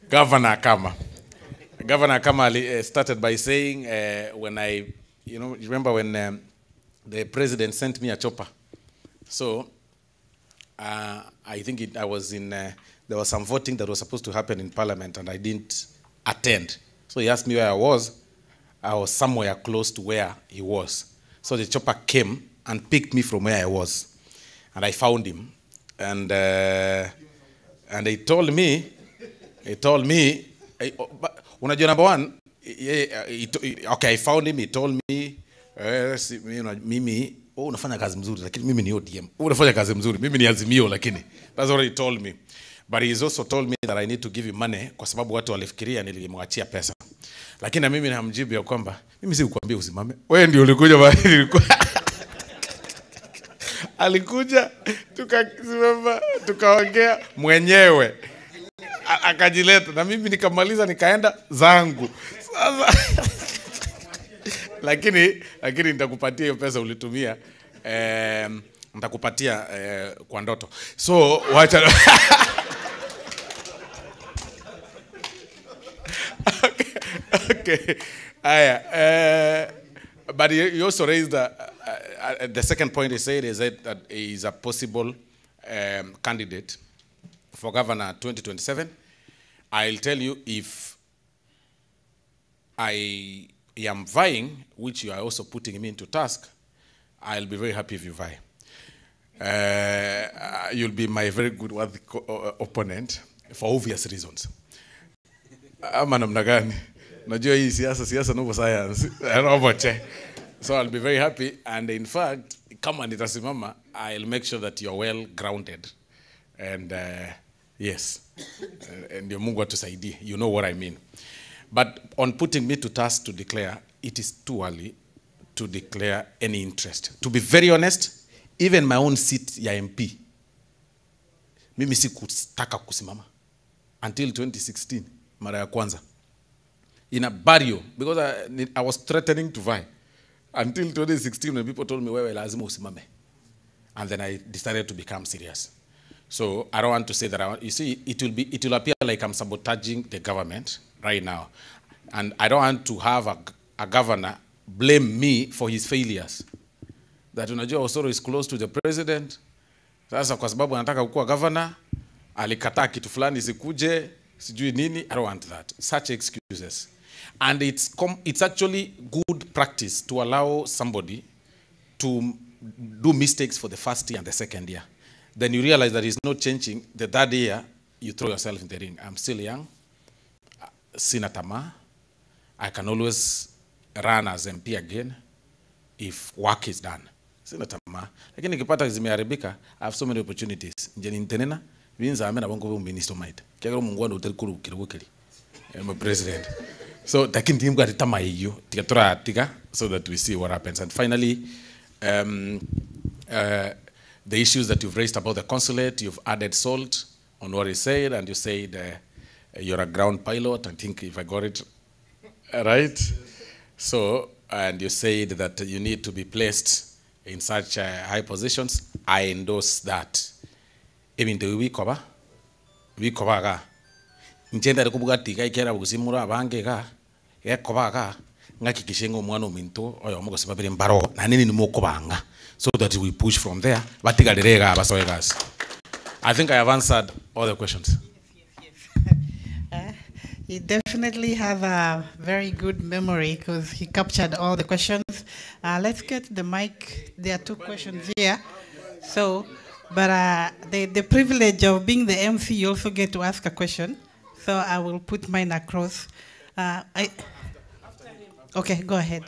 Governor Kama. Governor Kama ali, started by saying eh, when I, you know, you remember when the president sent me a chopper. So I think it, I was in, there was some voting that was supposed to happen in parliament and I didn't attend. So he asked me where I was. I was somewhere close to where he was. So the chopper came and picked me from where I was. And I found him. And, and he told me, he told me, eh, oh, but, unajua number one, yeah, he, he, okay, I found him, he told me, eh, si, mimi, oh, unafanya kazi mzuri, lakini mimi ni ODM. Unafanya kazi mzuri, mimi ni Azimio, lakini. That's what he told me. But he's also told me that I need to give him money kwa sababu watu walifikiria nilimwachia pesa. Lakini na mimi namjibu ya kwamba mimi sikukwambia usimame. Wewe ndio ulikuja mahali nilikuwa. Alikuja tukasimama tukaongea mwenyewe. Akajileta na mimi nikamaliza nikaenda zangu. Sasa lakini nitakupatia hiyo pesa ulitumia. Nitakupatia kwa ndoto. So wacha Okay. Okay. Aya, but he also raised the second point he said is that he is a possible candidate for governor 2027. I'll tell you, if I am vying, which you are also putting me into task, I'll be very happy if you vie. You'll be my very good worthy opponent for obvious reasons. Ama namna gani? Najua hii siasa, siasa no science. Roboche. So I'll be very happy, and in fact, kama nitasimama, I'll make sure that you're well grounded. And yes, and your Mungu atusaidie. You know what I mean. But on putting me to task to declare, it is too early to declare any interest. To be very honest, even my own seat ya MP, mimi sikutaka kusimama until 2016, mara ya kwanza. In a barrio, because I was threatening to vie. Until 2016 when people told me, wewe lazima usimame. And then I decided to become serious. So I don't want to say that I want, you see, it will be, it will appear like I'm sabotaging the government right now. And I don't want to have a governor blame me for his failures. That unajua Osoro is close to the president. Sasa kwa sababu anataka kuwa governor, alikataa kitu fulani sikuje, sijui nini. I don't want that. Such excuses. And it's actually good practice to allow somebody to do mistakes for the first year and the second year. Then you realize that it's not changing. The third year, you throw yourself in the ring. I'm still young. Sina tamaa. I can always run as MP again if work is done. Sina tamaa. Lakini nikipata zimeharibika, I have so many opportunities. Nje nintenena, binza amena bongo bo minister might. Kiagero Mungu ando uterikuru kirugukiri. I'm a president. So lakini timu ati tamaa hiyo, tika tura tika so that we see what happens. And finally, the issues that you've raised about the consulate, you've added salt on what he said, and you said you're a ground pilot. I think if I got it right. So, and you said that you need to be placed in such high positions. I endorse that. Even the wikoba, wikoba ga. Nchenda rikubuga tiga ikera bugusimura abange ga, ekoba ga, ngakikishengo mwana ominto oyo omogose babere mbaro na nini nimokobanga, so that we push from there. Batigarire basoe gas. I think I have answered all the questions. Yes, yes. He definitely has a very good memory because he captured all the questions. Let's get the mic. There are two questions here. But the privilege of being the MC, you also get to ask a question. So I will put mine across. Okay, go ahead.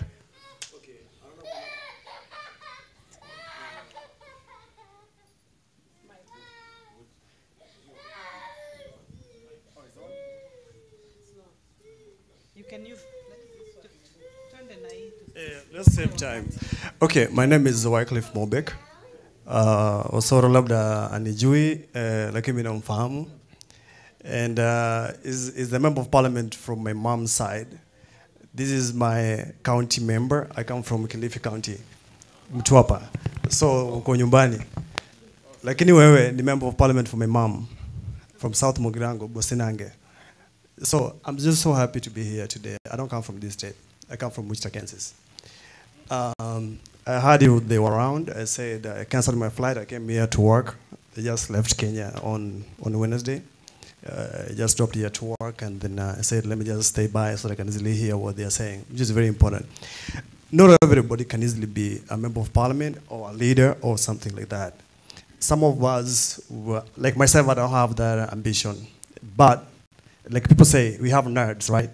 You can use. Let's save time. Okay, my name is Wycliffe Mobek. Osoro labda anijui, lakini mimi namfahamu. And is the member of parliament from my mom's side. This is my county member. I come from Kilifi County, Mtwapa. So uko nyumbani. Lakini wewe ni member of parliament for my mom, from South Mugirango, Bosinange. So I'm just so happy to be here today. I don't come from this state. I come from Wichita, Kansas. I heard they were around. I said I canceled my flight. I came here to work. I just left Kenya on Wednesday. I just dropped here to work, and then I said, let me just stay by so that I can easily hear what they are saying, which is very important. Not everybody can easily be a member of parliament or a leader or something like that. Some of us, were, like myself, I don't have that ambition. But like people say, we have nerds, right?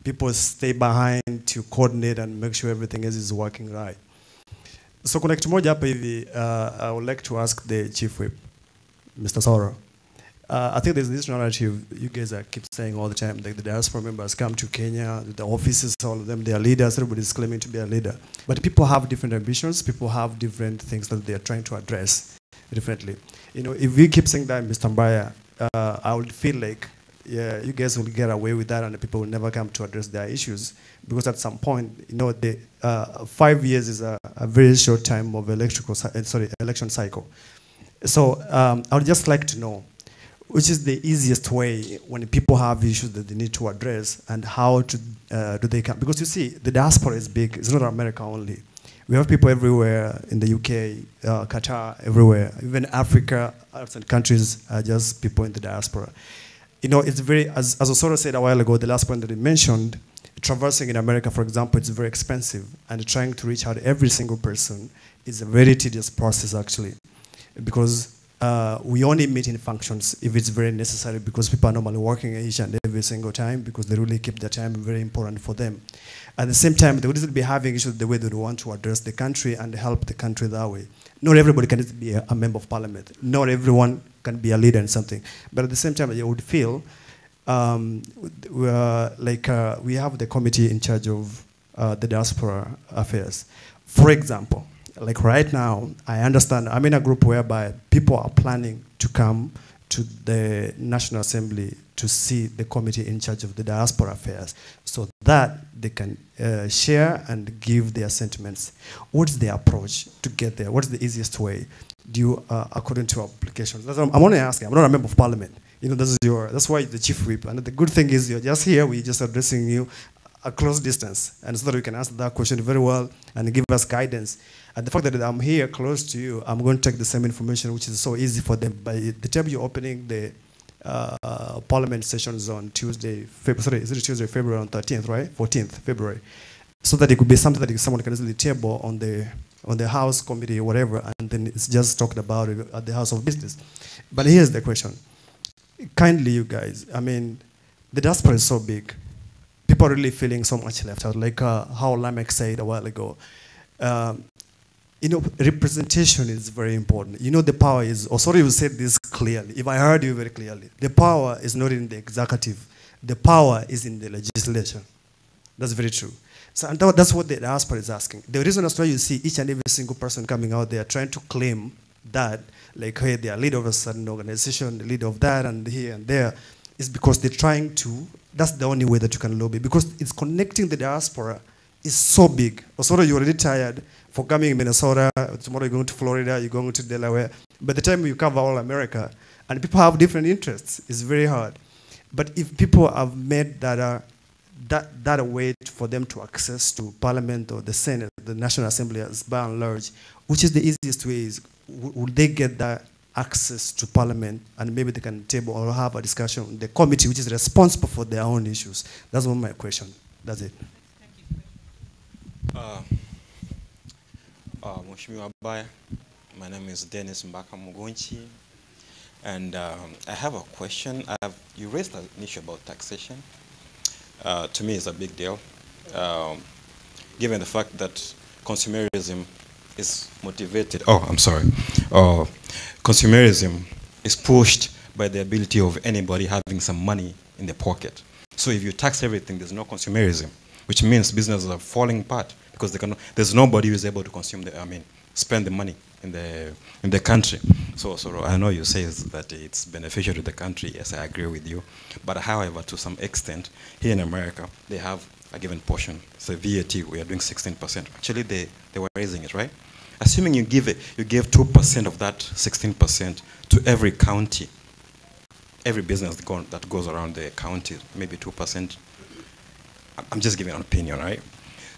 People stay behind to coordinate and make sure everything is working right. So kuna kitu moja hapa hivi, I would like to ask the chief whip, Mr. Soro. I think there's this narrative you guys are keep saying all the time, like the diaspora members come to Kenya, the offices, all of them, they are leaders, everybody's claiming to be a leader. But people have different ambitions, people have different things that they are trying to address differently. You know, if we keep saying that, Mr. Mbaya, I would feel like, yeah, you guys will get away with that and the people will never come to address their issues. Because at some point, you know, the 5 years is a very short time of election cycle. So I would just like to know, which is the easiest way when people have issues that they need to address, and how to, do they come? Because you see, the diaspora is big. It's not America only. We have people everywhere in the UK, Qatar, everywhere. Even Africa, outside countries are just people in the diaspora. You know, it's very, as Osoro said a while ago, the last point that he mentioned, traversing in America, for example, it's very expensive, and trying to reach out to every single person is a very tedious process, actually, because we only meet in functions if it's very necessary, because people are normally working each and every single time, because they really keep their time very important for them. At the same time, they would still be having issues the way they want to address the country and help the country that way. Not everybody can be a member of parliament. Not everyone can be a leader in something. But at the same time, you would feel we have the committee in charge of the diaspora affairs. For example, like right now, I understand I'm in a group whereby people are planning to come to the National Assembly to see the committee in charge of the diaspora affairs so that they can share and give their sentiments. What's the approach to get there? What's the easiest way? Do you, according to applications? That's what I'm only asking. I'm not a member of parliament. You know, this is your, that's why the chief whip. And the good thing is you're just here, we're just addressing you. a close distance, and so that you can answer that question very well and give us guidance. And the fact that I'm here close to you, I'm going to take the same information, which is so easy for them. By the time you're opening the parliament sessions on Tuesday, sorry, is it Tuesday, February on 13th, right? 14th, February. So that it could be something that someone can easily table on the House committee or whatever, and then it's just talked about at the House of Business. But here's the question. Kindly, you guys, I mean, the diaspora is so big. People are really feeling so much left out, like how Lameck said a while ago. You know, representation is very important. You know, the power is, oh, sorry, you said this clearly. If I heard you very clearly, the power is not in the executive. The power is in the legislation. That's very true. So, and that's what the diaspora is asking. The reason that's why you see each and every single person coming out there trying to claim that, like, hey, they are leader of a certain organization, the leader of that, and here and there, is because they're trying to, that's the only way that you can lobby, because it's connecting the diaspora is so big. Osoro, you're already tired for coming in Minnesota, tomorrow you're going to Florida, you're going to Delaware. By the time you cover all America, and people have different interests, it's very hard. But if people have made that, that a way for them to access to Parliament or the Senate, the National Assembly as by and large, which is the easiest way is, would they get that access to Parliament, and maybe they can table or have a discussion on the committee which is responsible for their own issues? That's one of my question. That's it. Mheshimiwa Abaya, my name is Dennis Mbaka Mugunchi, and I have a question. You raised an issue about taxation. To me, it's a big deal, given the fact that consumerism is motivated. Oh, I'm sorry. Consumerism is pushed by the ability of anybody having some money in their pocket. So if you tax everything, there's no consumerism, which means businesses are falling apart because they cannot, there's nobody who is able to consume the, I mean, spend the money in the country. So I know you say that it's beneficial to the country. Yes, I agree with you. But however, to some extent, here in America, they have a given portion. So VAT, we are doing 16%. Actually, they were raising it, right? Assuming you give 2% of that 16% to every county, every business that goes around the county, maybe 2%. I'm just giving an opinion, right?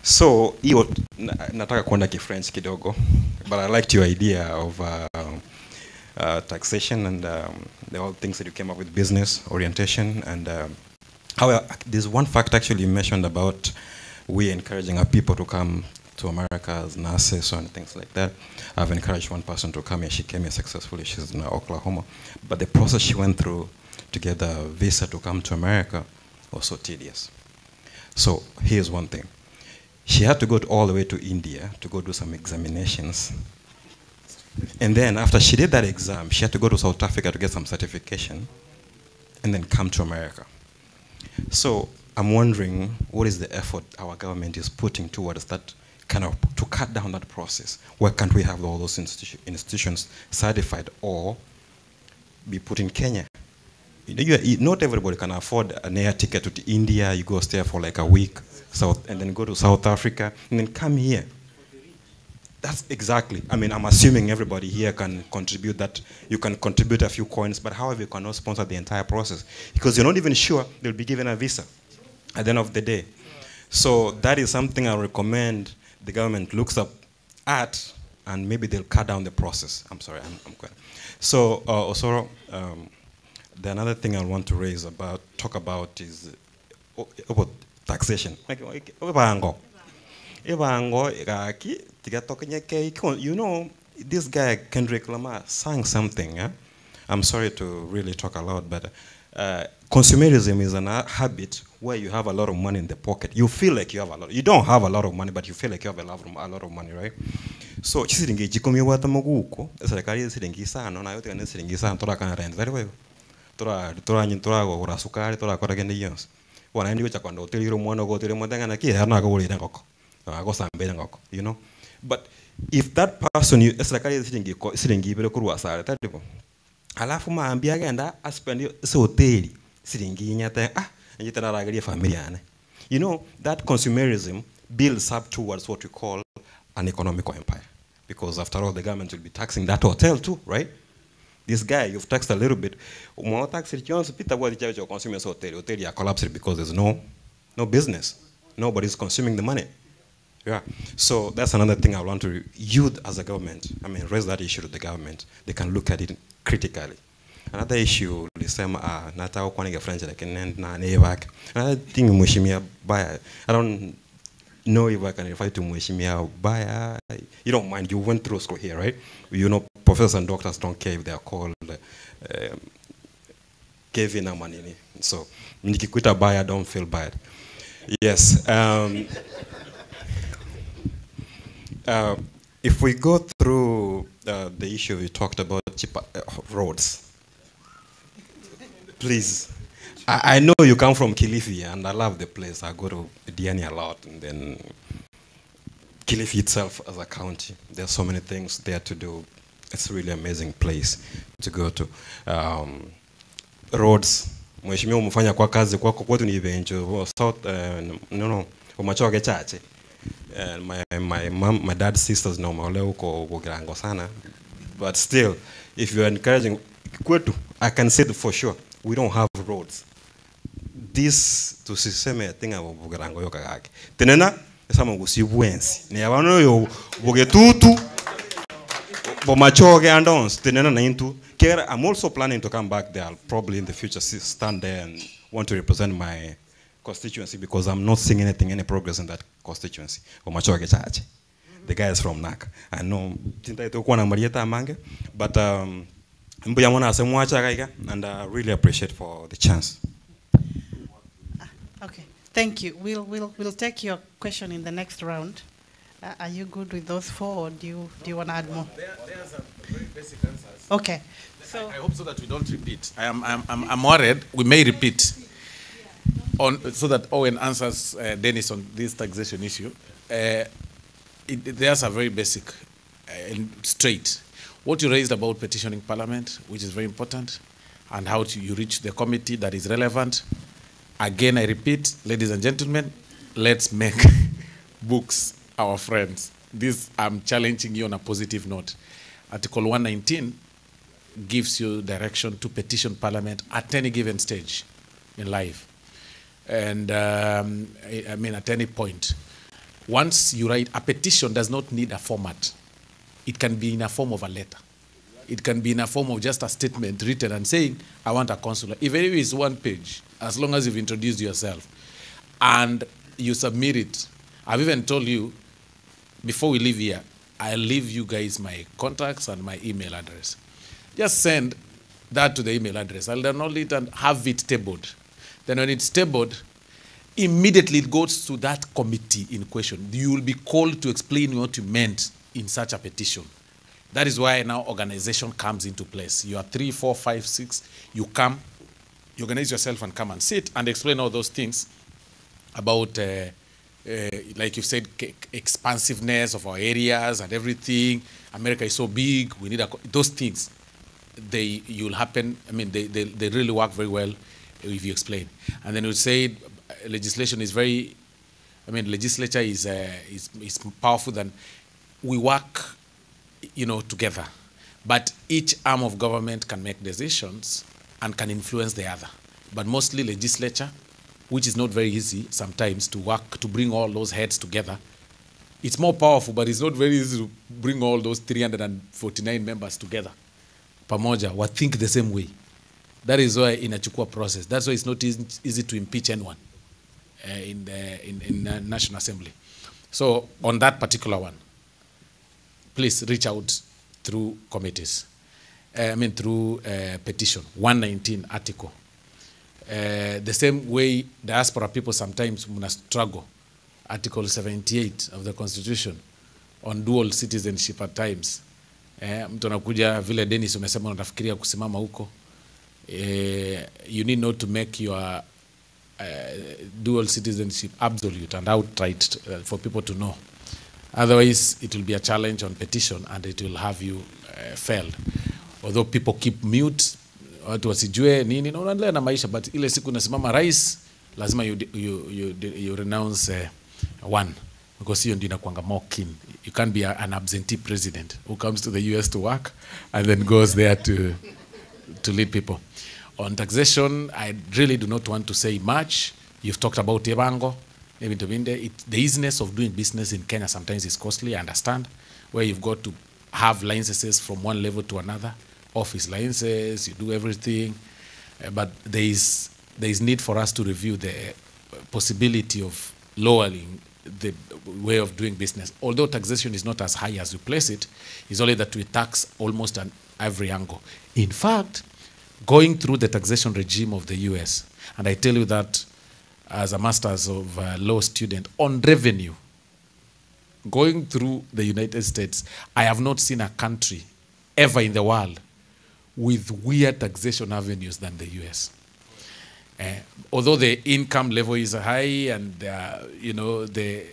So, nataka kuenda ki-French kidogo, but I liked your idea of taxation and the all things that you came up with, business orientation. And however, there's one fact actually you mentioned about we encouraging our people to come to America as nurses and things like that. I've encouraged one person to come here. She came here successfully. She's in Oklahoma. But the process she went through to get the visa to come to America was so tedious. So here's one thing. She had to go all the way to India to go do some examinations. And then after she did that exam, she had to go to South Africa to get some certification and then come to America. So I'm wondering, what is the effort our government is putting towards that kind of, to cut down that process? Why can't we have all those institutions certified or be put in Kenya? You know, not everybody can afford an air ticket to India. You go stay for like a week, and then go to South Africa, and then come here. That's exactly. I mean, I'm assuming everybody here can contribute that. You can contribute a few coins, but however, you cannot sponsor the entire process because you're not even sure they'll be given a visa at the end of the day. So that is something I recommend the government looks up at, and maybe they'll cut down the process. I'm sorry, I'm quiet. So, Osoro, the another thing I want to raise about, talk about is about taxation. You know, this guy, Kendrick Lamar, sang something. Eh? I'm sorry to really talk a lot, but consumerism is a habit where you have a lot of money in the pocket. You feel like you have a lot. You don't have a lot of money, but you feel like you have a lot of money, right? So, chisiringi jikomi wata muguko, serikali siringi isano, na yote ni siringi isano, tora kana rent. Very well. Tora tora nyin tora go ora sukari, tora kora kende yons. Wana ndi gocha kwando hoteli ro mwana go hoteli mwana ngana ki hana go uri ngoko. Go sambe ngoko, you know. But if that person you serikali siringi siringi bere kurwa sare tadipo. Alafu maambia genda aspend se hoteli siringi nyata ah njitana ragaria familia ane. You know, that consumerism builds up towards what we call an economical empire. Because after all, the government will be taxing that hotel too, right? This guy, you've taxed a little bit. More tax returns, Peter, what the consumer hotel, hotel collapsed because there's no business. Nobody's consuming the money. Yeah. So that's another thing I want to, you as a government, I mean, raise that issue to the government. They can look at it critically. Another issue, ulisema, nataka kuandika French lakini na nevak. Another thing, Mheshimiwa Baya, I don't know if I can refer to Mheshimiwa Baya. You don't mind, you went through school here, right? You know, professors and doctors don't care if they are called Kevin Amanini. So, nikikuita Baya, don't feel bad. Yes. If we go through the issue we talked about, cheap roads, please. I know you come from Kilifi, and I love the place. I go to Diani a lot, and then Kilifi itself as a county, there's so many things there to do. It's a really amazing place to go to. Roads, Mheshimiwa umefanya kwa kazi kwako kwetu ni Ibencho, South, no, no, Umachoge chache. And my mom, my dad's sisters know maole huko Bugirango sana. But still, if you're encouraging kwetu, I can say it for sure, we don't have roads. This tusiseme thing about Bugirango yoka gake. Tenena esama gusibwensi. Ni abano yo Bugetutu Bomachoge and ons tenena na intu. Kera, I'm also planning to come back there. I'll probably in the future stand there and want to represent my constituency because I'm not seeing anything, any progress in that constituency. Bomachoge chache. The guy is from NAC. I know tinta itokuwa na Marieta Amange, but mbuya mwana asemwacha kaiga, and I really appreciate for the chance. Okay, thank you. We'll take your question in the next round. Are you good with those four, or do you want to add more? There's a very basic answers. Okay. So I hope so that we don't repeat. I'm worried we may repeat, on so that Owen answers Dennis on this taxation issue. There's a very basic and straight. What you raised about petitioning Parliament, which is very important, and how you reach the committee that is relevant. Again, I repeat, ladies and gentlemen, let's make books our friends. This, I'm challenging you on a positive note. Article 119 gives you direction to petition Parliament at any given stage in life. And I mean, at any point. Once you write, a petition does not need a format. It can be in a form of a letter. It can be in a form of just a statement written and saying, I want a consular. Even if it's one page, as long as you've introduced yourself and you submit it. I've even told you, before we leave here, I'll leave you guys my contacts and my email address. Just send that to the email address. I'll download it and have it tabled. Then when it's tabled, immediately it goes to that committee in question. You will be called to explain what you meant in such a petition. That is why now organization comes into place. You are 3, 4, 5, 6. You come, you organize yourself and come and sit and explain all those things about, like you said, expansiveness of our areas and everything. America is so big, we need a, those things. They you'll happen, I mean, they really work very well if you explain. And then you say legislation is very, I mean, legislature is powerful than we work together. But each arm of government can make decisions and can influence the other. But mostly legislature, which is not very easy sometimes to work, to bring all those heads together. It's more powerful, but it's not very easy to bring all those 349 members together. Pamoja, we think the same way. That is why inachukua process. That's why it's not easy to impeach anyone in the National Assembly. So on that particular one, please reach out through committees. I mean, through petition, 119 article. The same way diaspora people sometimes muna struggle. Article 78 of the Constitution on dual citizenship at times. Mtu anakuja vile Dennis umesema unafikiria kusimama huko. You need not to make your dual citizenship absolute and outright for people to know. Otherwise, it will be a challenge on petition and it will have you failed. Although people keep mute, watu wasijue nini, na unaendelea na maisha, but ile siku unasimama rais, lazima you renounce one, because hiyo ndio inakuanga more keen. You can't be an absentee president who comes to the US to work and then goes there to lead people. On taxation, I really do not want to say much. You've talked about Ebango. Ebinto binde, the easiness of doing business in Kenya sometimes is costly, I understand, where you've got to have licenses from one level to another, office licenses, you do everything. But there is need for us to review the possibility of lowering the way of doing business. Although taxation is not as high as you place it, it's only that we tax almost on every angle. In fact, going through the taxation regime of the US, and I tell you that as a master's of law student on revenue, going through the United States, I have not seen a country ever in the world with weird taxation avenues than the US. Although the income level is high and the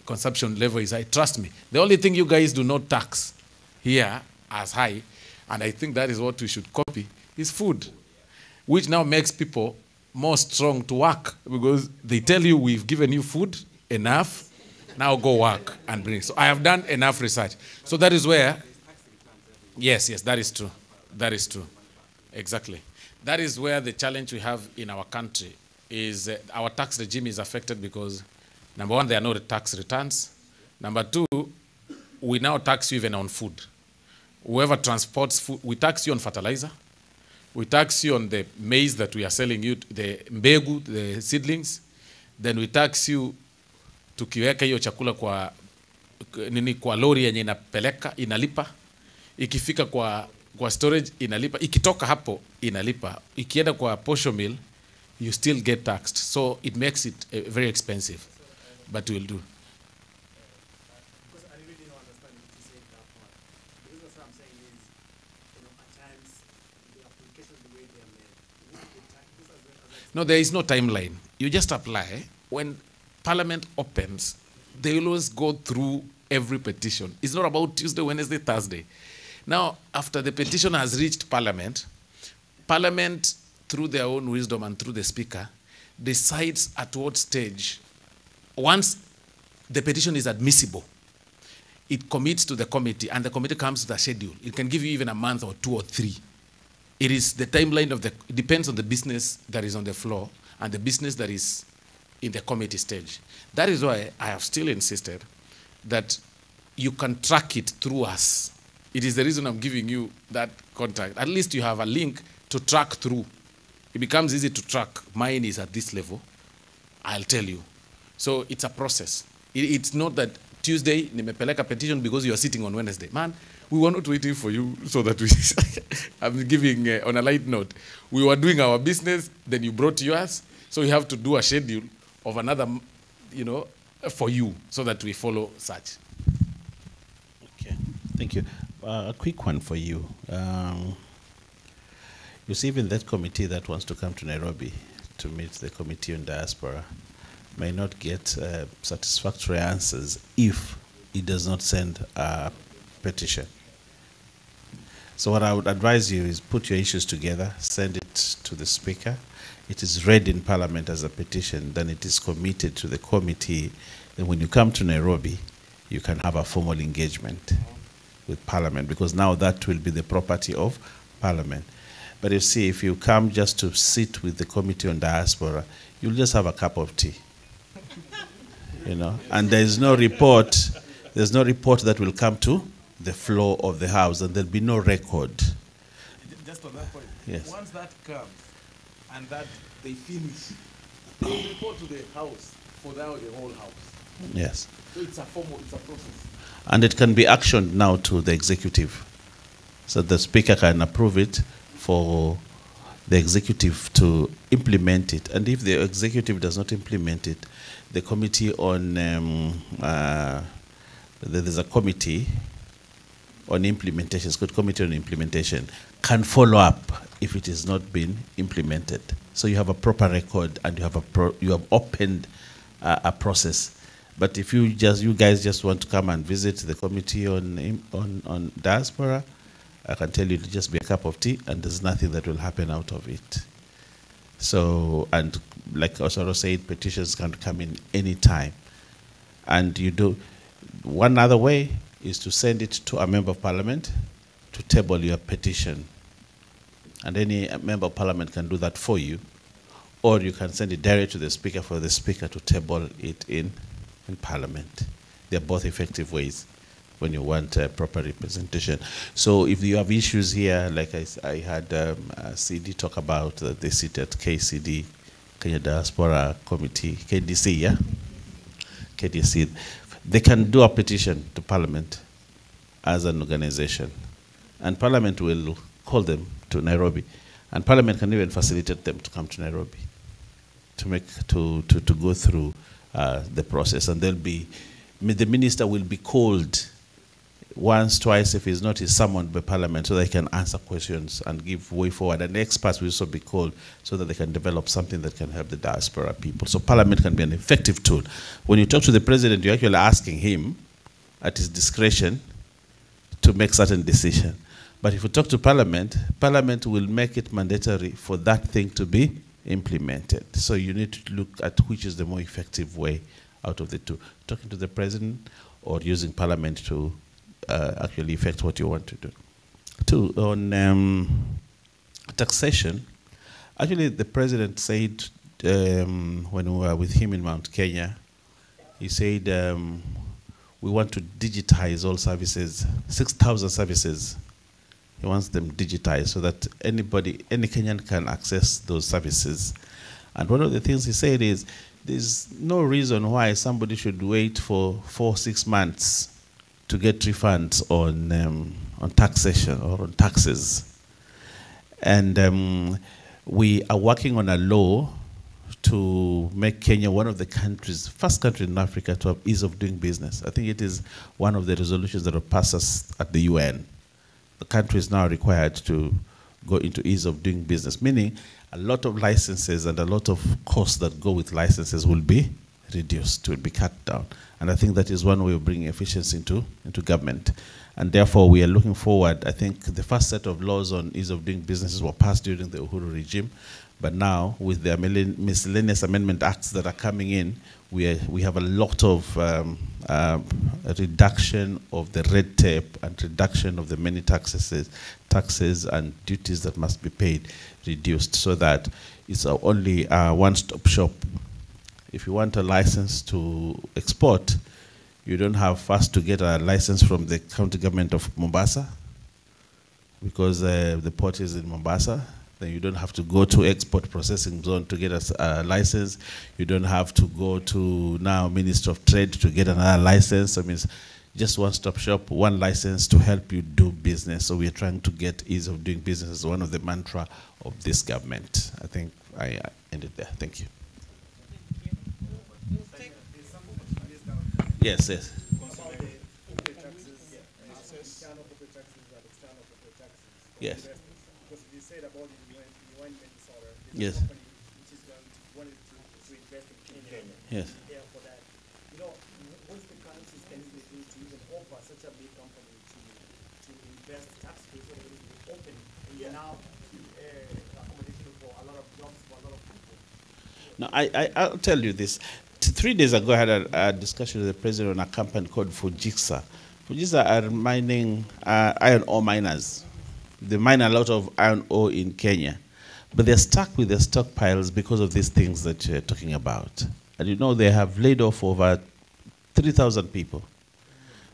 consumption level is high, trust me, the only thing you guys do not tax here as high, and I think that is what we should copy, is food, which now makes people more strong to work because they tell you we've given you food enough, now go work and bring. So I have done enough research. So that is where, yes, yes, that is true. That is true. Exactly. That is where the challenge we have in our country is our tax regime is affected because, number one, there are no tax returns. Number two, we now tax you even on food. Whoever transports food, we tax you on fertilizer. We tax you on the maize that we are selling you, the mbegu, the seedlings. Then we tax you tukiweka hiyo chakula kwa nini, kwa lori yenye inapeleka, inalipa. Ikifika kwa storage inalipa, ikitoka hapo inalipa, ikienda kwa posho mill you still get taxed. So it makes it very expensive, but we'll do. Because I really don't understand what you said that part. Because what I'm saying is, at times the applications, the way they are made, would the time, because as I No, there is no timeline. You just apply. When Parliament opens, they will always go through every petition. It's not about Tuesday, Wednesday, Thursday. Now, after the petition has reached Parliament, Parliament, through their own wisdom and through the Speaker, decides at what stage, once the petition is admissible, it commits to the committee, and the committee comes to the schedule. It can give you even a month or 2 or 3. It is the timeline of the, it depends on the business that is on the floor and the business that is in the committee stage. That is why I have still insisted that you can track it through us. It is the reason I'm giving you that contact. At least you have a link to track through. It becomes easy to track. Mine is at this level. I'll tell you. So it's a process. It's not that Tuesday, nimepeleka petition because you are sitting on Wednesday. Man, we were not waiting for you so that we... I'm giving, on a light note. We were doing our business, then you brought yours. So you have to do a schedule of another, for you so that we follow such. Okay, thank you. A quick one for you. You see, even that committee that wants to come to Nairobi to meet the committee on diaspora may not get satisfactory answers if it does not send a petition. So what I would advise you is put your issues together, send it to the Speaker. It is read in Parliament as a petition, then it is committed to the committee. Then when you come to Nairobi, you can have a formal engagement with Parliament, because now that will be the property of Parliament. But if you come just to sit with the Committee on Diaspora, you'll just have a cup of tea. And there's no report, there's no report that will come to the floor of the House, and there'll be no record. Just on that point, Yes. Once that comes and that they finish, they will report to the House for now the whole House. Yes. So it's a formal, it's a process. And it can be actioned now to the executive. So the Speaker can approve it for the executive to implement it. And if the executive does not implement it, the committee on, there's a committee on implementation, it's called Committee on Implementation, can follow up if it is not been implemented. So you have a proper record and you have, a pro, you have opened a process. But if you guys just want to come and visit the committee on diaspora, I can tell you it'll just be a cup of tea and there's nothing that will happen out of it. And like Osoro said, petitions can come in any time. And you do, one other way is to send it to a member of parliament to table your petition. And any member of parliament can do that for you. Or you can send it directly to the Speaker for the Speaker to table it in Parliament. They're both effective ways when you want a proper representation. So if you have issues here, like I had a CD talk about they sit at KCD, Kenya Diaspora Committee, KDC, yeah? KDC. They can do a petition to Parliament as an organization. And Parliament will call them to Nairobi. And Parliament can even facilitate them to come to Nairobi to go through the process. And the minister will be called once, twice, if he's not, he's summoned by Parliament so they can answer questions and give way forward. And experts will also be called so that they can develop something that can help the diaspora people. So Parliament can be an effective tool. When you talk to the president, you're actually asking him at his discretion to make certain decisions. But if you talk to Parliament, Parliament will make it mandatory for that thing to be implemented. So you need to look at which is the more effective way out of the two. Talking to the president or using Parliament to actually affect what you want to do. Two, on taxation, actually the president said when we were with him in Mount Kenya, he said we want to digitize all services, 6,000 services. He wants them digitized so that anybody, any Kenyan can access those services. And one of the things he said is there's no reason why somebody should wait for 4-6 months to get refunds on taxation or on taxes. And we are working on a law to make Kenya one of the countries, first country in Africa to have ease of doing business. I think it is one of the resolutions that will pass us at the UN. The country is now required to go into ease of doing business, meaning a lot of licenses and a lot of costs that go with licenses will be reduced, will be cut down. And I think that is one way of bringing efficiency into government. And therefore, we are looking forward. I think the first set of laws on ease of doing businesses were passed during the Uhuru regime. But now, with the miscellaneous amendment acts that are coming in, we have a lot of reduction of the red tape and reduction of the many taxes and duties that must be paid reduced, so that it's only a one-stop shop. If you want a license to export, you don't have first to get a license from the county government of Mombasa, because the port is in Mombasa. Then you don't have to go to export processing zone to get a license. You don't have to go to now Ministry of Trade to get another license. I mean, it's just one-stop shop, one license to help you do business. So we are trying to get ease of doing business as one of the mantra of this government. I think I ended there. Thank you. Yes, yes. Yes. Yes. Yes. You know, what's the currency spending they do to even offer such a big company to invest tax-free so that it will be open and now accommodation for a lot of jobs for a lot of people? Now, I'll tell you this. 3 days ago, I had a discussion with the president on a company called Fujitsu. Fujitsu are mining iron ore miners. They mine a lot of iron ore in Kenya. But they're stuck with their stockpiles because of these things that you're talking about. And you know, they have laid off over 3,000 people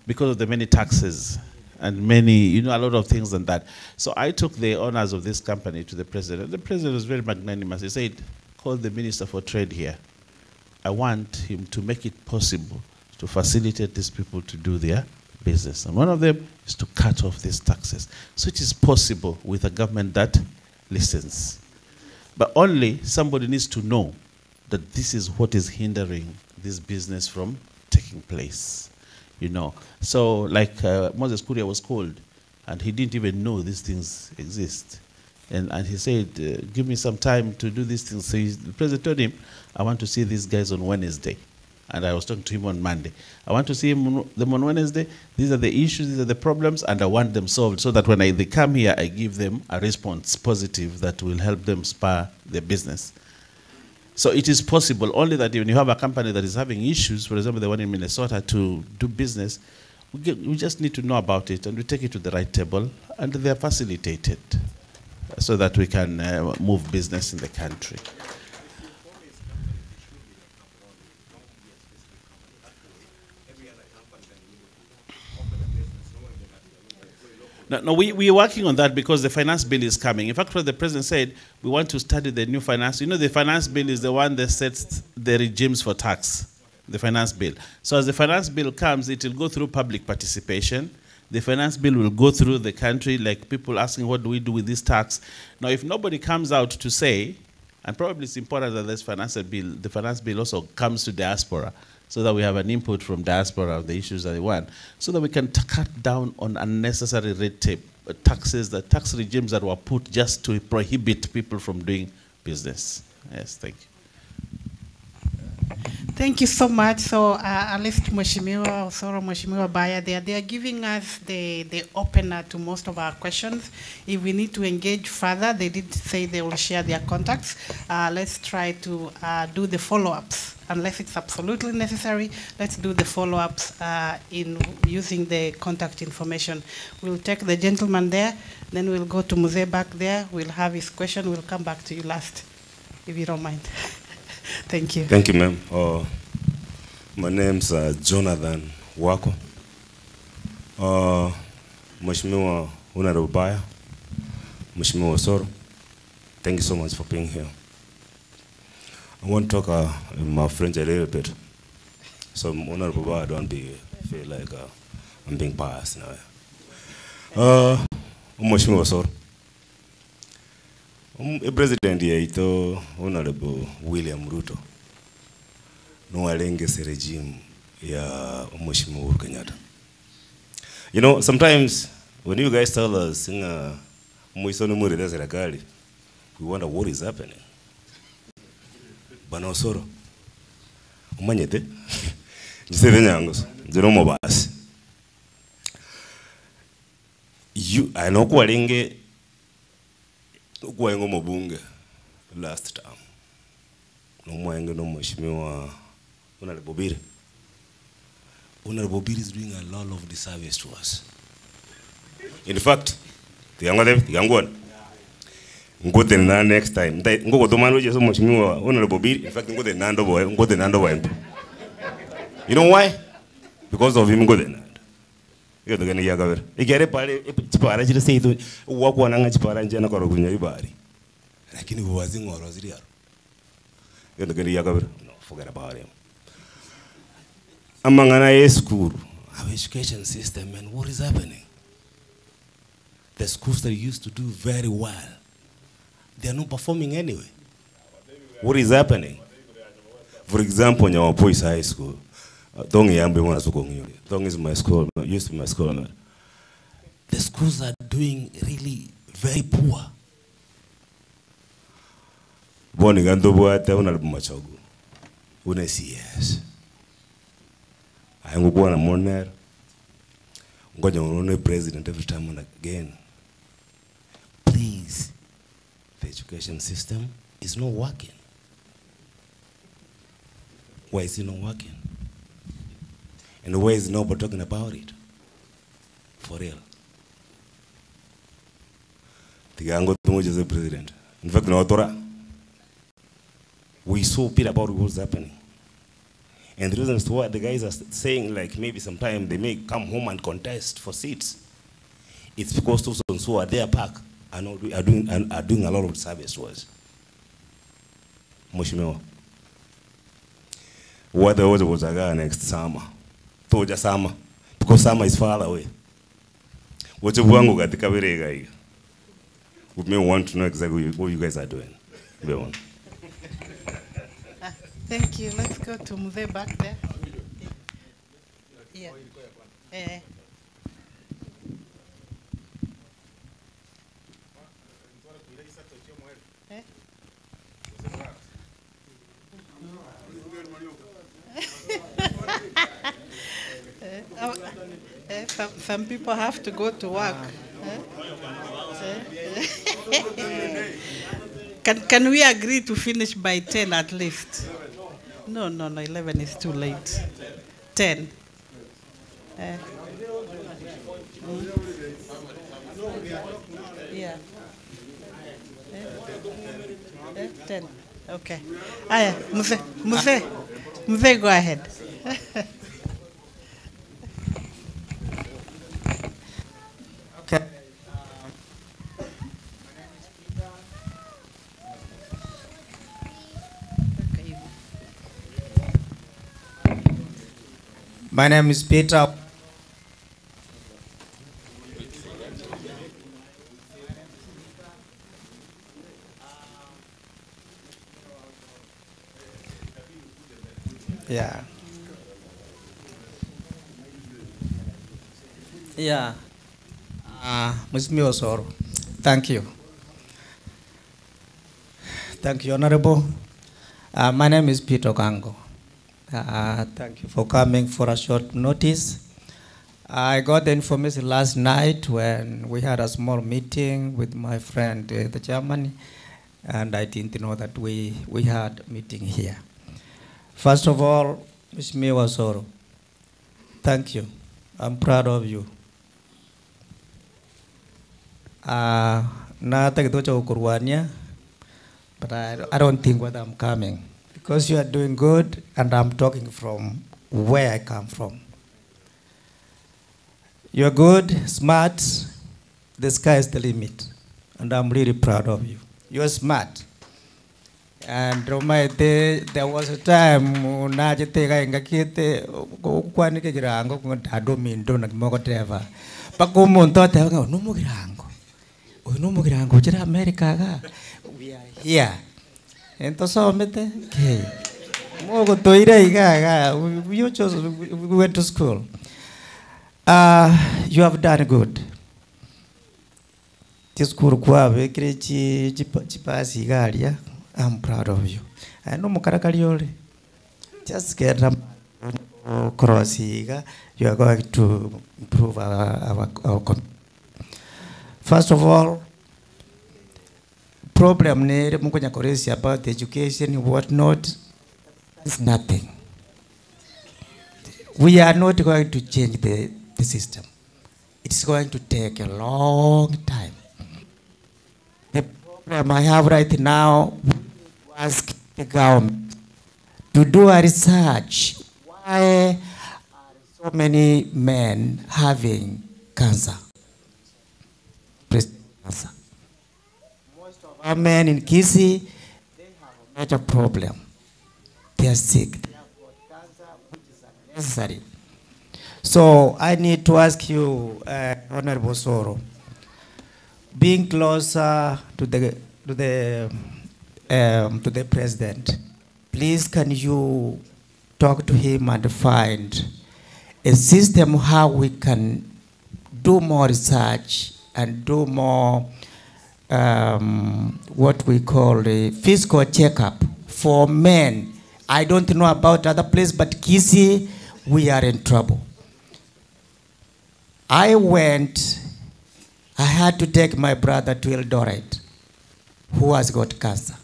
because of the many taxes and many, you know, a lot of things than that. So I took the owners of this company to the president. The president was very magnanimous. He said, call the Minister for Trade here. I want him to make it possible to facilitate these people to do their business. And one of them is to cut off these taxes. So it is possible with a government that listens. But only somebody needs to know that this is what is hindering this business from taking place, you know. So like Moses Kuria was called, and he didn't even know these things exist. And he said, give me some time to do these things. So the president told him, I want to see these guys on Wednesday. And I was talking to him on Monday. I want to see them on Wednesday. These are the issues, these are the problems, and I want them solved so that when they come here, I give them a response positive that will help them spur their business. So it is possible only that when you have a company that is having issues, for example, the one in Minnesota, to do business, we just need to know about it, and we take it to the right table, and they are facilitated so that we can move business in the country. No, no, we are working on that because the finance bill is coming. In fact, what the president said, we want to study the new finance. You know, the finance bill is the one that sets the regimes for tax, the finance bill. So as the finance bill comes, it will go through public participation. The finance bill will go through the country, like people asking, what do we do with this tax? Now, if nobody comes out to say, and probably it's important that this finance bill, the finance bill also comes to diaspora, so that we have an input from diaspora of the issues that they want, so that we can cut down on unnecessary red tape, taxes, the tax regimes that were put just to prohibit people from doing business. Yes, thank you. Thank you so much. So at least Mheshimiwa Osoro, Mheshimiwa Baya, they are giving us the opener to most of our questions. If we need to engage further, they did say they will share their contacts. Let's try to do the follow-ups. Unless it's absolutely necessary, let's do the follow-ups in using the contact information. We'll take the gentleman there, then we'll go to Mzee back there. We'll have his question. We'll come back to you last, if you don't mind. Thank you. Thank you, ma'am. My name's Jonathan Wako. Mheshimiwa Honorable Baya, Mheshimiwa Osoro, thank you so much for being here. I want to talk in my French a little bit. So Honorable Baya, don't feel like I'm being biased now. Mheshimiwa Osoro, President yaito Honorable William Ruto no alengese regime ya Mheshimiwa Uhuru Kenyatta. You know, sometimes when you guys tell us we wonder what is happening. Bana Osoro, umanyete njise nyango nzero mobasi. You I know kwa lenge kwa mobunge last term. No mwenge no Mheshimiwa Honorable Obiri. Honorable Obiri is doing a lot of disservice to us. In fact, ngote next time. Ngo domano jeso Mheshimiwa Honorable Obiri. In fact, ngote nando boy, ngote nando boy. You know why? Because of him ngote nando. Iyo togene ya gaber. Igere pale chipara chire seitu wakwa nanga chipara njena kwa rogunya ibari. Lakini wazi ngoro ziri yaro. Iyo togene ya gaber. No, forget about him. Amangana ye school, our education system, and what is happening? The schools that used to do very well, they are not performing anyway. What is happening? For example, Nyawapois High School. Dong is my school, used to be my school. The schools are doing really very poor. I'm going to president every time and again. Please, the education system is not working. Why is it not working? And why is nobody talking about it? For real. The president. In fact, we so bit about what's happening. And the reason is why the guys are saying, like, maybe sometime they may come home and contest for seats. It's because those who are there park are not are doing a lot of service to us. Mheshimiwa, what the was next summer? Toja summer, because summer is far away. What you want to get? We may want to know exactly what you guys are doing. Thank you. Let's go to Mzee back there. Yeah. Some people have to go to work. Can we agree to finish by 10 at least? No, 11 is too late. 10. Yeah. 10. Okay. Aya, Mzee, go ahead. Okay. My name is Peter. Yeah. Yeah. Mheshimiwa Osoro, thank you. Thank you, Honorable. My name is Peter Ogango. Thank you for coming for a short notice. I got the information last night when we had a small meeting with my friend, the chairman, and I didn't know that we had a meeting here. First of all, Mheshimiwa Osoro, thank you. I'm proud of you. Na but I don't think whether I'm coming, because you are doing good and I'm talking from where I come from. You're good, smart, the sky is the limit, and I'm really proud of you. You're smart. And there was a time unajitega ingakite kwanike kirango kado mindo na kimoko teva. Pakumuntu teva no mugirango. No mugirango chira America ga. We are here. Entonces mete okay. Mogo toire iga ga. We chose we went to school. You have done good. School kwa bekire chi chipasi galia. I'm proud of you. I know mukarakariole. Just get them cross. You are going to improve our First of all, problem ne mukonya koresi about education, what not, is nothing. We are not going to change the system. It's going to take a long time. The problem I have right now, ask the government to do a research. Why are so many men having cancer? Breast cancer. Most of our men in Kisii, they have a major problem. They are sick. They have got cancer, which is unnecessary. So I need to ask you, Honorable Osoro, being closer to the president, please can you talk to him and find a system how we can do more research and do more what we call a physical checkup for men. I don't know about other places, but Kisii, we are in trouble. I had to take my brother to Eldoret, who has got cancer.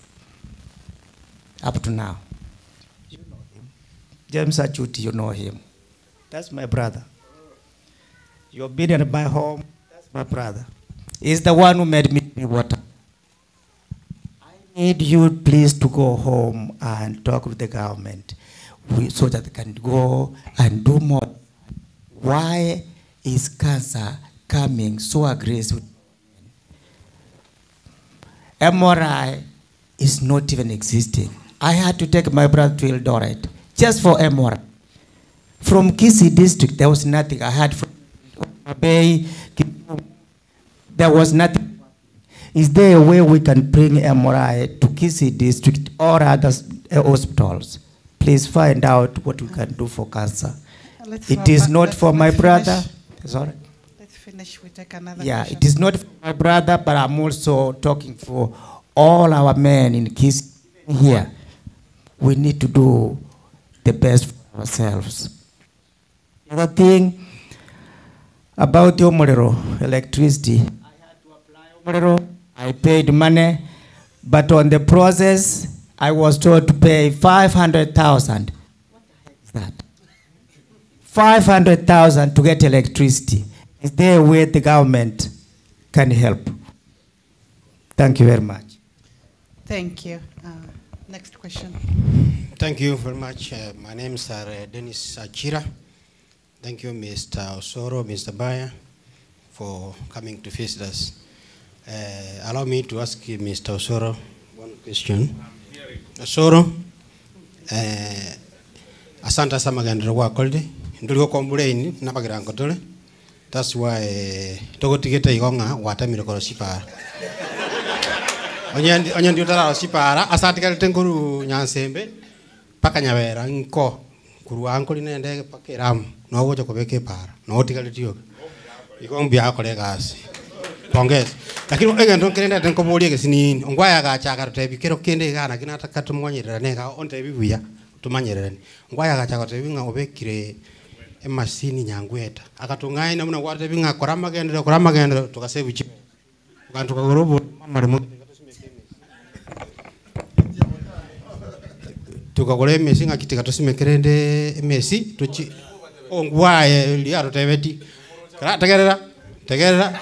Up to now. You know him. James Achuti, you know him. That's my brother. You've been in my home, that's my brother. He's the one who made me drink water. I need you please to go home and talk with the government so that they can go and do more. Why is cancer coming so aggressive? MRI is not even existing. I had to take my brother to Eldoret just for MRI. From Kisii district, there was nothing. I had from Bay, there was nothing. Is there a way we can bring MRI to Kisii district or other hospitals? Please find out what we can do for cancer. Let's It is not for my brother. Sorry. Let's finish. We take another Yeah, question. It is not for my brother, but I'm also talking for all our men in Kisii here. We need to do the best for ourselves. The other thing about Omorero, electricity. I had to apply Omorero. I paid money, but on the process, I was told to pay 500,000. What the heck is that? 500,000 to get electricity. Is there a way the government can help? Thank you very much. Thank you. Next question. Thank you very much. My name is Dennis Achira. Thank you, Mr. Osoro, Mr. Baya, for coming to visit us. Allow me to ask you, Mr. Osoro, one question. Osoro, asante sana magendereo gwakorire Ntori gocomplain na abagirango tore, that's why togotigete igo ng'a gwatemire korwa chipara. Onye ndi onye ndi otararora chipara, ase atigarete nkorwa Nyansembe, mpaka Nyabera nko, korwa aa nkorina endege mpaka Eramu, noo ogocha kobeka epara, noo otigareti oka. Igo mbuya agokora egasi, pongezi. Lakini egento nkere ndete nkoboria egesinini, ongwae agacha agatotebia kero kende igaa naki nataka tomonyererane igaa ontebie buya, tomanyererane. Ongwae agacha agotebia ng'a obekire emashini nyangweta, agatong'aina buna gwatebia ng'a kora amagenderero kora amagenderero, togasave chibesa. Tokagenda tokagora oboremo amaremo gete tosimeke emesi. Tokagora emesi ng'aki tiga tosimeke rende emesi tochi ongwae riria atotebetie, kera tegerera tegerera,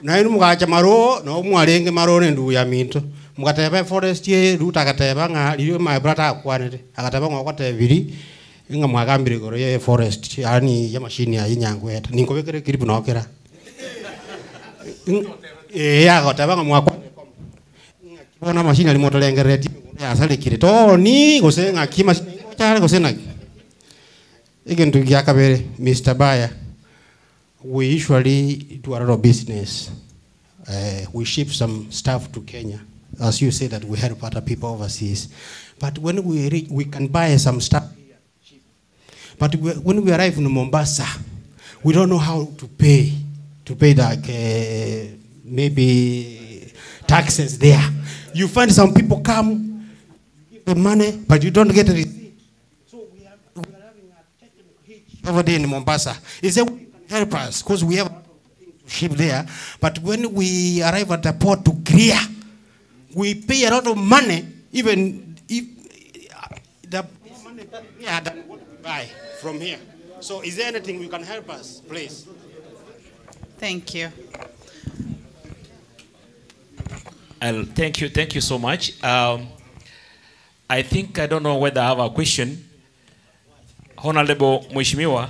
naende mogacha maroo nabo mwarenge maroo na endugu ya minto, mogateba eforest eye Ruto agateba ng'a riria my brother akwanete, agateba ng'a ogotebirie ng'a mwagambire igoro ya eforest yaani ya emashini aywo nyangoeta, ninkobekera eclip noo kera. Ee, agoteba ng'a mwakwanire komo. Ng'aki bono amashini aria motorengereretie emegondo yasarekire tooni gose ng'aki amashini aywo ngocha are gose naki? Egento gia kabere, Mister Baya, we usually do a lot of business, we ship some stuff to Kenya, as you say that we help other people overseas, but when we reach, we can buy some stuff here cheap, but we, when we arrive in Mombasa, we don't know how to pay, to pay like maybe taxes there. You find some people come, you give them money, but you don't get a receipt. So we are, we are having a technical hitch over there in Mombasa. Is there way you can help us? Because we have a lot of things to ship there. But when we arrive at the port to clear, we pay a lot of money, even if the money yeah, than what we buy from here. So is there anything you can help us, please? Thank you. Thank you. Thank you so much. I think I don't know whether I have a question. Honorable Mheshimiwa,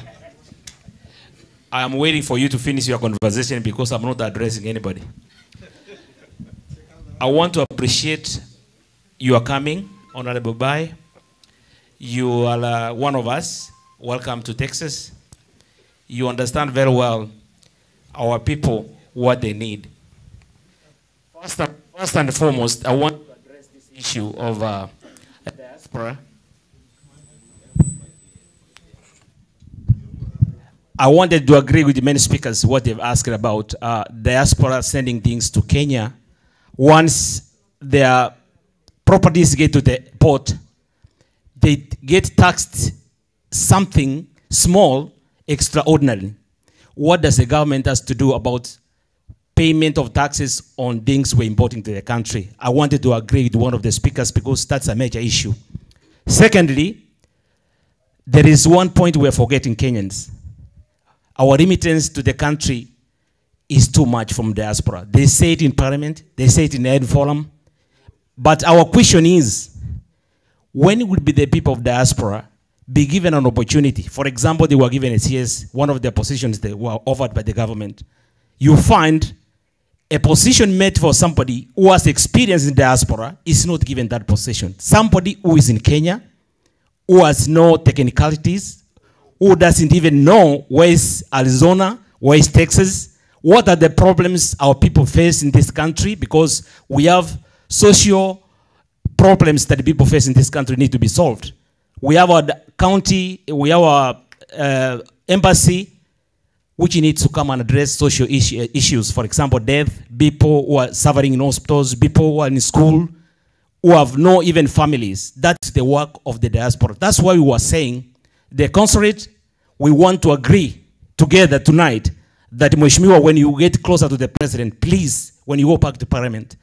I am waiting for you to finish your conversation because I'm not addressing anybody. I want to appreciate your coming, Honorable Bai. You are one of us. Welcome to Texas. You understand very well our people, what they need. First and foremost, I want to address this issue of diaspora. I wanted to agree with the many speakers what they've asked about diaspora sending things to Kenya. Once their properties get to the port, they get taxed something small, extraordinary. What does the government has to do about payment of taxes on things we're importing to the country? I wanted to agree with one of the speakers because that's a major issue. Secondly, there is one point we're forgetting Kenyans. Our remittance to the country is too much from diaspora. They say it in parliament, they say it in the Ed Forum. But our question is, when will be the people of diaspora be given an opportunity? For example, they were given a CS, one of the positions that were offered by the government. You find a position made for somebody who has experience in diaspora is not given that position. Somebody who is in Kenya, who has no technicalities, who doesn't even know where is Arizona, where is Texas, what are the problems our people face in this country, because we have social problems that the people face in this country need to be solved. We have our county, we have our embassy, which needs to come and address social issues. For example, death, people who are suffering in hospitals, people who are in school, who have no even families. That's the work of the diaspora. That's why we were saying, the consulate, we want to agree together tonight that Mheshimiwa, when you get closer to the president, please, when you go back to parliament,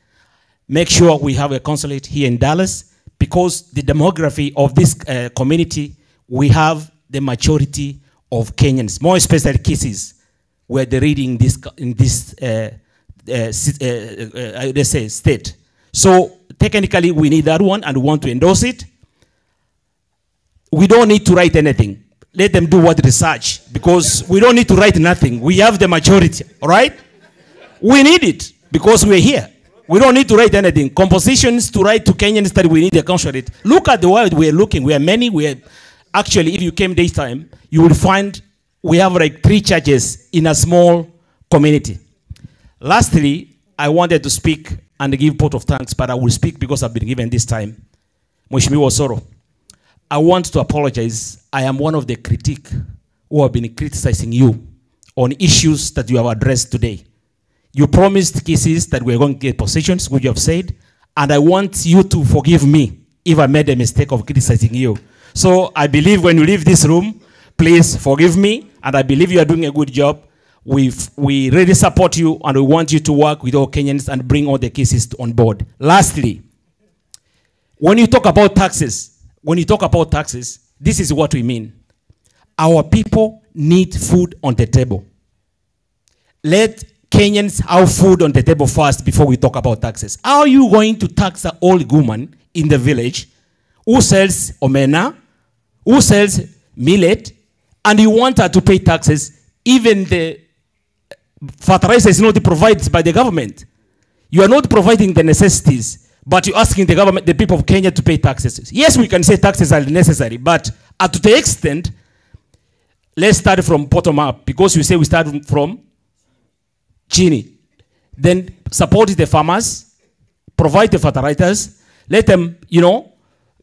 make sure we have a consulate here in Dallas, because the demography of this community, we have the majority of Kenyans, more especially Kisiis, where they're reading this, in this let's say state. So technically, we need that one and we want to endorse it. We don't need to write anything. Let them do what research, because we don't need to write nothing. We have the majority, all right? We need it because we're here. We don't need to write anything. Compositions to write to Kenyans that we need a consulate. Look at the world we're looking. We are many. We are Actually, if you came daytime, you will find we have like 3 churches in a small community. Lastly, I wanted to speak and give vote of thanks, but I will speak because I've been given this time. Mheshimiwa Osoro, I want to apologize. I am one of the critics who have been criticizing you on issues that you have addressed today. You promised Kisiis that we are going to get positions, which you have said, and I want you to forgive me if I made a mistake of criticizing you. So I believe when you leave this room, please forgive me, and I believe you are doing a good job. We really support you, and we want you to work with all Kenyans and bring all the cases on board. Lastly, when you talk about taxes, when you talk about taxes, this is what we mean. Our people need food on the table. Let Kenyans have food on the table first before we talk about taxes. How are you going to tax an old woman in the village who sells omena, who sells millet, and you want her to pay taxes? Even the fertilizer is not provided by the government. You are not providing the necessities, but you're asking the government, the people of Kenya, to pay taxes. Yes, we can say taxes are necessary, but at the extent, let's start from bottom up, because you say we start from chini. Then support the farmers, provide the fertilizers, let them,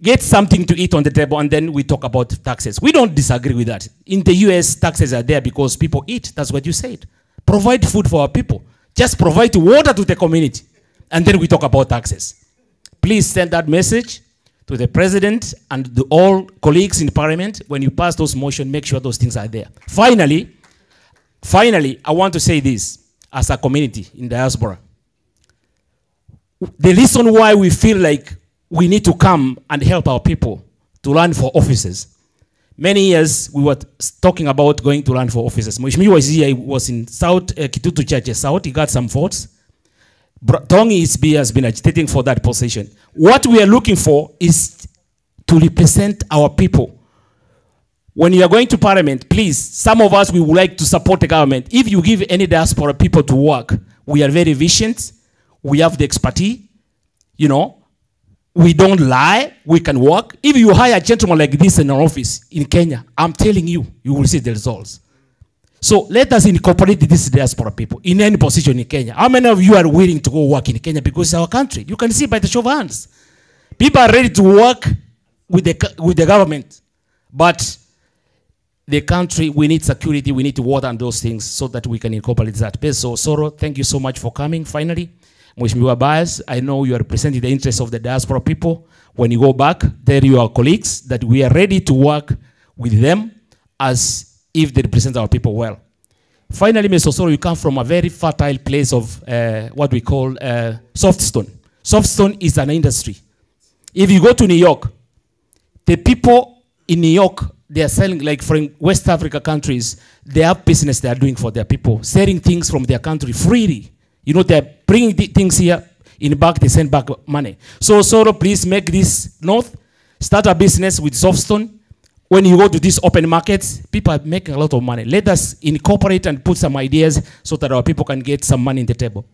get something to eat on the table, and then we talk about taxes. We don't disagree with that. In the US, taxes are there because people eat. That's what you said. Provide food for our people. Just provide water to the community, and then we talk about taxes. Please send that message to the president and the all colleagues in parliament. When you pass those motions, make sure those things are there. Finally, I want to say this as a community in diaspora. The reason why we feel like we need to come and help our people to run for offices. Many years we were talking about going to run for offices. Mheshimiwa was here, he was in South, Kitutu Church South, he got some votes. Tongi Isbi has been agitating for that position. What we are looking for is to represent our people. When you are going to parliament, please, some of us, we would like to support the government. If you give any diaspora people to work, we are very efficient. We have the expertise, We don't lie. We can work. If you hire a gentleman like this in our office in Kenya, I'm telling you, you will see the results. So let us incorporate this diaspora people in any position in Kenya. How many of you are willing to go work in Kenya because it's our country? You can see by the show of hands. People are ready to work with the government. But the country, we need security, we need water and those things so that we can incorporate that. So, Osoro, thank you so much for coming finally. Mheshimiwa Bias, I know you are representing the interests of the diaspora people. When you go back, tell your colleagues that we are ready to work with them as if they represent our people well. Finally, Mr. Osoro, you come from a very fertile place of what we call soft stone. Soft stone is an industry. If you go to New York, the people in New York, they are selling, like from West Africa countries, they have business they are doing for their people, selling things from their country freely. They're bringing the things here, in back, they send back money. So, Osoro, please make this north, start a business with soft stone. When you go to these open markets, people are making a lot of money. Let us incorporate and put some ideas so that our people can get some money in the table.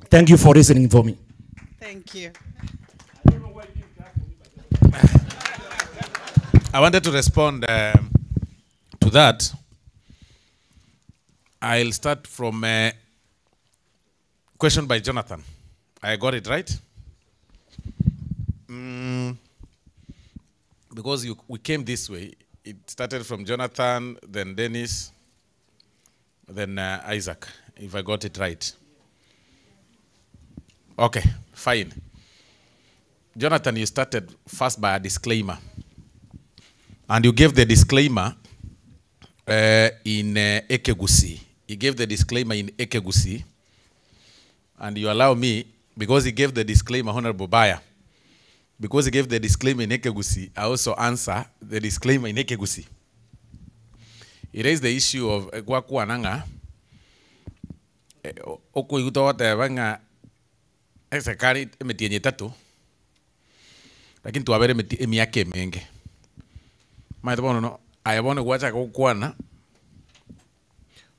Thank you for listening for me. Thank you. I wanted to respond to that. I'll start from a question by Jonathan. I got it right? Because we came this way. It started from Jonathan, then Dennis, then Isaac, if I got it right. Okay, fine. Jonathan, you started first by a disclaimer. And you gave the disclaimer in Ekegusi. He gave the disclaimer in Ekegusi. And you allow me, because he gave the disclaimer, Honorable Baya, because he gave the disclaimer in Ekegusi, I also answer the disclaimer in Ekegusi. He raised the issue of Gwakuananga. Okuigutoa esekari emitienye tatu. Lakini tuwabere emiaka emenge. Maete bono no, aye bono gwacha gokwana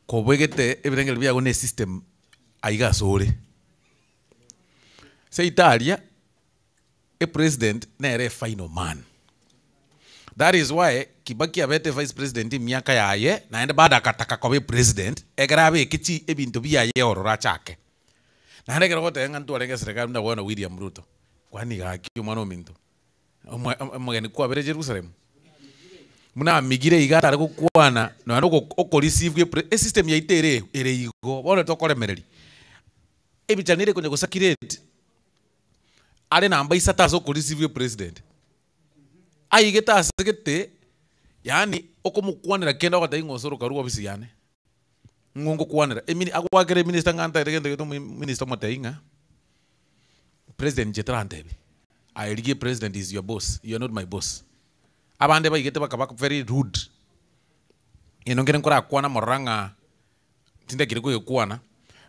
kobwegete ebirengero biago ne system aiga sore. Se Italia, a president nere final man. That is why Kibaki abete vice president emiaka yaye naende bado agataka koba epresident ekero abeke chi ebinto biaye ororo achake. Naende ekero ogoteba ng'a ntwarenge eserekari buna bono William Ruto, kwani gaki omwana ominto, omogeni kwabere Jerusalem? Buna amigire iga atare gokwana nonya na okoreceive epre esystem yaito ere ere igo bono tokoremereria. Ebicha nere konya gocirculate are namba isato ase okoreceive epresident. Aigete ase gete, yaani okomokwanera kende ogotebia ng'a osoro karue ofisi yane, ng'o ngokwanera, emini agoakera eminister ng'a ntaete gento gete omominister omotebia ng'a president inche tarantebia, aye rigia president is your boss, you are not my boss. Abande baigete bakaba very rude, eno nkere nkorakwana morora ng'a tindakire koyekwana,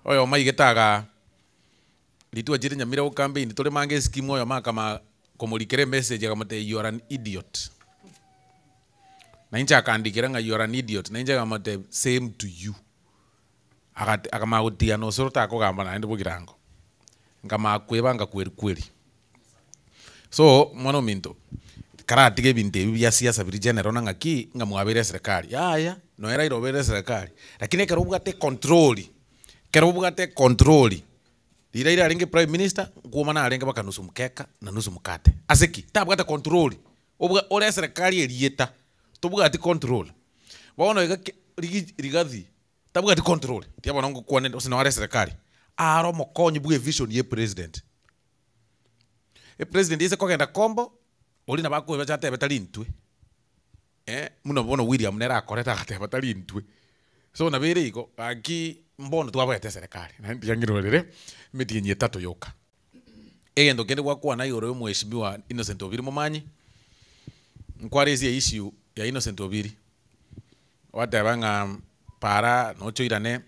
oyomo aigete agaa. Rituko chire nyamira go campaign tore mange eskimu oyomo akama komorikera emessage akamotebia you are an idiot. Na inche akandikera ng'a you are an idiot na inche nkamotebia same to you. Agati akamanya gotiana osoro takogamba naende bogirango. Nkamanya kwebanga kweri kweri. So mwana ominto, karatiga ebinto ebi bia siasa biria general na ng'aki ng'a mwabeire eserekari, yaya nonya Raila obeire eserekari, lakini ekero obwate econtrol, ekero obwate econtrol. Riria arenge prime minister, nkwomana arenge mpaka nusu mkeka na nusu mkate. Ase ki? Tabwate control. Obwa ore eserekari erieta, tobwati control. Bono iga ke rigi rigathi, tabwati control, tiga bono ngokwane gose nore eserekari, are omokonyi bwa evision ya epresident. Epresident ase kogenda kombo, oria nabo akoebacha atebe tari intwe, eh, buna bono William nere akorete agateba tari intwe. So nabo ere igo, gaki mbono twabwate eserekari, naende tiga ng'irorere emetienyi etato yoka. Egento kende gwakwana igoro ya omweshimiwa Innocent Obiri Momanyi, nkwaresie issue ya Innocent Obiri, gwateba ng'a para noche oirane,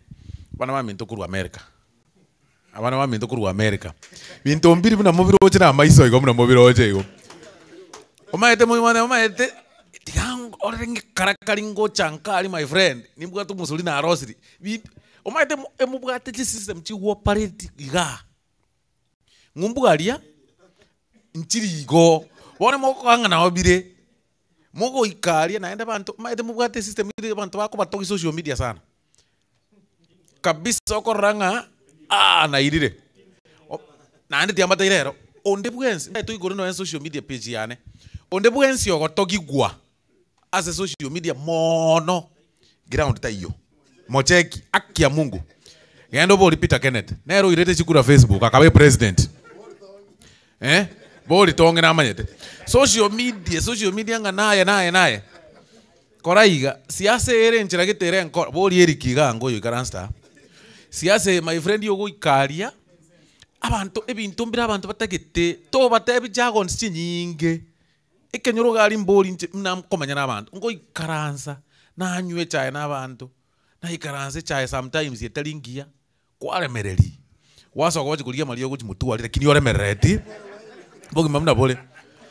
abana baminto korwa America, abana baminto korwa America, binto mbiri buna mobiroche na amaiso igo buna mobiroche igo. Omanyete moimane omanyete tiga orore ng'ekarakari ngocha nka aria my friend, nimbwate omosori narosirie, binto omanyete emobwate chisystem chigooperate igaa. Ng'umbu aria nchiri igo, bono mogokoa ng'a nao bire, mogoika aria naende abanto omanyete mobwate esystem ere abanto bakobatogia social media sana, kabisa okorora ng'a aah nairire, naende tiambateire ero, onde bwensi omanyete oigure nonye social media page yane, onde bwensi ogotogigwa ase social media moono, ground taiyo, mocheki haki ya Mungu, genda oborie Peter Kenneth, nere oirete chikura Facebook akaba epresident eh, bori tong'e namanyete. Social media, social media ng'a naye naye naye, kora iga, siasa ere enchera gete ere enkoro, boria Eric iga ango oyo oikaransete aa, siasa eye my friend ogoika aria, abanto ebinto mbire abanto batagete, tobatebi jargons chinyinge. Ekenyoro iga aria mbori inche buna nkomenya na abanto, ngoikaransa, nanywa echae na abanto, naikaransa echae sometimes etari ngiya, kwaremereria, gwasoka gwachia korigia amariogo gochia motware lakini oremerereti, obogima buna bore.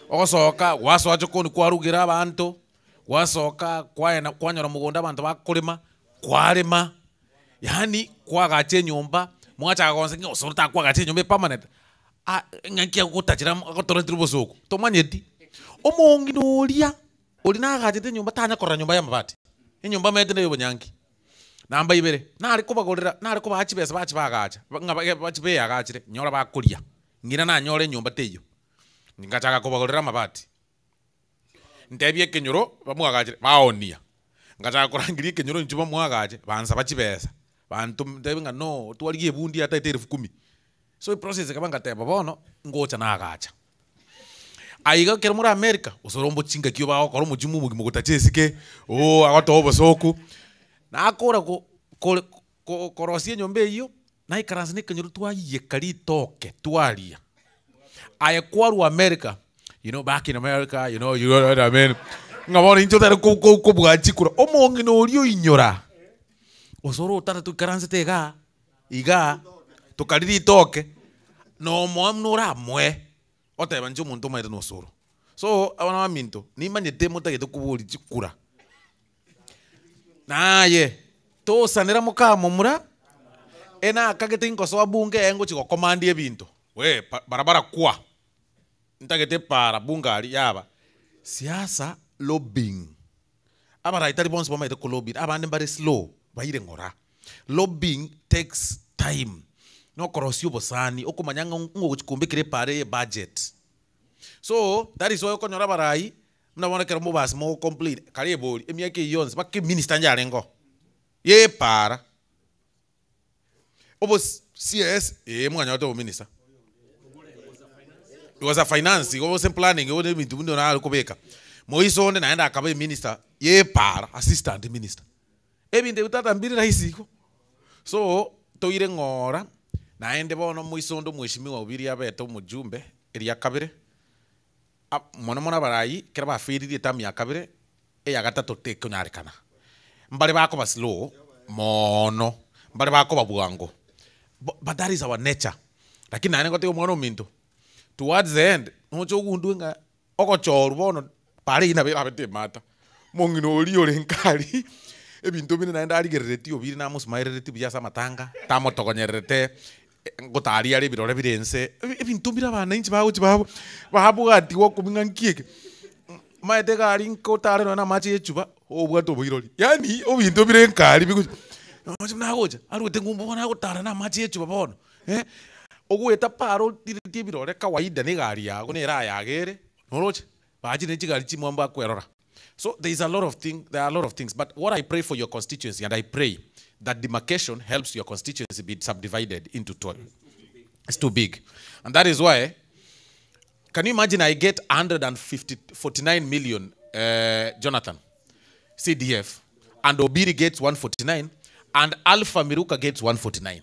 Ogosoka gwasoa chokoni kwarugera abanto, gwasoka kwaena kwanyora mogondo abanto bakorema, kwarema, yaani kwagacha enyomba, mwachaka gonsa ng'a gose otakwagacha enyomba epermanent. Ah ng'aki agotachera agotoretire obosooku, tomanyeti. Omong'ina oria, oria nagachete enyomba tanya korora nyomba y'amabati, enyomba amaete na ey'obonyangi. Namba ibere, nare kobagorera nare kobaa chibesa bachi bagacha, ng'a bage bachi beagachire, nyora bakoria, ng'ina nanyore enyomba teiyo. Ngachaka kobagorera amabati, ntebie ekenyoro bamwagachere, baonia. Ngachaka korangeria ekenyoro inchuo bamwagache, bansaba chibesa, banto ntebie ng'a no, twarigia ebundi yataete elfu kumi. So eprocess ekaba ngateba bono, ngocha nagacha. Aiga ekero more America, gose ore omochie ngaki bagokora omochie omogima ogotacha esike, ooh agotoa obosoku, nakora ko kore ko korosia enyomba eywo, naikaransa na ekenyoro twaiyeka ritoke twaria. Aye kwarwa America, you know back in America, you know, you know what I mean, ng'a bono inche otari ko- ko- kobua chikura, omong'ina oria oinyora, gose ore otare toikaransete igaa. Igaa tokaria ritoke, na omoa buna oramoe, oteba inche omonto omanyete nosoro. So abana baminto, nimanyete motagete koboria chikura, naye tosanera mokamomura, enakagete ingosoa bunge eye ngochia gokomandia ebinto, we barabara kwa, ntagete para bunge aria yaba, siasa. Lobbying. Abarai tari bonsi bamaete ko lobby, abande mbare slow, baire ng'ora. Lobbying takes time, na okorosia obosani, okomanya ng'a ng'o ogochi kombekera epara eye ebudget. So, that is why okonyora abarai, buna bono ekero mobasi mogo complain, kare ebori, emiaka eyio yonsi mpaka eminister njarenge oo, ya epara. Obo CS, ee mwanyorete obominister. He was a finance, igo gose planning igo ebinto buna orare kobeka. Moiso onde naende akaba eminister ya epara, assistant minister. Ebinto ebi tata mbiri rahisi igo. So, toire ng'ora, naende bono moiso onde omweshimiwa Obiri abete omojumbe, eria kabere, mono mono abarai, ekero bafailire eterm ya kabere, eya gatato tekonyarekana. Mbare bakoba slow moono, mbare bakoba bwango, but that is our nature. Lakini naende ngotebia omwana ominto, towards the end, noche ogundue ng'a ogochorwa bono pare eywo nabo erabete emata. Omong'ina oria ore nkari, ebinto binde naende arigereretie obiri namosmilereti buya ase amatanga, tamotogonyererete, ngotaria are ebirore bire inse, ebinto mbire abananchi bagochi babo babwatiwa okomia ng'a nki eke, omanyete egari nkotare nonye na amache ya echuba, obwate oboirori, yaani ebinto bire nkari bigochi roche buna agocha, arwete ng'umbu bono agotara na amache ya echuba bono eh, ogoeta para otiretie ebirore kawaida na egari yago nere ayagere, noroche, bachire ne chigari chimwamu bakwerora. So there is a lot of thing, there are a lot of things but what I pray for your constituency and I pray that demarcation helps your constituency be subdivided into 12. It's too big. And that is why, can you imagine I get 149 million, Jonathan, CDF, and Obiri gets 149, and Alpha Miruka gets 149.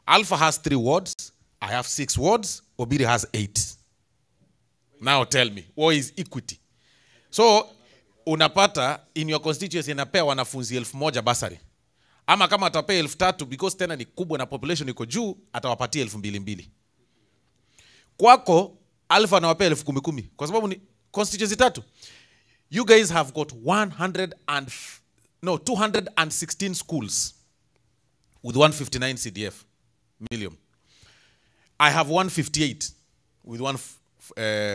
Alpha has 3 wards, I have 6 wards, Obiri has 8. Now tell me, what is equity? So, unapata in your constituency inapea wanafunzi elfu moja basari. Ama kama atapea elfu tatu because tena ni kubwa na population iko juu, atawapatia elfu mbili mbili. Kwako, Alpha anawapea elfu kumi kumi. Kwa sababu ni constituency tatu. You guys have got one hundred and no, 216 schools with 159 CDF million. I have 158 with one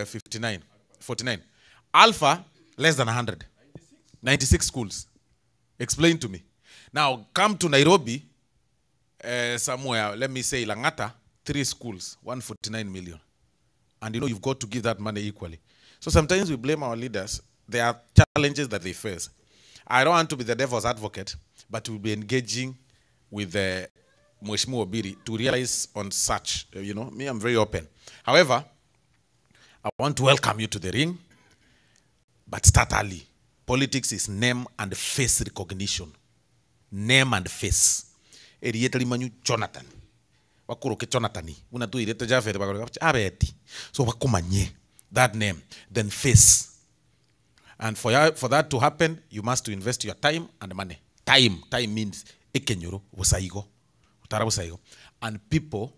fifty-nine, 49. Alpha, less than 100. 96 schools. Explain to me. Now, come to Nairobi, somewhere, let me say Langata, 3 schools, 149 million. And you've got to give that money equally. So sometimes we blame our leaders. There are challenges that they face. I don't want to be the devil's advocate, but we'll be engaging with the Mheshimiwa Obiri to realize on such, me, I'm very open. However, I want to welcome you to the ring, but start early. Politics is name and face recognition. Name and face. Erieta limanyu Jonathan. Wakuruke Jonathan. Una tu irete Jafet, wakuruke Abeti. So wakumanye that name, then face. And for that to happen, you must invest your time and money. Time. Time means ekenyoro, busaigo. Utara busaigo. And people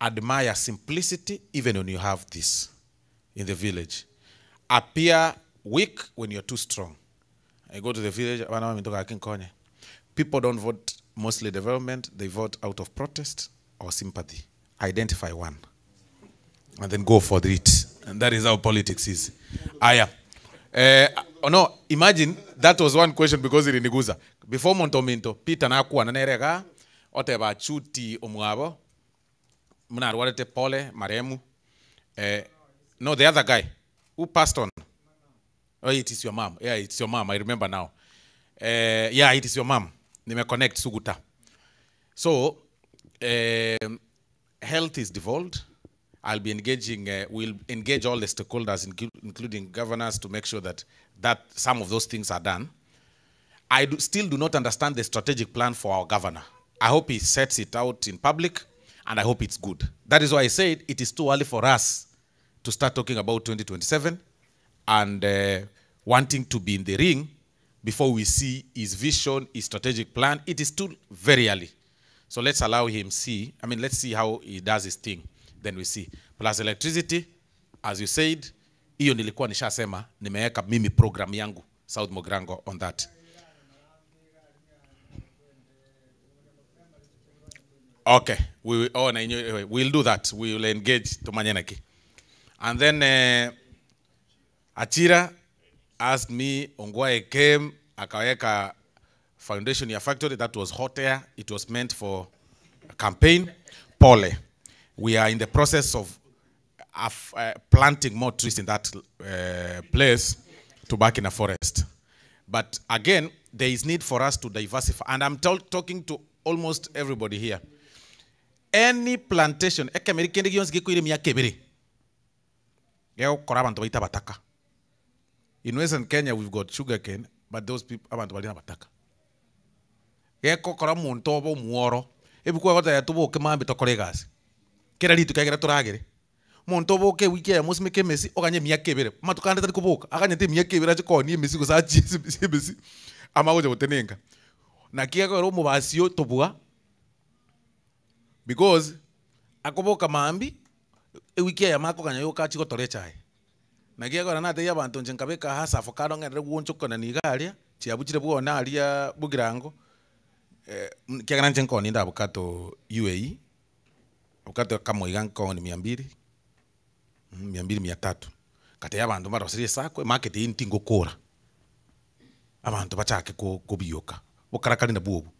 admire simplicity even when you have this in the village. Appear weak when you're too strong. I go to the village, wana wa mitoka akinkonye. People don't vote mostly development, they vote out of protest or sympathy. Identify one. And then go for it. And that is how politics is. Aya. Oh no, imagine that was one question because iliniguza. Before Montominto, Peter nakuwa nanerega, oteba chuti omwabo, mnarwarete pole, maremu. No, the other guy who passed on. Oh, it is your mom. Yeah, it's your mom. I remember now. Yeah, it is your mom. Nime connect Suguta. So, health is devolved. I'll be engaging, we'll engage all the stakeholders, including governors, to make sure that some of those things are done. I still do not understand the strategic plan for our governor. I hope he sets it out in public, and I hope it's good. That is why I said it is too early for us to start talking about 2027 and wanting to be in the ring before we see his vision, his strategic plan. It is still very early. So let's allow him see. I mean, let's see how he does his thing. Then we see. Plus electricity, as you said, hiyo nilikuwa nishasema, nimeweka mimi program yangu, South Mugirango, on that. Okay, we will, oh, na inyo, we'll do that. We will engage Tumanyeneki. And then Achira, asked me, Ongwae came, akaweka foundation ya factory, that was hot air, it was meant for a campaign. Pole. We are in the process of planting more trees in that place to back in a forest. But again, there is need for us to diversify. And I'm talking to almost everybody here. Any plantation, ekemeri kende gionsi gekoire emiaka ebere, gegokora abanto baito abataka. In Western Kenya, we've got sugarcane, but those people, abanto bari abataka. Gekokora omonto obe omworo, ebuku egoteba toboke mambia tokore egasi. Kera rituko ekero toragere, omonto oboke ewiki eyemo osimeke emesi, oganye emiaka ebere, amatuko ande tari koboka, aganyete emiaka ebere ache koonia emesi gose achie ase emesi, amanye gocha gotenenka. Naki ekero omobasi otobua, because akoboka mambia, ewiki eyemo akoganya yoka achie gotora echae. Naki ekero natebia abanto inche nkabeka hasa avocado ng'enderere gwochokana iga aria, chiabuchire bwone aria bogirango, ekiagera inche nkooni inde avocado UAE, avocado ekamo iga nkooni mia mbili, mia mbili mia tatu. Ngatebia abanto mbaroserie esako, emarket eywo ntingokora, abanto bachake ko- kobioka, bokarakari nabwo obwo,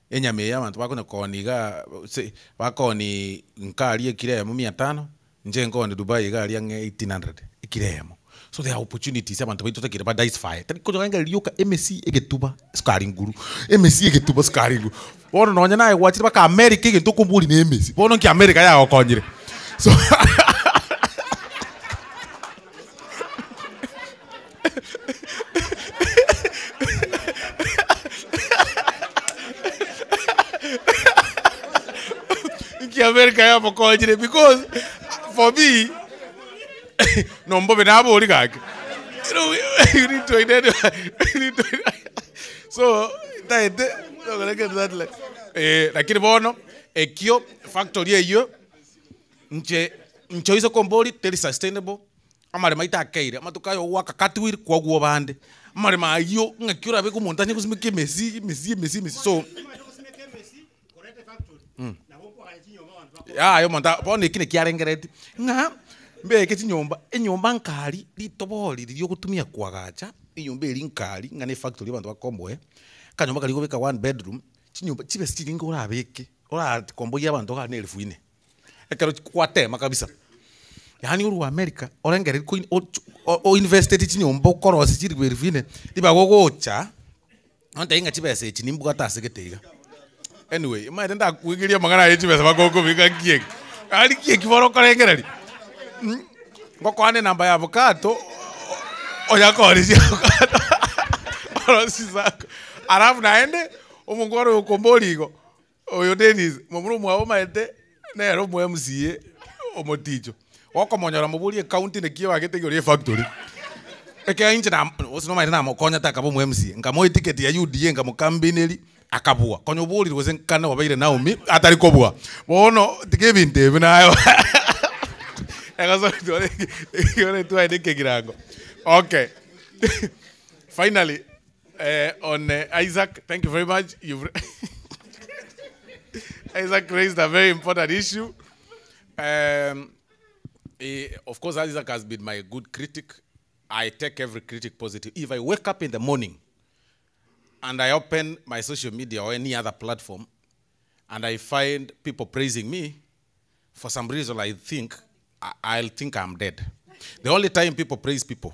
enyama eye abanto bakonya koonia igaa se bakooni nka aria ekiro eyemo mia tano, inche nkooni Dubai iga aria ang'e 1800 ekiro eyemo. So there are opportunities abanto baito totakeire ba diversify, tari korengereria rioka emesi egetuba esukari nguru, emesi egetuba esukari nguru. Bono nonye naye gwachire mpaka America egento okoboria na emesi, bono nki America yagokonyire? So nki America yamokonyire because for me nombobe nabori gaki you know, you need to identify you need to so ntaete eh, lakini bono ekio factory eywo nche nche oise kombori teri sustainable amaremo aito akeire amatuko aya ogoaka cartwheel kwagwa obande amaremo aywo ng'aki orabeke omonto anye gosimeka emesi emesi emesi emesi so Yaya omonto a bono eki naki arengereretie, ng'a mbeke chinyomba, enyomba nkari ritobori riria ogotumia koagacha, enyomba eria nkari ng'a na efactory abanto bakomboe, akanyomba karia gobeka one bedroom, chinyomba chibesa chinyinge orabeke, orakomboyia abanto iga na elfu nne, ekero kwatema kabisa. Yaani orwe America, orengereria koi ochu oinvesteti chinyomba okorosia chilifu elfu nne, ribaga ogocha. Nontebie ng'a chibesa echi nimbwate ase gete iga. Anyway, omanyete ndakuegeria amang'ana aye chibesa mpaka okobeka nki eke. Yaani ki eki bono okorengereria? Ngokoa enamba ya avocado, onya koorisia avocado orosie sacco. Alafu naende, omongwana oyo okomboria igo, oyo Dennis, momura omwabo omanyete, nere omo MCA omoticho. Gokomonyora moborie ecounty naki ebagete igoro ya efactory. Ekero inche na gose nomanyete namokonyete akaba omo MCA, nkamoa eticket ya UDA nkamokambineria, akabua. Konya oborire gose nkane obeire Naomi, atari kobua. Bono tiga ebinto ebi naye twaende ekegirango. Okay, finally on Isaac, thank you very much, you've Isaac raised a very important issue. Of course, Isaac has been my good critic. I take every critic positive. If I wake up in the morning and I open my social media or any other platform and I find people praising me, for some reason I'll think I'm dead. The only time people praise people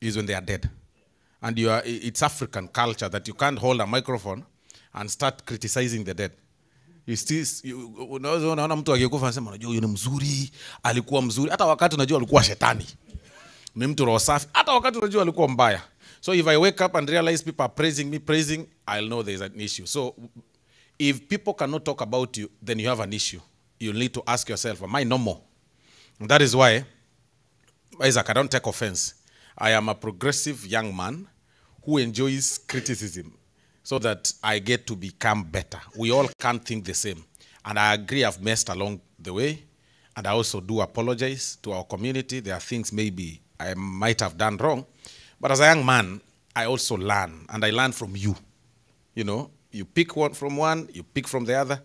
is when they are dead. And it's African culture that you can't hold a microphone and start criticizing the dead. You still, you, unaweza unaona mtu akikufa anasema unajua huyu ni mzuri, alikuwa mzuri. Hata wakati unajua alikuwa shetani. Ni mtu roho safi. Hata wakati unajua alikuwa mbaya. So if I wake up and realize people are praising me, praising, I'll know there's an issue. So if people cannot talk about you, then you have an issue. You need to ask yourself, am I normal? And that is why, Isaac, I don't take offense. I am a progressive young man who enjoys criticism so that I get to become better. We all can't think the same. And I agree I've messed along the way. And I also do apologize to our community. There are things maybe I might have done wrong. But as a young man, I also learn. And I learn from you. You pick one from one, you pick from the other.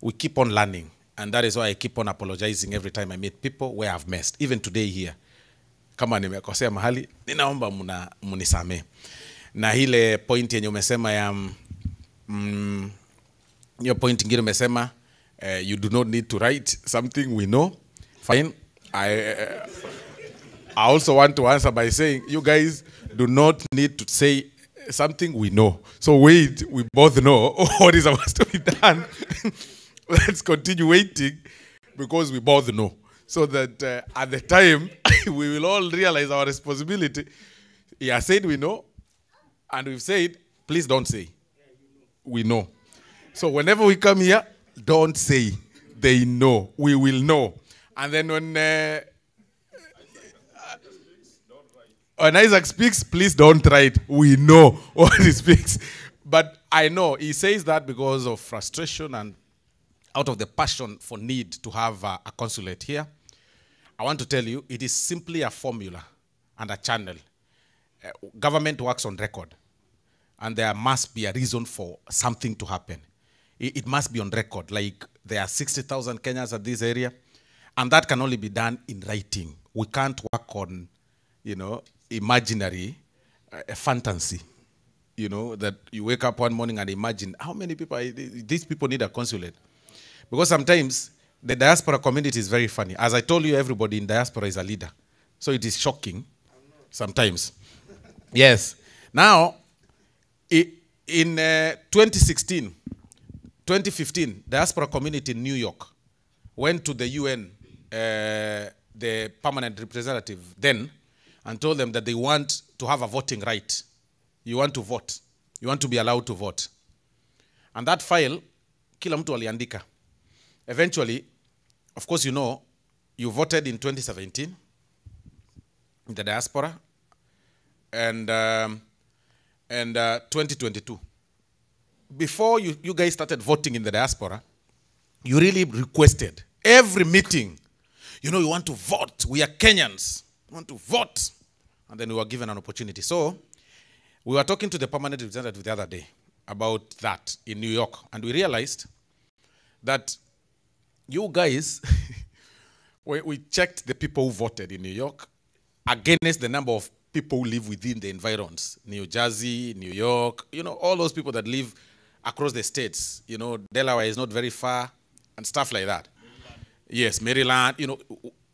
We keep on learning. And that is why I keep on apologizing every time I meet people where I've messed. Even today here. Kama nimekosea mahali, ninaomba mna mnisamee. Na ile point yenye umesema ya hiyo point ingine umesema you do not need to write something we know. Fine. I also want to answer by saying you guys do not need to say something we know. So wait, we both know what is supposed to be done. Let's continue waiting because we both know. So that at the time we will all realize our responsibility. He has said we know, and we've said, please don't say. We know. So whenever we come here, don't say they know. We will know. And then when Isaac speaks, please don't write. We know what he speaks. But I know he says that because of frustration and out of the passion for need to have a consulate here. I want to tell you, it is simply a formula and a channel. Government works on record, and there must be a reason for something to happen. It must be on record, like there are 60,000 Kenyans at this area, and that can only be done in writing. We can't work on, imaginary fantasy, that you wake up one morning and imagine how many people, these people need a consulate. Because sometimes the diaspora community is very funny. As I told you, everybody in diaspora is a leader. So it is shocking sometimes. Yes. Now, in 2016, 2015, diaspora community in New York went to the UN, the permanent representative then, and told them that they want to have a voting right. You want to vote. You want to be allowed to vote. And that file, kila mtu aliandika. Eventually, of course, you voted in 2017 in the diaspora, and 2022. Before you guys started voting in the diaspora, you really requested every meeting, you want to vote. We are Kenyans. We want to vote. And then we were given an opportunity. So we were talking to the permanent representative the other day about that in New York. And we realized that you guys, we checked the people who voted in New York against the number of people who live within the environs, New Jersey, New York, all those people that live across the states, Delaware is not very far and stuff like that. Maryland. Yes, Maryland,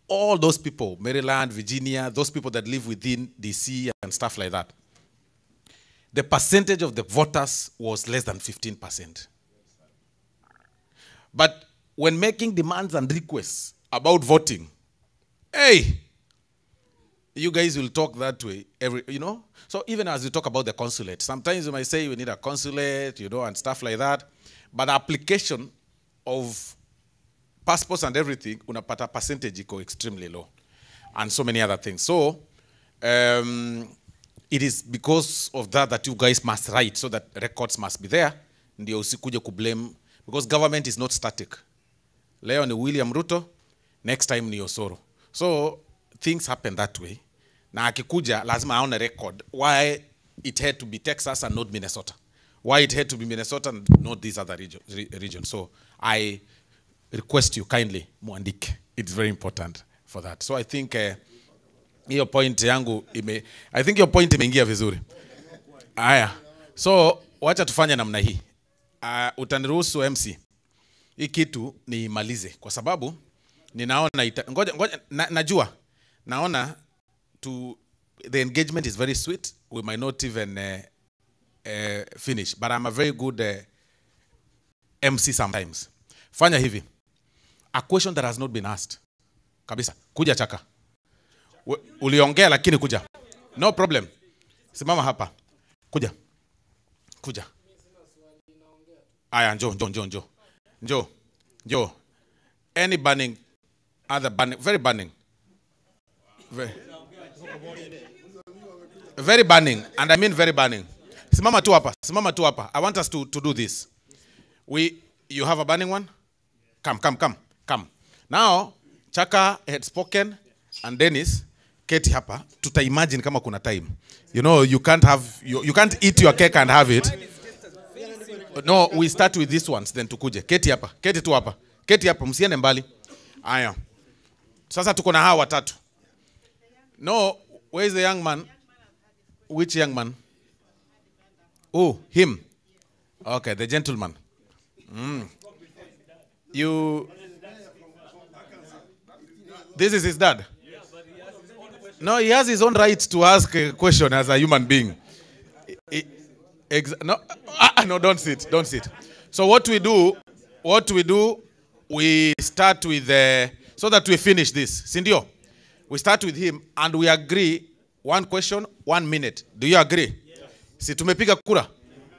all those people, Maryland, Virginia, those people that live within DC and stuff like that. The percentage of the voters was less than 15%. But when making demands and requests about voting, hey, you guys will talk that way, every, So even as you talk about the consulate, sometimes you might say we need a consulate, and stuff like that. But the application of passports and everything, unapata percentage iko extremely low, and so many other things. So it is because of that that you guys must write, so that records must be there. Ndio usikuje kublame, because government is not static. Leo ni William Ruto, next time ni Osoro. So things happen that way. Na akikuja lazima aone record why it had to be Texas and not Minnesota. Why it had to be Minnesota and not this other region. So I request you kindly muandike. It's very important for that. So I think your point yangu ime, I think your point imeingia vizuri. Aya. So wacha tufanye namna hii. Utaniruhusu MC. Hii kitu niimalize kwa sababu ninaona ngoja najua naona to the engagement is very sweet. We might not even finish, but I'm a very good MC sometimes. Fanya hivi. A question that has not been asked. Kabisa. Kuja Chaka. Uliongea lakini kuja. No problem. Simama hapa. Kuja. Kuja. Aya, njoo, njoo, njoo, njoo. Njoo. Njoo. Any burning, other burning, very burning. Very, very burning, and I mean very burning. Simama tu hapa. Simama tu hapa. I want us to do this. You have a burning one? Come, come, come, come. Now, Chaka had spoken, and Dennis, keti hapa. Tuta imagine kama kuna time. You know, you can't have, you can't eat your cake and have it. No, we start with these ones, then tukuje. Keti hapa, keti tu hapa. Keti hapa, msiende mbali. Aya. Sasa tuko na hawa watatu. No, where is the young man? Which young man? Oh, him. Okay, the gentleman. You. This is his dad. No, he has his own right to ask a question as a human being. No, no, don't sit, don't sit. So what we do, we start with the, so that we finish this. Sindio, we start with him and we agree one question, 1 minute. Do you agree? Yes. Si tumepiga kura?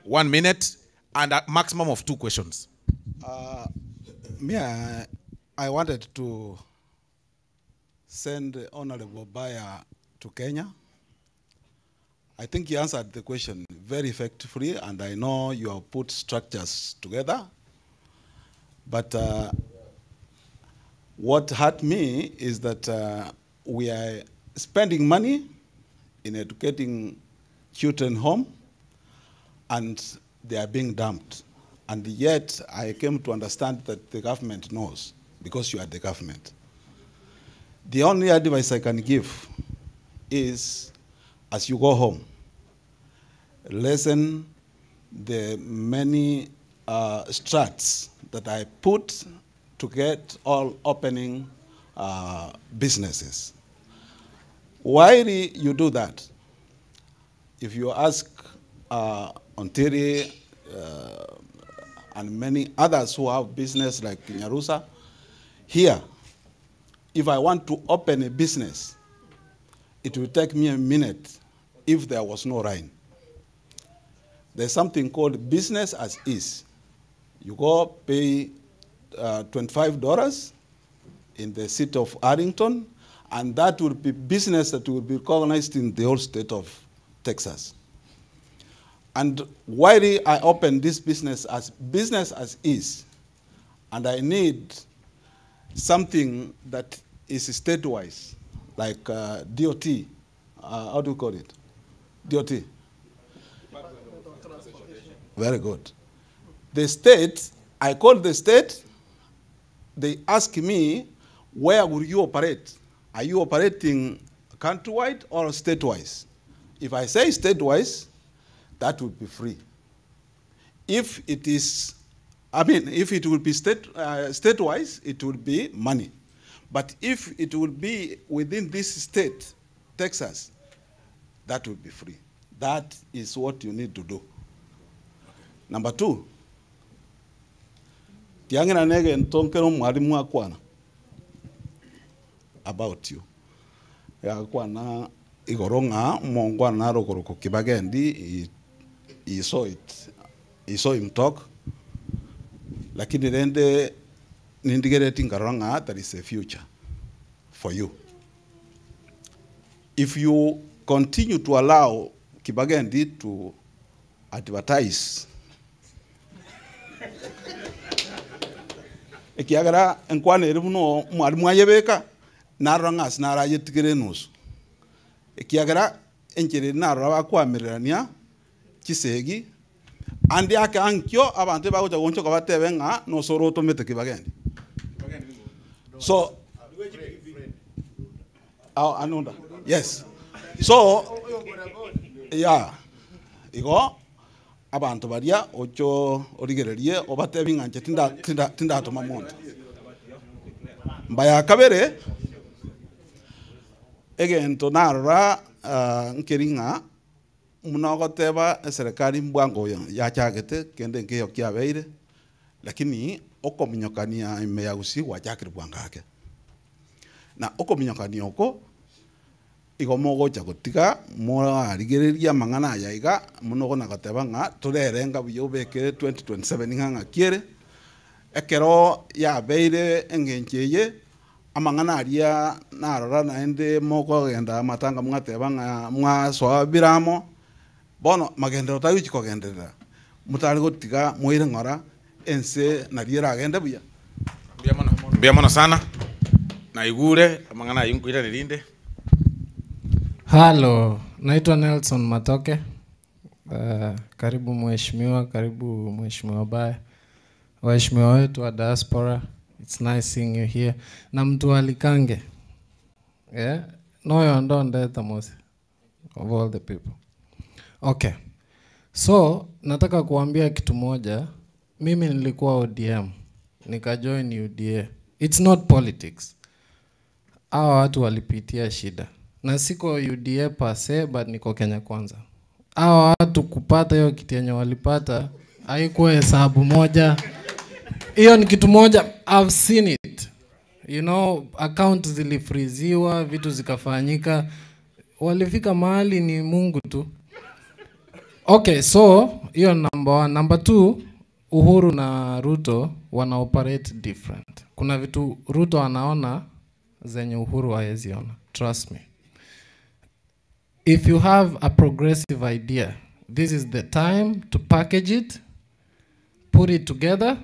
1 minute and a maximum of 2 questions. Me, I wanted to send Honorable Baya to Kenya. I think he answered the question very effectively, and I know you have put structures together. But what hurt me is that we are spending money in educating children home, and they are being dumped. And yet, I came to understand that the government knows, because you are the government. The only advice I can give is, as you go home, lessen the many strats that I put to get all opening businesses. Why do you do that? If you ask Ontiri and many others who have business like Nyarusa, here, if I want to open a business, it will take me a minute if there was no rain. There's something called business as is. You go pay $25 in the city of Arlington, and that will be business that will be recognized in the whole state of Texas. And why I open this business as is, and I need something that is statewise, like DOT, how do you call it? DOT. Very good. The state, I call the state, they ask me, where will you operate? Are you operating countrywide or statewise? If I say statewise, that would be free. If it is, I mean, if it will be statewise, it will be money. But if it will be within this state, Texas, that will be free. That is what you need to do. Number two, about you. He saw it. He saw him talk. Lakini rende nindigereti ngaranga there is a future for you. If you continue to allow Kibagendi to advertise, ekiagera enkwana eri muno mwalimu ayebeka narora ng'ase narayetigere enusu ekiagera enchera narora bakwamererania chisegi andi ake ankio abantu bagocha gonchoka batebe ng'a nosoro otomete Kibagendi. So anunda yes so yeah igo abantu baria ocho origererie obatebi ng'anche tinda tinda tindatoma monto mbaya kabere egento narora nkeri ng'a muno goteba eserikali mbwango yachagete kende nkeyo kiabeire lakini okominyokania ime ya Gusii gwachakire bwangake na okominyokania oko igo mogocha gotiga morarigereria mang'ana aya iga muno gona goteba ng'a torerenga buya obekere 2027 ng'a ng'akiere ekero yabeire eng'encho eye amang'ana aria narora naende mokogenda amatanga mwateba ng'a mwasoa biramo bono magendero tagochi kogenderera motari gotiga moire ng'ora ense nario eragende buya. Mbuya mono sana naigure amang'ana aywo nkoirane rinde. Halo, naitwa Nelson Matoke. Karibu mheshimiwa, karibu mheshimiwa Baya. Waheshimiwa wetu wa diaspora, it's nice seeing you here. Na mtu wa Likange. Yeah, Noyo ondeta Mose of all the people. Okay. So, nataka kuambia kitu moja. Mimi nilikuwa ODM, nikajoin UDA. It's not politics. Hawa watu walipitia shida. Na siko UDA per se, but niko Kenya Kwanza. Hawa watu kupata hiyo kitu yenye walipata haikuwa hesabu moja. Hiyo ni kitu moja, I've seen it. You know, account zilifriziwa, vitu zikafanyika. Walifika mahali ni Mungu tu. Okay, so hiyo number one. Number two, Uhuru na Ruto wana operate different. Kuna vitu Ruto anaona zenye Uhuru haezi ona. Trust me. If you have a progressive idea, this is the time to package it, put it together,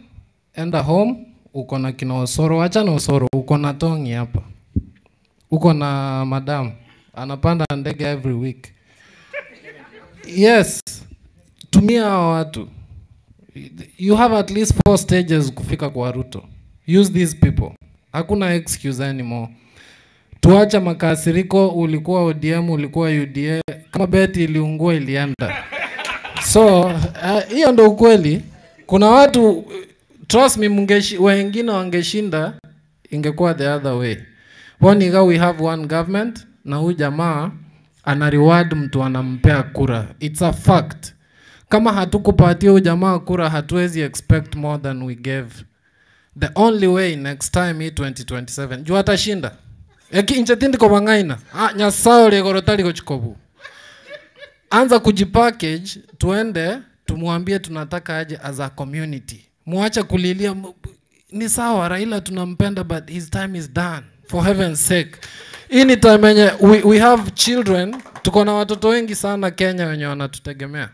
enda home, uko na kina Osoro, acha na Osoro, uko na Tongi hapa. Uko na madam, anapanda ndege every week. Yes, tumia hawa watu. You have at least 4 stages kufika kwa Ruto. Use these people. Hakuna excuse anymore. Tuacha makasiriko, ulikuwa ODM, ulikuwa UDA, kama beti iliungua ilienda. So, hiyo ndo ukweli. Kuna watu, trust me, wengine wangeshinda, ingekuwa the other way. Boniga, we have one government, na huyu jamaa ana reward mtu anampea kura. It's a fact. Kama hatukupatia huyu jamaa kura, hatuwezi expect more than we gave. The only way next time hii 2027, juu atashinda. Eki inche tindi ko bangaina. Ah, nyasaye legoro tali ko chikobu. Anza kujipackage, tuende tumwambie tunataka aje as a community. Muache kulilia, ni sawa Raila tunampenda but his time is done. For heaven's sake. Hii ni time yenye we have children, tuko na watoto wengi sana Kenya wenye wanatutegemea.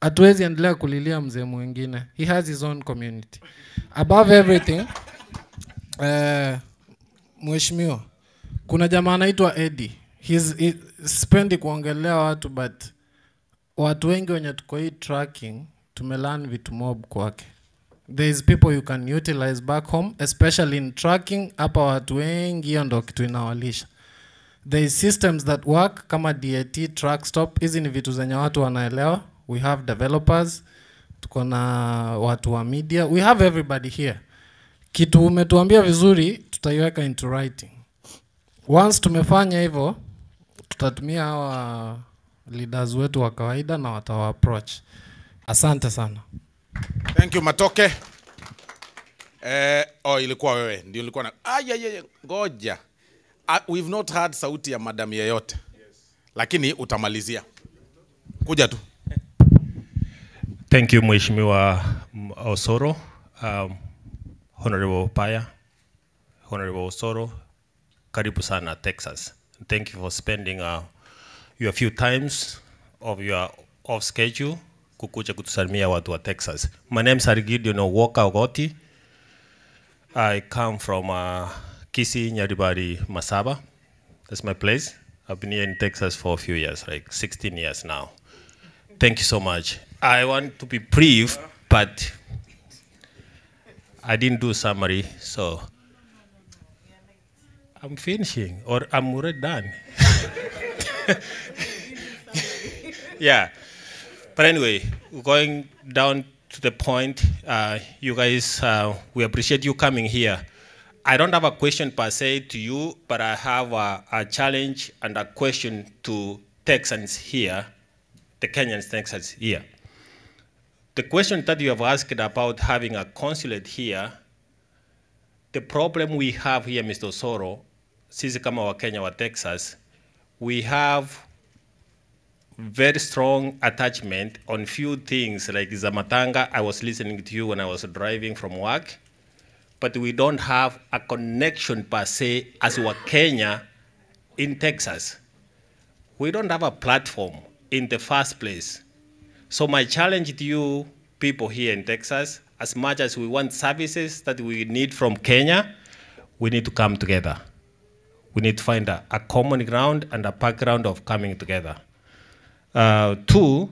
Hatuwezi endelea kulilia mzee mwingine. He has his own community. Above everything, mheshimiwa, kuna jamaa anaitwa Eddie. Sipendi kuongelea watu but watu wengi wenye tuko hii tracking tumelearn vitu mob kwake. There is people you can utilize back home, especially in tracking. Hapa watu wengi hiyo ndo kitu inawalisha. There is systems that work kama DAT, truck stop. Hizi ni vitu zenye watu wanaelewa. We have developers, tuko na watu wa media. We have everybody here. Kitu umetuambia vizuri, tutaiweka into writing. Once tumefanya hivyo, tutatumia hawa leaders wetu wa kawaida na watawa approach. Asante sana. Thank you Matoke. Oh, ilikuwa wewe ndio ilikuwa na ay, ay, ay, ngoja. We've not heard sauti ya madam yeyote. Yes. Lakini utamalizia. Kuja tu. Thank you Mheshimiwa Osoro, Honorable Paya, Honorable Osoro, karibu sana Texas. Thank you for spending your few times of your off schedule kukuja kutusalimia watu wa Texas. My name is Gideon Walker Ogoti. I come from Kisii, Nyaribari, Masaba. That's my place. I've been here in Texas for a few years, like 16 years now. Thank you so much. I want to be brief, but I didn't do summary, so I'm finishing, or I'm already done. Yeah. But anyway, going down to the point, you guys, we appreciate you coming here. I don't have a question per se to you, but I have a challenge and a question to Texans here, the Kenyans Texans here. The question that you have asked about having a consulate here, the problem we have here, Mr. Osoro, sisi kama wa Kenya wa Texas, we have very strong attachment on few things like Zamatanga. I was listening to you when I was driving from work, but we don't have a connection per se as wa Kenya in Texas. We don't have a platform in the first place. So my challenge to you people here in Texas, as much as we want services that we need from Kenya, we need to come together. We need to find a common ground and a background of coming together. Two,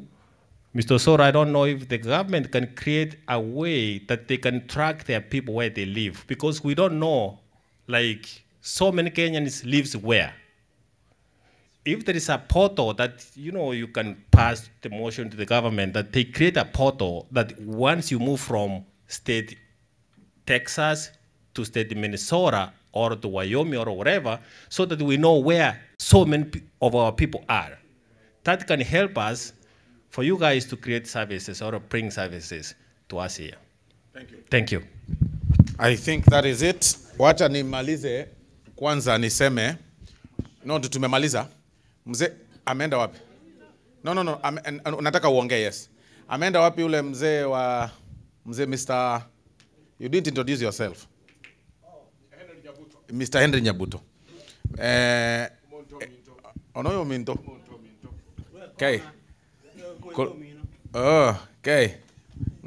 Mr. Osoro, I don't know if the government can create a way that they can track their people where they live, because we don't know, so many Kenyans lives where. If there is a portal that, you know, you can pass the motion to the government that they create a portal that once you move from state Texas to state Minnesota or to Wyoming or wherever, so that we know where so many of our people are. That can help us for you guys to create services or bring services to us here. Thank you. Thank you. I think that is it. Wacha nimalize kwanza niseme no, tumemaliza. Mzee ameenda wapi? No, no, no, nataka uongee yes. Ameenda wapi ule mzee wa mzee Mr. You didn't introduce yourself. Mr. Henry Nyabuto. Onoyo Minto. Okay. Oh, okay.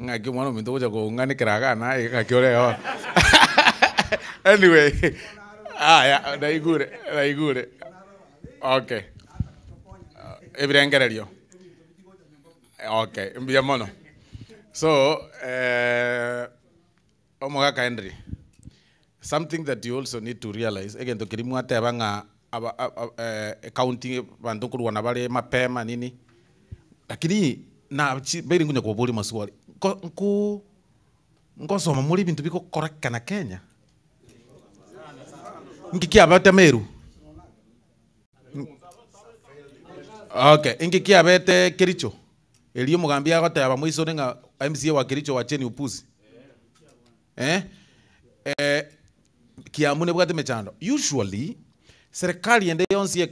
Ng'aki mwana ominto gocha kong'anekera iga naye ng'aki ore igo. Anyway, aya, naigure, naigure. Okay. Ebirengererio. Okay, mbuya mono. So, omogaka Henry, something that you also need to realize, egento keria mwateba ng'a aba ecounty abanto nkorwana bare mapema nini, lakini na chi mbere nkonya koboria maswali, nko nko nkosoma more ebinto bigokorekana Kenya? Nki kiabete Meru? Okay, inki kiabete Kericho? Erio omogambi agoteba moisore ng'a MCA wa Kericho wacheni upuzi. Eh? Kiambu nebwate emechando. Usually, serikali ende yonsi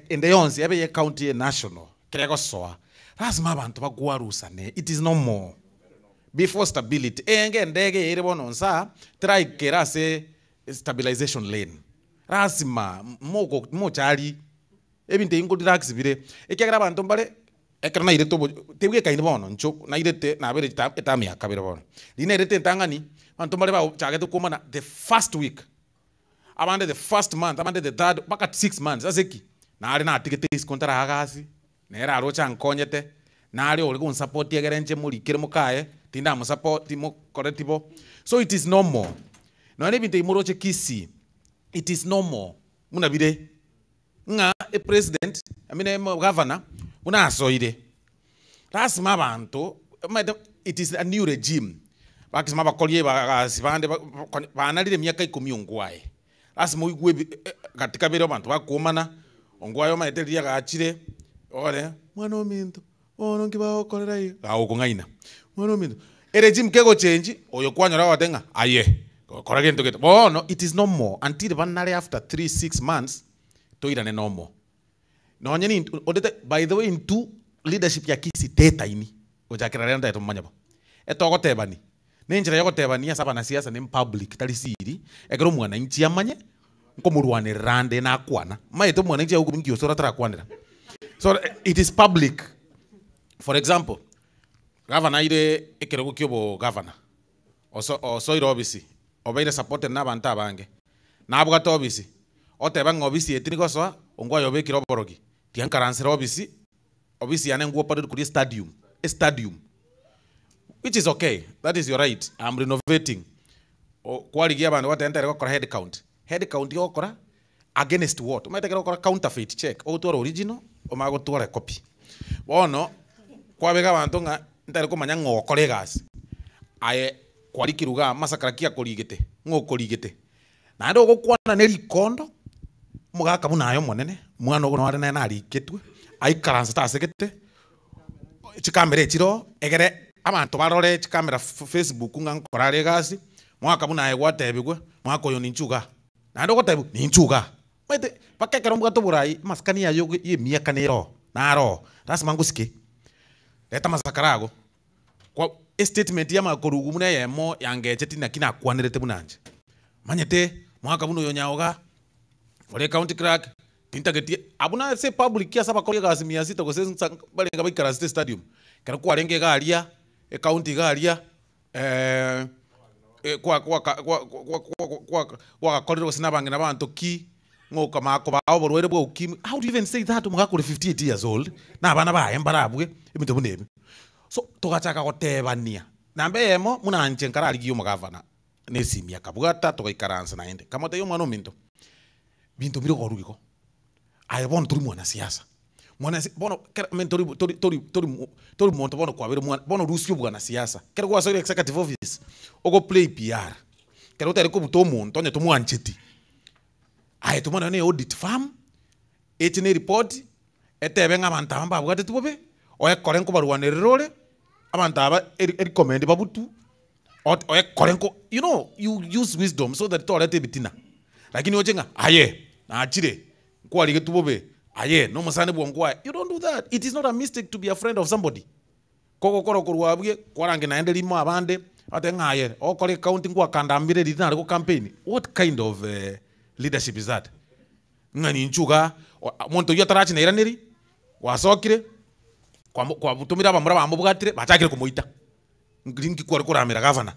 ende yonsi ebe ye county ye national, kere egosoa, lasima abanto bagwarusane, it is normal. Before stability, enge endege ere bono nsa, teraikera ase stabilization lane. Lasima, moko mochari, ebinto ebi nkorelax bire, ekiagera abanto mbare, ekero nairete obo tebwekaini bono incho nairete nabere etamu ya kabere bono. Riria nairete entang'ani, abanto mbare bagochagete komana the first week, abande the first month, abande the third, mpaka 6 months ase ki? Nare natigete isiko ntaraha gasi, nere aroche ankonyete, nare ore gonsupport egere inche morikere mokaye, tindamosupport timokoreti bo. So it is normal. Nonya na ebinto ebi moroche Kisii, it is normal buna bire, ng'a epresident, I mean governor, buna asoire, lasima abanto omanyete it is a new regime, bakisema abakori ebagasi bande banarire emiaka ikomi ongwae, lasima oigwe ebi gati kabere abanto bakoomana, ongwae omanyete riria agachire, ogore mwana ominto, bono nki bagokorera iga, gagokong'aina, mwana ominto, eregime kegochengi, oyo kwanyora ogoteba ng'a aye, kora gento gete, bono it is normal until banare after 3, 6 months, toirane normal. Nonye nintwe odete by the way intwe leadership ya Kisii tetaini gochakera rero ntagete momanye bo. Etogotebani, na enchera ya ogotebania ase abanasiasa ne public tari siri, ekero omwananchi amanye, nkomorwanerera ande nakwana. Omanyete omwananchi agokobi nki osoro atarakwanera. So it is public. For example, gavana aire ekerogo kia obogavana, oso osoire obisi, obeire supported na abanto abange, nabwate obisi, oteba ng'a obisi eye tirigosoa, ongwae obekire oborogi, tiga nkaransere obisi, obisi yane ngwopareri koria estadium, estadium, which is okay, that is your right, am renovating. Kwarigia abanto gwateba ntere gokora head count, head count ogokora against what? Omanyete ekero ogokora counterfeit check, ogotwara original, omanye gotwara ecopy. Bono, kwabeka abanto ng'a ntari komanya ng'a ogokora egasi, aye kwarikirwe igaa amasakara ki akorigete, ng'a okorigete. Naende ogokwana ne rikondo, omogaka buna aye omonene, omwana ogo nore nere nariketwe, aikaransete ase gete, chikamera echire oo, egere abanto barore chikamera Facebook ng'a nkora are egasi, omogaka buna aye gwatebigwe, omogaka oyo ninchu igaa, naende ogotebiwa ninchu igaa. Omanyete mpaka ekero mbwate oborai, amasikani aye ya emiaka nere oo, naro oo, lasima ngosike, reta amasakara ago, kwa estatement ya amakorugu buna eyemo yangecheti naki nakwanerete buna inche. Omanyete omogaka buna oyo Nyaoga, ore county clerk, tintageti abwo nase epublic ase abakori egasi mia sita gose nsa barenge baikaransete estadium, ekero kwarenge iga aria, ecounty iga aria kwa kwa kwa kwa kwagakorire gose na abang'ina abanto ki, ng'a okamanya kobaa oborwaire bwa ukimwi, how do you even say that omogaka ore 58 years old, na abana baye mbarabwe, ebinto buna ebi. So, togachaka gotebania, namba eyemo, buna inche nkararigie omogavana, na esimi akabwata togaikaransa naende, nkamotebia omwana ominto, binto mbire korwa igo. Aye bono tori mwanasiasa, mwanasi bono kera I mean tori tori tori tori mo tori monto bono kwabeire mwana bono rusia obwanasiasa. Ekero gwasoire executive office, ogo play PR, ekero otari kobuta omonto onye tomwancheti, aye toma nonya na audit firm, eche na eripoti, etebe ng'a abanto aba mbabwateti bobe, oekore nkobarwanerera ore, abanto aba eri ericommend babutwe, ot oekore nko you know you use wisdom so that toreta ebitina. Lakini oche ng'a aye nachire nkwarigetwe bobe, aye na omosani bwa nkwaye, you don't do that, it is not a mistake to be a friend of somebody. Kogokora korwa abwo kwarange naende rimo abande, batebe ng'a aye ogokora ecounty nkwakandambire riria nare go campaign, what kind of leadership is that? Ng'a ninchu igaa, omonto oyio atarachi nairaneri, gwasokire, kwamo kwatomire abamura bamobwatire bachakire komoita, nki kware koramera gavana?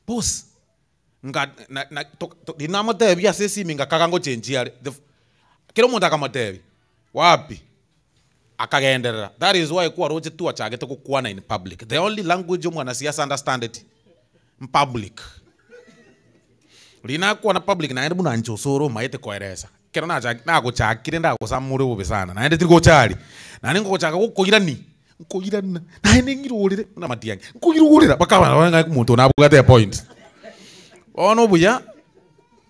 Boss, nga na na to to riria namotebia ase esimi ngakaga ngochenchia are, the kera omonto akamotebia, wapi, akagenderera. That is why kwaroche twachagete gokwana in public. The only language omwanasiasa understandeti, mpublic. Riria nakwana public naende buna inche osoro omaete koeresa, ekero nachaki nagochakire ndagosamore bobe sana, naende tiri gocha aria, naende ngogochaka gokoirani, nkoirana, naende ng'irorere buna amatiang'i, nkoirorera mpaka abanto barore ng'a omonto oyo nabwate epoint. Bono obuya,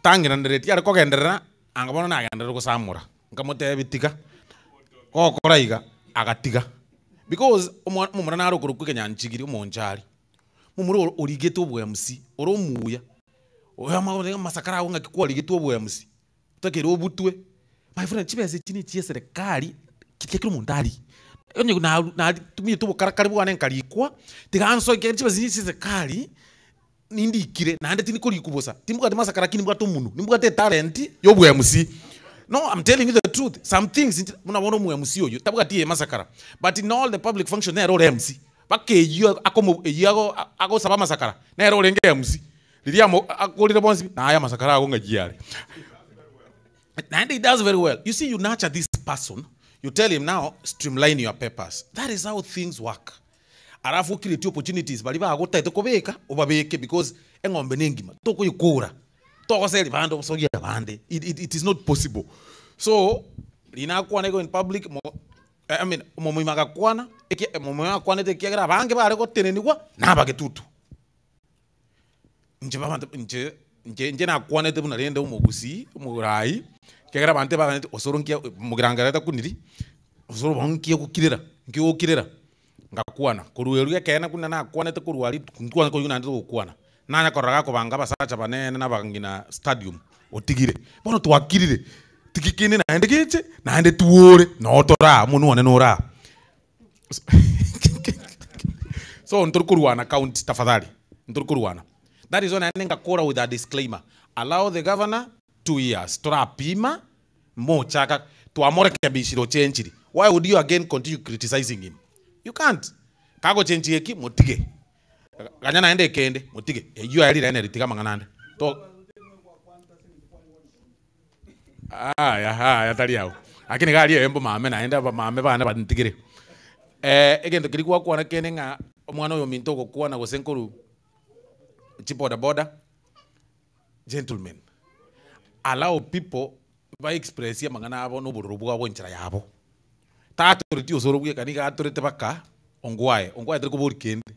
tang'iranereti are kogenderera, anga bono nagenderera gosamora, nkamotebia tiga, gokora iga, agatiga. Because omwa omomura nare okorokwa ekenyanchigiri omonchari. Momura oro origete obweamusi, ore omuya, oyo amasakara agwo ng'aki kwarigetwe obweamusi, otakeire obutwe, my friend chibesa echi ne chia eserekari, keria kera omonto arie. Onye naru natumete obokarakari bwane nkarikwa, tiga nsoe ekiagera chibesa echi ne chia eserekari, nindikire naende tindi korikwa bosa, timbwati masakara lakini nimbwate omonwe, nimbwate etalent ya obweamusi. No I'm telling you the truth, some things inche buna bono omweamusi oyo, tabwati eye masakara, but in all the public function nere ore MC. Mpaka eyio akomo eyio ago agosaba amasakara, nere orenge MC, riria amo akorire bonsi pi, naye amasakara ago ng'aki are. Naende he does very well. You see you nurture this person, you tell him now streamline your papers. That is how things work. Alafu o create opportunities baria bagotagete kobeka, obabeke because eng'ombe ne engima, tokoyekora, togoseria bande osogie abande, it it it is not possible. So, riria nakwana igo in public mo. I mean, omomoima agakwana, eki omomoima akwanete ekiagera abange bare gotenenigwa nabagetutu. Inche babanto inche inche inche nakwanete buna rende omogusii, omoraai, ekiagera abanto ebaganeti osoro nki mogirango ere takuniri, osoro bono nki ogokirera, nki ogokirera, ngakwana. Korwa erio ekeene buna nakwanete korwa aria nkwane koigwa naende togokwana. Nanya korora gakobanga abasacha banene na abang'ina stadium, otigire. Bono twakirire, tiki kende naende geche, naende twore, noo tore aa, omonwe one nore aa. So ntori korwana county tafadhali, ntori korwana. That is why naende ngakora with a disclaimer, allow the governor 2 years, torapima, mochaka, twamorekebishire ochenchiri, why would you again continue criticizing him? You can't. Kagochenchia eki, motige. Ganya naende ekende, motige. Eyio aye rirene eri, tiga amang'ana ande. To Aya, aya tari agwo. Lakini iga aria embo mame naende abamame bane bantigire. Egento keria gwakwana kende ng'a omwana oyo ominto ogokwana gose nkorwa chibodaboda, gentlemen, allow people ba expressie amang'ana abo na obororo bwabo enchera yabo. Tatoreti osoro bweka nigo atorete baka ongwae, ongwae tari koboria kende.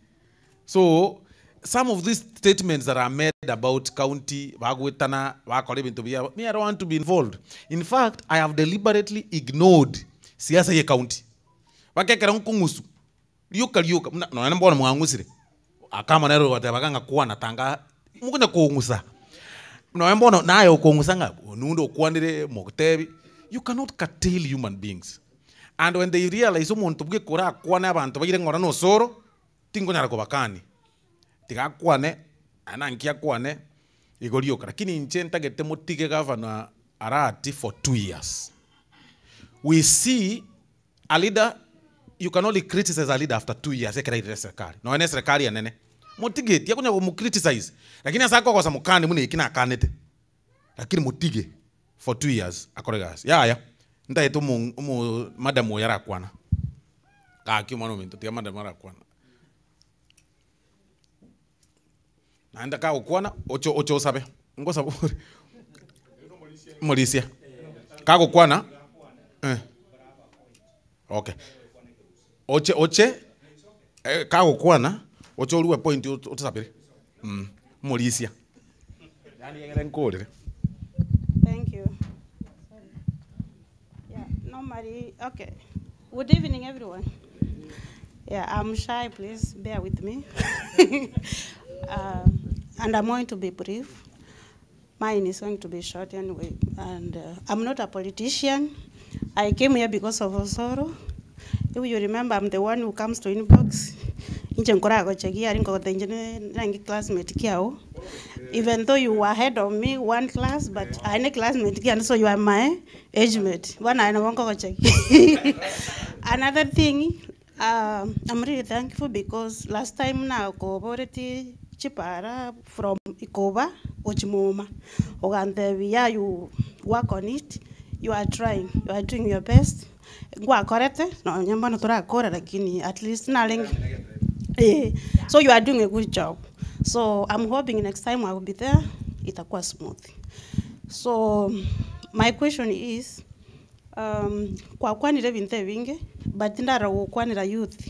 So some of these statements that are made about county bagoetana bakora ebinto biabo, me I don't want to be involved. In fact, I have deliberately ignored siasa ye county. Mpaka ekero nkong'usu, rioka rioka buna nonya bono mwang'usire, akama nere ogoteba ng'a kwana tanga mokonya kong'usa. Nonya bono naye okong'usa ng'a onunde okwanire motebi, you cannot curtail human beings. And when they realize omonto bweka orakwane abanto baire ng'ora na osoro, tinkonyara kobakania, tiga akwane, naende nanki akwane, igo rioka. Lakini inche ntagete motige gavana Arati for 2 years. We see a leader, you can only criticize a leader after 2 years ekero airire eserekari, nonya na eserekari enene, motige tiakonya komo criticize, lakini ase akogosa mokane buna eki nakanete, lakini motige for 2 years akore egasi. Yaya, ntagete omo omo madam oyo arakwana, gaki omwana ominto tiga madam arakwana. Naende kagokwana, oche oche osabe, ngosaba ore, omorisia, kagokwana. Eh. Okay. Oche oche eh, kagokwana oche orue point otosabere omorisia. Yaani egere nkorere. Thank you. Yeah, normally, okay. Good evening, everyone. Yeah, I'm shy, please bear with me. And I'm going to be brief. Mine is going to be short anyway. And I'm not a politician. I came here because of Osoro. If you remember, I'm the one who comes to inbox. Inche nkoragochegia aria nkogotebia inche ne nange classmate kiao. Even though you were ahead of me one class, but aye ne classmate kiane so you are my age mate. Bono aye nabo nkogochegia. Another thing, I'm really thankful because last time nakoboretie chipara from Ikoba gochia Muma, ogantebia you work on it, you are trying, you are doing your best, ngwakorete nonye bono torakora lakini at least narenge eh, so you are doing a good job. So I'm hoping next time I will be there, itakuwa smooth. So my question is, kwakwanire ebinto ebinge, but ndara gokwanera youth.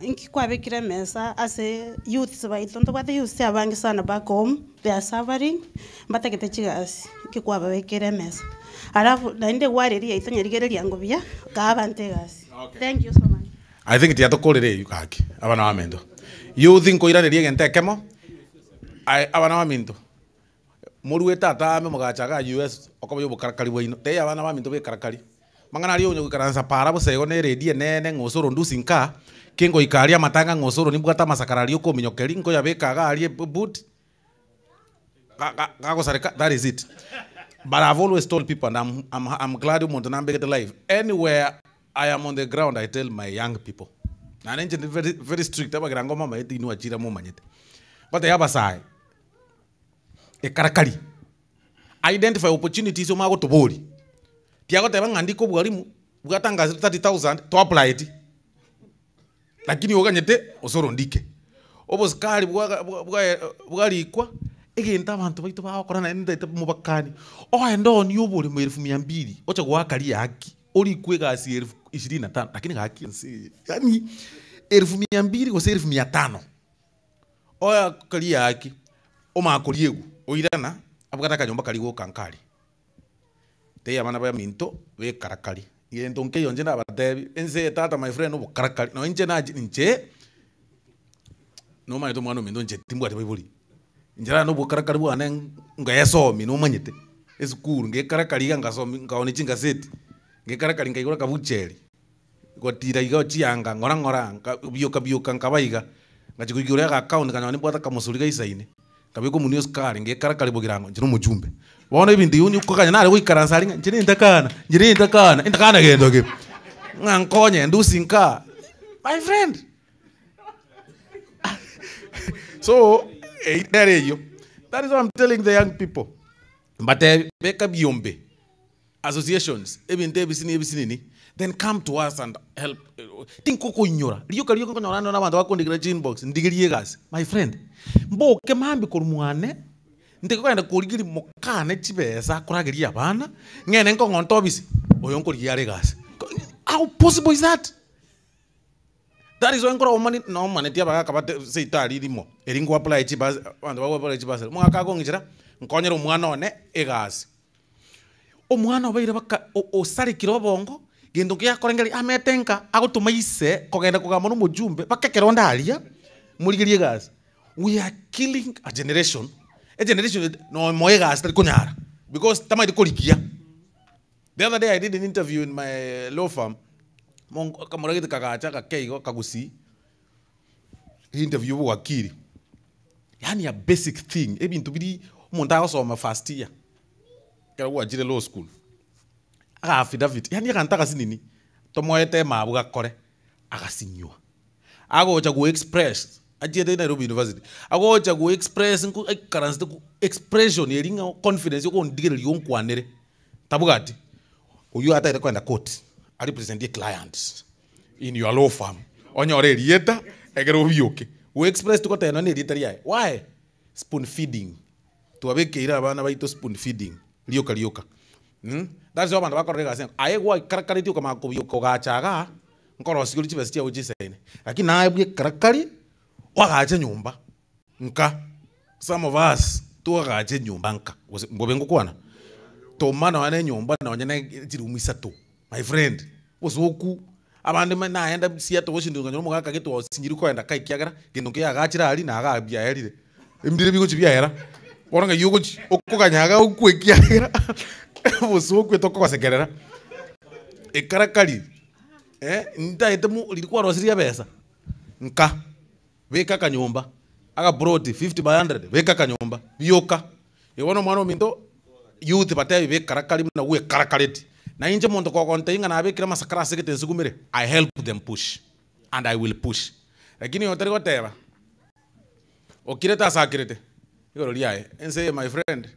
Inki kwabekire emesa ase youths baito, ntobwate youths abange sana back home, they are suffering, mbatagete chigasi, inki kwababekire emesa. Alafu naende gwareria yaito nyarigereria ng'o buya, kaa abanto egasi. Thank you so much. I think tiga tokorere eyio gaki abana baminto. Youth nkoiraneria egento ekemo, aye abana baminto, moruete ataame mogacha igaa US okoba ya obokarakari bwaino, tebia abana baminto bekarakari, mang'ana aria onya goikaransa para bosa igo na eredio enene ng'a osoro ndusi nka, kengoika aria amatanga ng'a osoro nimbwate amasakara aria okominyokeria nkoyabeka iga aria eboot, ga- ga- gagosareka that is it. But I've always told people and I'm, I'm, I'm glad omonto nambegete live, anywhere I am on the ground I tell my young people, naende inche ndi very, very strict abagirango momanyete inwe achira momanyete, ngotebia abasae, ekarakari, identify opportunities omanye gotoboria, tiagoteba ng'a ndike obwalimu, bwata ngasi 30,000 to apply ti, lakini oganyete osoro ndike. Obosikari bwaga bwa bwa bwarikwa, egento abanto baito bagokora naende ntaete mobakani, ogende oonie oboremo elfu mia mbili, oche goaka riaki, orikwe egasi ya elfu ishirini na tano, lakini gaki ense eye, yaani elfu mia mbili gose elfu mia tano, oaka riaki, omanye koriegwa, oirana, abwate akanyomba karia goka nkare. Teiyo abana baminto bekarakari, gento nkeiyo inche nabatebi, ense eye tata my friend obokarakari, nonye inche nachi inche, nomanyete omwana ominto inche timbwati baibori, inche naro nobokarakari bwane nkaesomi nomanyete, esukuru ngekarakari iga nkasomi nkaonia chingaseti, ngekarakari nkaigora akabucheri. Gotira iga chianga ng'ora ng'ora, nkabioka bioka nkaba iga, ngachia koigora ega account nkanyora nimbwate akamosori gaisaine, nkabeka omonwe esukari ngekara kare bogirango inche na omochumbe. Bono ebinto ebi onye okoganya nare goikaransa aria ng'a inche nintakana, inche nintakana, intakana gento ki? Ng'a nkonye ndusie nkaa, my friend so eyio nere eyio. That is why I'm telling the young people, mbatebi beka biombe. Associations, ebinto ebisinini ebisinini, then come to us and help tinkokoinyora, rioka rioka nkonyora nonye na abanto bakondikera chinbox ndigerie egasi, my friend, mboke mambia korwa mwane, ntige kogenda korigeria mokane chibesa akoragerie abana, ng'ende nkong'onte obisi, oyo nkorigia are egasi. How possible is that? That is why nkorora omani nomaneti abagaka bate seito aria rimo, eri nko apply chibas abanto bago apply chibasari, omogaka akong'ichera, nkonyere omwana one egasi. Omwana obeire baka osarekire obongo, gento nkeya akorengereria amete nka agotoma ise kogenda kogamba na omochumbe mpaka ekero onde aria, morigerie egasi. We are killing a generation, a generation ete nomoe egasi tari konyara because tamaeti korigia. The other day I did an interview in my law firm, monko akamoragete kagacha gake igo kagusii, interview ya obowakili, yaani a basic thing, ebinto biria omonto agosoma first year. Ekero gwachire law school, aga affidavit, yaani egento agasinini, tomoete emabu gakore, agasinywa. Agocha go express, achiete Nairobi University, agocha go express nko aikaransete ko expression eria ng'a confidence okondigereria onkwanere, tabwati. Oywo atagete kogenda court, a representie client in your law firm, onyore erieta, ekero obioke. Go express togoteba nonye na erieta riaye, why? Spoon feeding. Twabekeire abana baito spoon feeding rioka rioka. That's why abanto bakorora egasi engo. Aye gwaikarakareti okamanya kobuya kogacha igaa, nkorosia ore chibesa chiago chisaine. Lakini naye bwekarakari, oagache nyomba nka, some of us toagache enyomba nka, gose mbobe ngokwana? Toma nonya na enyomba nonya na chiroom isato, my friend, obosoku, abande manye naenda Seattle Washington nkanyora omogaka gete osinyire koenda ka ekiagera gento nkeyo agachire aria na igaa biaerire, ebinto bigochi biaera, bono ng'ai ogochi okoganya igaa okwe ekiagera obosoku etokogosekerera, ekarakari ntaete mo riria kwarosirie ebesa nka. Beka akanyomba, agaploti 50 by 100, beka akanyomba, bioka. Igo bono omwana ominto, youth batebi bekarakari buna bwekarakareti. Na inche omonto kogontebia ng'a nabekire amasakara ase egete nsugumere, I help them push and I will push. Lakini oyo otari goteba, okirete ase akirete, igoro riaye, ense eye my friend,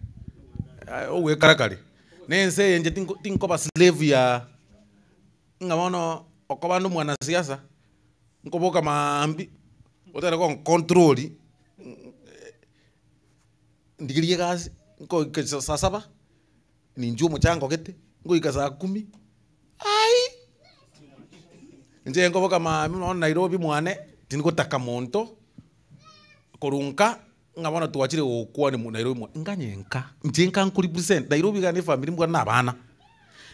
ogwekarakari, na ense eye inche tinko tinkoba slave ya ng'a bono okoba ande omwanasiasa. Nkoboka maambia, otare goncontroli, ndigerie egasi, nkoika saa saba, ninchwe omochango gete, ngoika saa kumi, aii, inche nkoboka maambia bono Nairobi mwane, tindigotaka monto, korwa nka, ng'a bono twachire gokwania mo Nairobi mwane, nganye nka, inche nka nkorepresent, Nairobi iga ne efamiri mbwate na abana.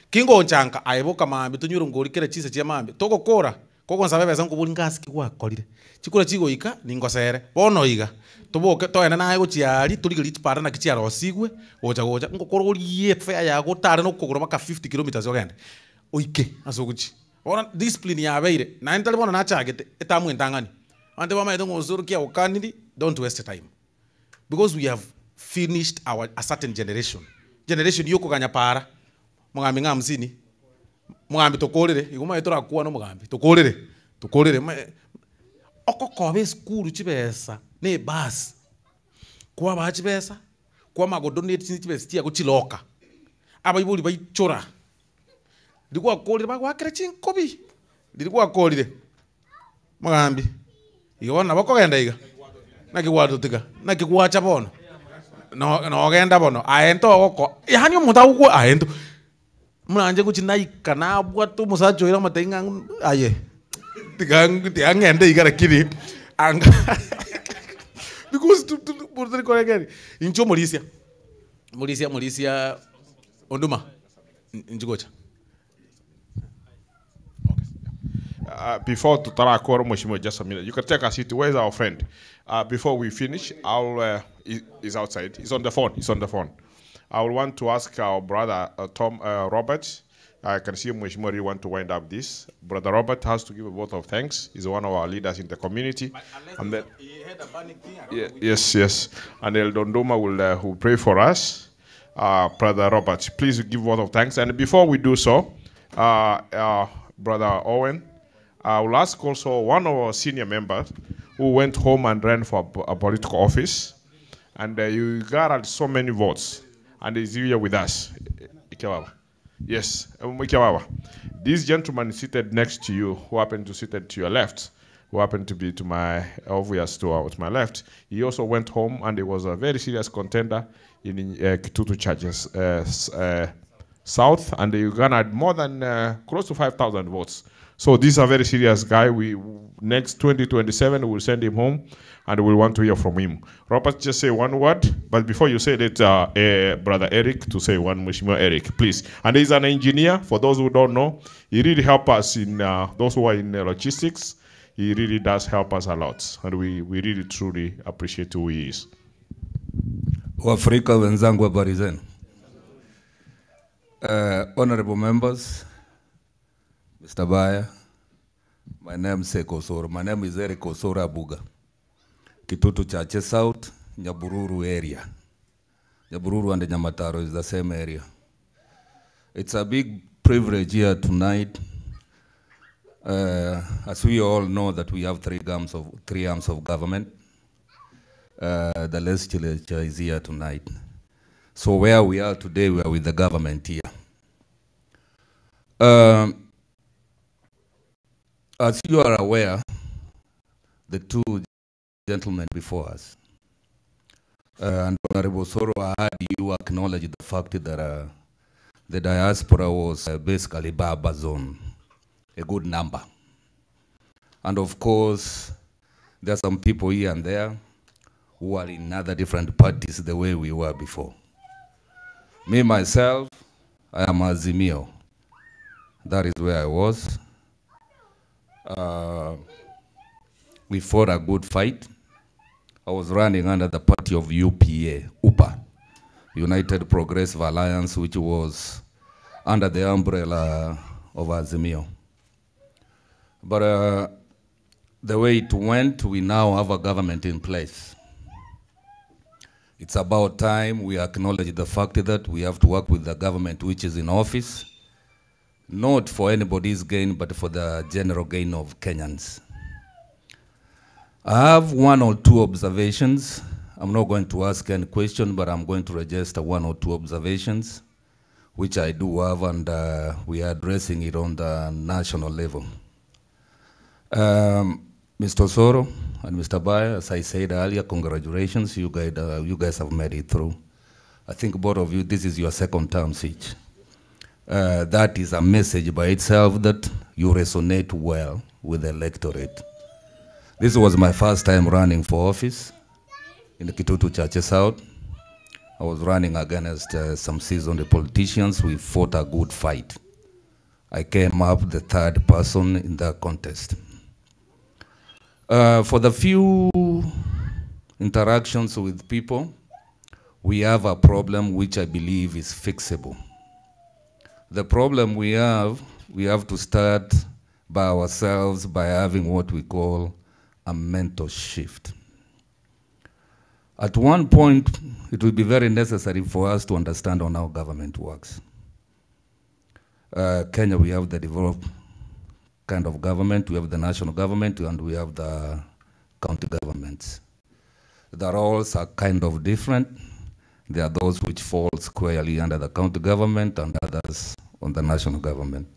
Ki ngocha nka, aye boka maambia tonywe erongori kera chinsa chia maambia, togokora, kogonsaba ebesa nkoboria ngasi ki gwakorire, chikura chigoika ningosere, bono iga, toboke toende naye gochia aria torigererie chipara naki chiarosigwe, gocha gocha, ngokora orie efare yago otare na okogoro mpaka 50 kilometres ogende, oike ase ogochia. Bono discipline yabeire, naende tari bono nachagete, etamu entang'ani, abanto bamaete ng'a osoro ki agokaniri, don't waste time. Because we have finished our a certain generation, generation ya okoganya para, Omogambi ng'a hamsini, omogambi tokorere, igo omanyete torakwane omogambi, tokorere, tokorere omanye ogokoba esukuru chibesa na ebus, kwabaa chibesa, kwamanya godonate chinde chibesa chiago chiloka, abaibori baichora, riria gwakorire bagoakera chinkobi, riria gwakorire, omogambi, igo bono nabo okogenda iga, naki gwatotiga, naki gwacha bono, no- nogenda bono, aye ntogoko yaani omonto agokwa aye nto buna inche ngochia naika nabwate omosacha oria namotebia ng'a aye tiga tiga ng'ende iga lakini anga because tu- tu tari korekeri, inche omorisia, omorisia omorisia Onduma, inchi gocha. Before tutarakora Mheshimiwa, just a minute. You can take a seat. Where is our friend? Before we finish, I'll he, he's outside. He's on the phone. He's on the phone. I will want to ask our brother Tom Robert. I can see Mheshimiwa really want to wind up this. Brother Robert has to give a vote of thanks. He's one of our leaders in the community. And then, yeah, yes, yes. And Elder Nduma will, will pray for us. Brother Robert, please give vote of thanks. And before we do so, Brother Owen, I will ask also one of our senior members who went home and ran for a political office, and you gathered so many votes, and is here with us. Ikewaba. Yes, Ikewaba. This gentleman seated next to you, who happened to sit to your left, who happened to be to my obvious to my left, he also went home and he was a very serious contender in Kitutu Churches South, and he garnered more than close to 5,000 votes. So this is a very serious guy. We next 2027 we'll send him home, and we'll want to hear from him. Robert, just say one word, but before you say that, Brother Eric, to say one, Mheshimiwa Eric, please. And he's an engineer. For those who don't know, he really helps us in those who are in logistics. He really does help us a lot, and we really truly appreciate who he is. Waafrika wenzangu, habari zenu? Honorable members, Mr. Baya, my name is Osoro. My name is Eric Osoro Abuga. Kitutu Chache South, Nyabururu area. Nyabururu and Nyamataro is the same area. It's a big privilege here tonight. As we all know that we have three arms of government. The legislature is here tonight. So where we are today, we are with the government here. As you are aware, the two gentlemen before us, and Honorable Osoro, I heard you acknowledge the fact that the diaspora was basically Baba zone, a good number. And of course, there are some people here and there who are in other different parties the way we were before. Me, myself, I am Azimio. That is where I was. We fought a good fight. I was running under the party of UPA, UPA, United Progressive Alliance, which was under the umbrella of Azimio. But the way it went, we now have a government in place. It's about time we acknowledge the fact that we have to work with the government which is in office, not for anybody's gain, but for the general gain of Kenyans. I have one or two observations. I'm not going to ask any question, but I'm going to register one or two observations, which I do have, and we are addressing it on the national level. Mr. Osoro and Mr. Bayer, as I said earlier, congratulations. You guys have made it through. I think both of you, this is your second term each. That is a message by itself that you resonate well with the electorate. This was my first time running for office in the Kitutu Chache South. I was running against some seasoned politicians. We fought a good fight. I came up the third person in the contest. For the few interactions with people, we have a problem which I believe is fixable. The problem we have to start by ourselves by having what we call a mental shift. At one point, it will be very necessary for us to understand on how government works. Kenya, we have the developed kind of government, we have the national government, and we have the county governments. The roles are kind of different. There are those which fall squarely under the county government and others on the national government.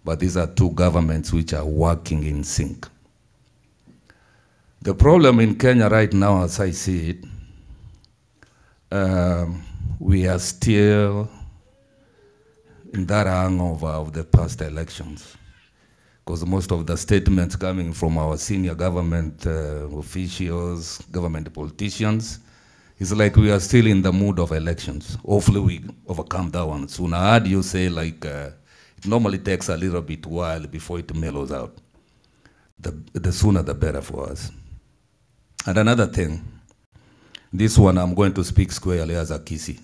But these are two governments which are working in sync. The problem in Kenya right now, as I see it, we are still in that hangover of the past elections, because most of the statements coming from our senior government officials, government politicians, it's like we are still in the mood of elections. Hopefully we overcome that one soon. I heard you say like it normally takes a little bit while before it mellows out. The sooner the better for us. And another thing, this one I'm going to speak squarely as a Kisii.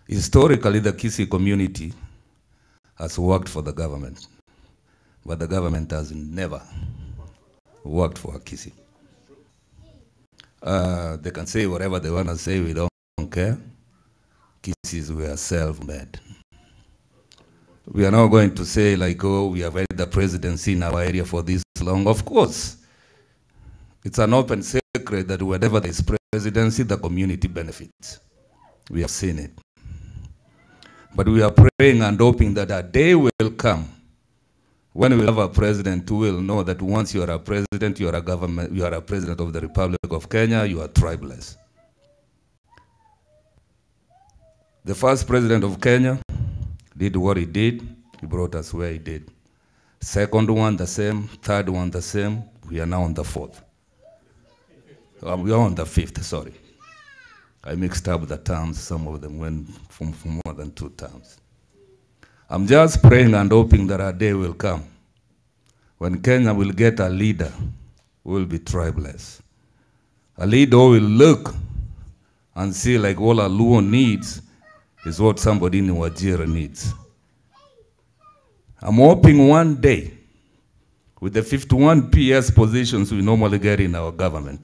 Historically, the Kisii community has worked for the government, but the government has never worked for a Kisii. They can say whatever they want to say, we don't care. Kisiis, we are self-made. We are not going to say like, oh, we have had the presidency in our area for this long. Of course, it's an open secret that wherever there is presidency, the community benefits. We have seen it. But we are praying and hoping that a day will come when we have a president who will know that once you are a president, you are a government, you are a president of the Republic of Kenya, you are tribeless. The first president of Kenya did what he did. He brought us where he did. Second one, the same. Third one, the same. We are now on the fourth. We are on the fifth, sorry. I mixed up the terms. Some of them went from more than two terms. I'm just praying and hoping that our day will come when Kenya will get a leader who will be tribeless. A leader who will look and see like all a Luo needs is what somebody in Wajir needs. I'm hoping one day, with the 51 PS positions we normally get in our government,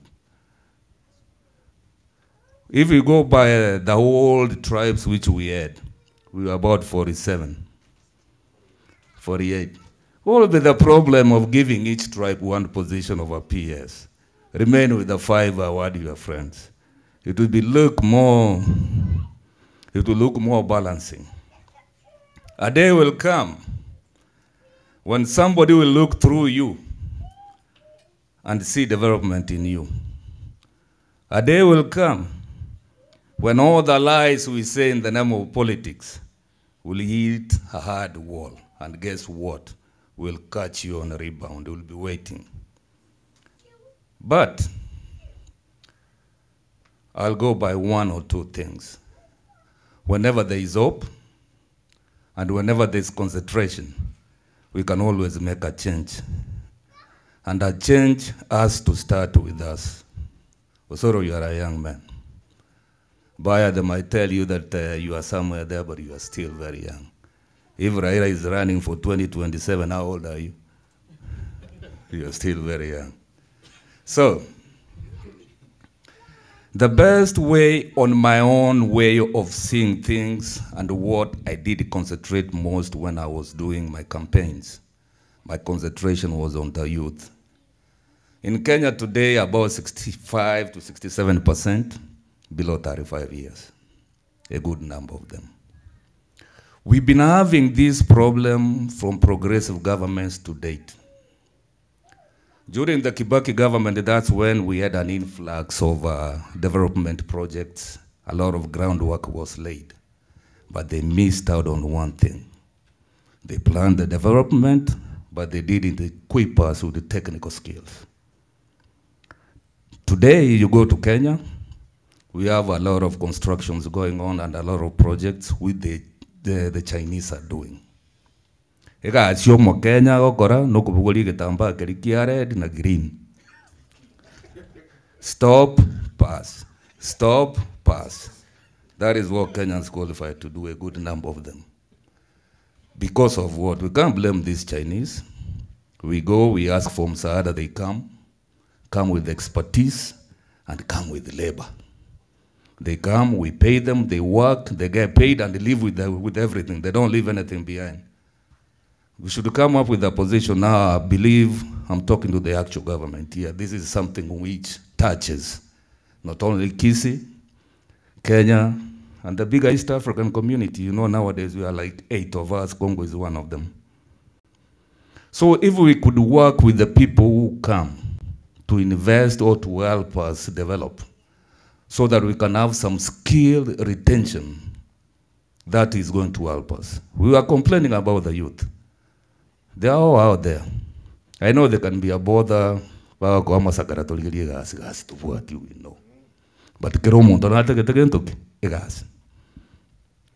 if we go by the old tribes which we had, we were about 47, 48. What will be the problem of giving each tribe one position of a PS? Remain with the 5 award your friends. It will be look more, it will look more balancing. A day will come when somebody will look through you and see development in you. A day will come when all the lies we say in the name of politics Will hit a hard wall. And guess what? We'll catch you on a rebound. We'll be waiting. But I'll go by one or two things. Whenever there is hope and whenever there is concentration, we can always make a change. And a change has to start with us. Osoro, you are a young man. Baya, they might tell you that you are somewhere there, but you are still very young. If Raila is running for 2027, how old are you? You are still very young. So, the best way on my own way of seeing things and what I did concentrate most when I was doing my campaigns, my concentration was on the youth. In Kenya today, about 65 to 67% below 35 years, a good number of them. We've been having this problem from progressive governments to date. During the Kibaki government, that's when we had an influx of development projects. A lot of groundwork was laid, but they missed out on one thing. They planned the development, but they didn't equip us with the technical skills. Today, you go to Kenya, we have a lot of constructions going on and a lot of projects which the Chinese are doing. Ega acio Kenya gokora no kubuguria gitambaa keri kia red na green. Stop, pass. Stop, pass. That is what Kenyans qualify to do, a good number of them. Because of what? We can't blame these Chinese. We go, we ask for msaada, they come. Come with expertise and come with labor. They come, we pay them, they work, they get paid and they live with everything. They don't leave anything behind. We should come up with a position now. I believe I'm talking to the actual government here. This is something which touches not only Kisii, Kenya, and the bigger East African community. You know, nowadays we are like 8 of us. Congo is one of them. So if we could work with the people who come to invest or to help us develop, so that we can have some skilled retention, that is going to help us. We are complaining about the youth. They are all out there. I know they can be a bother. But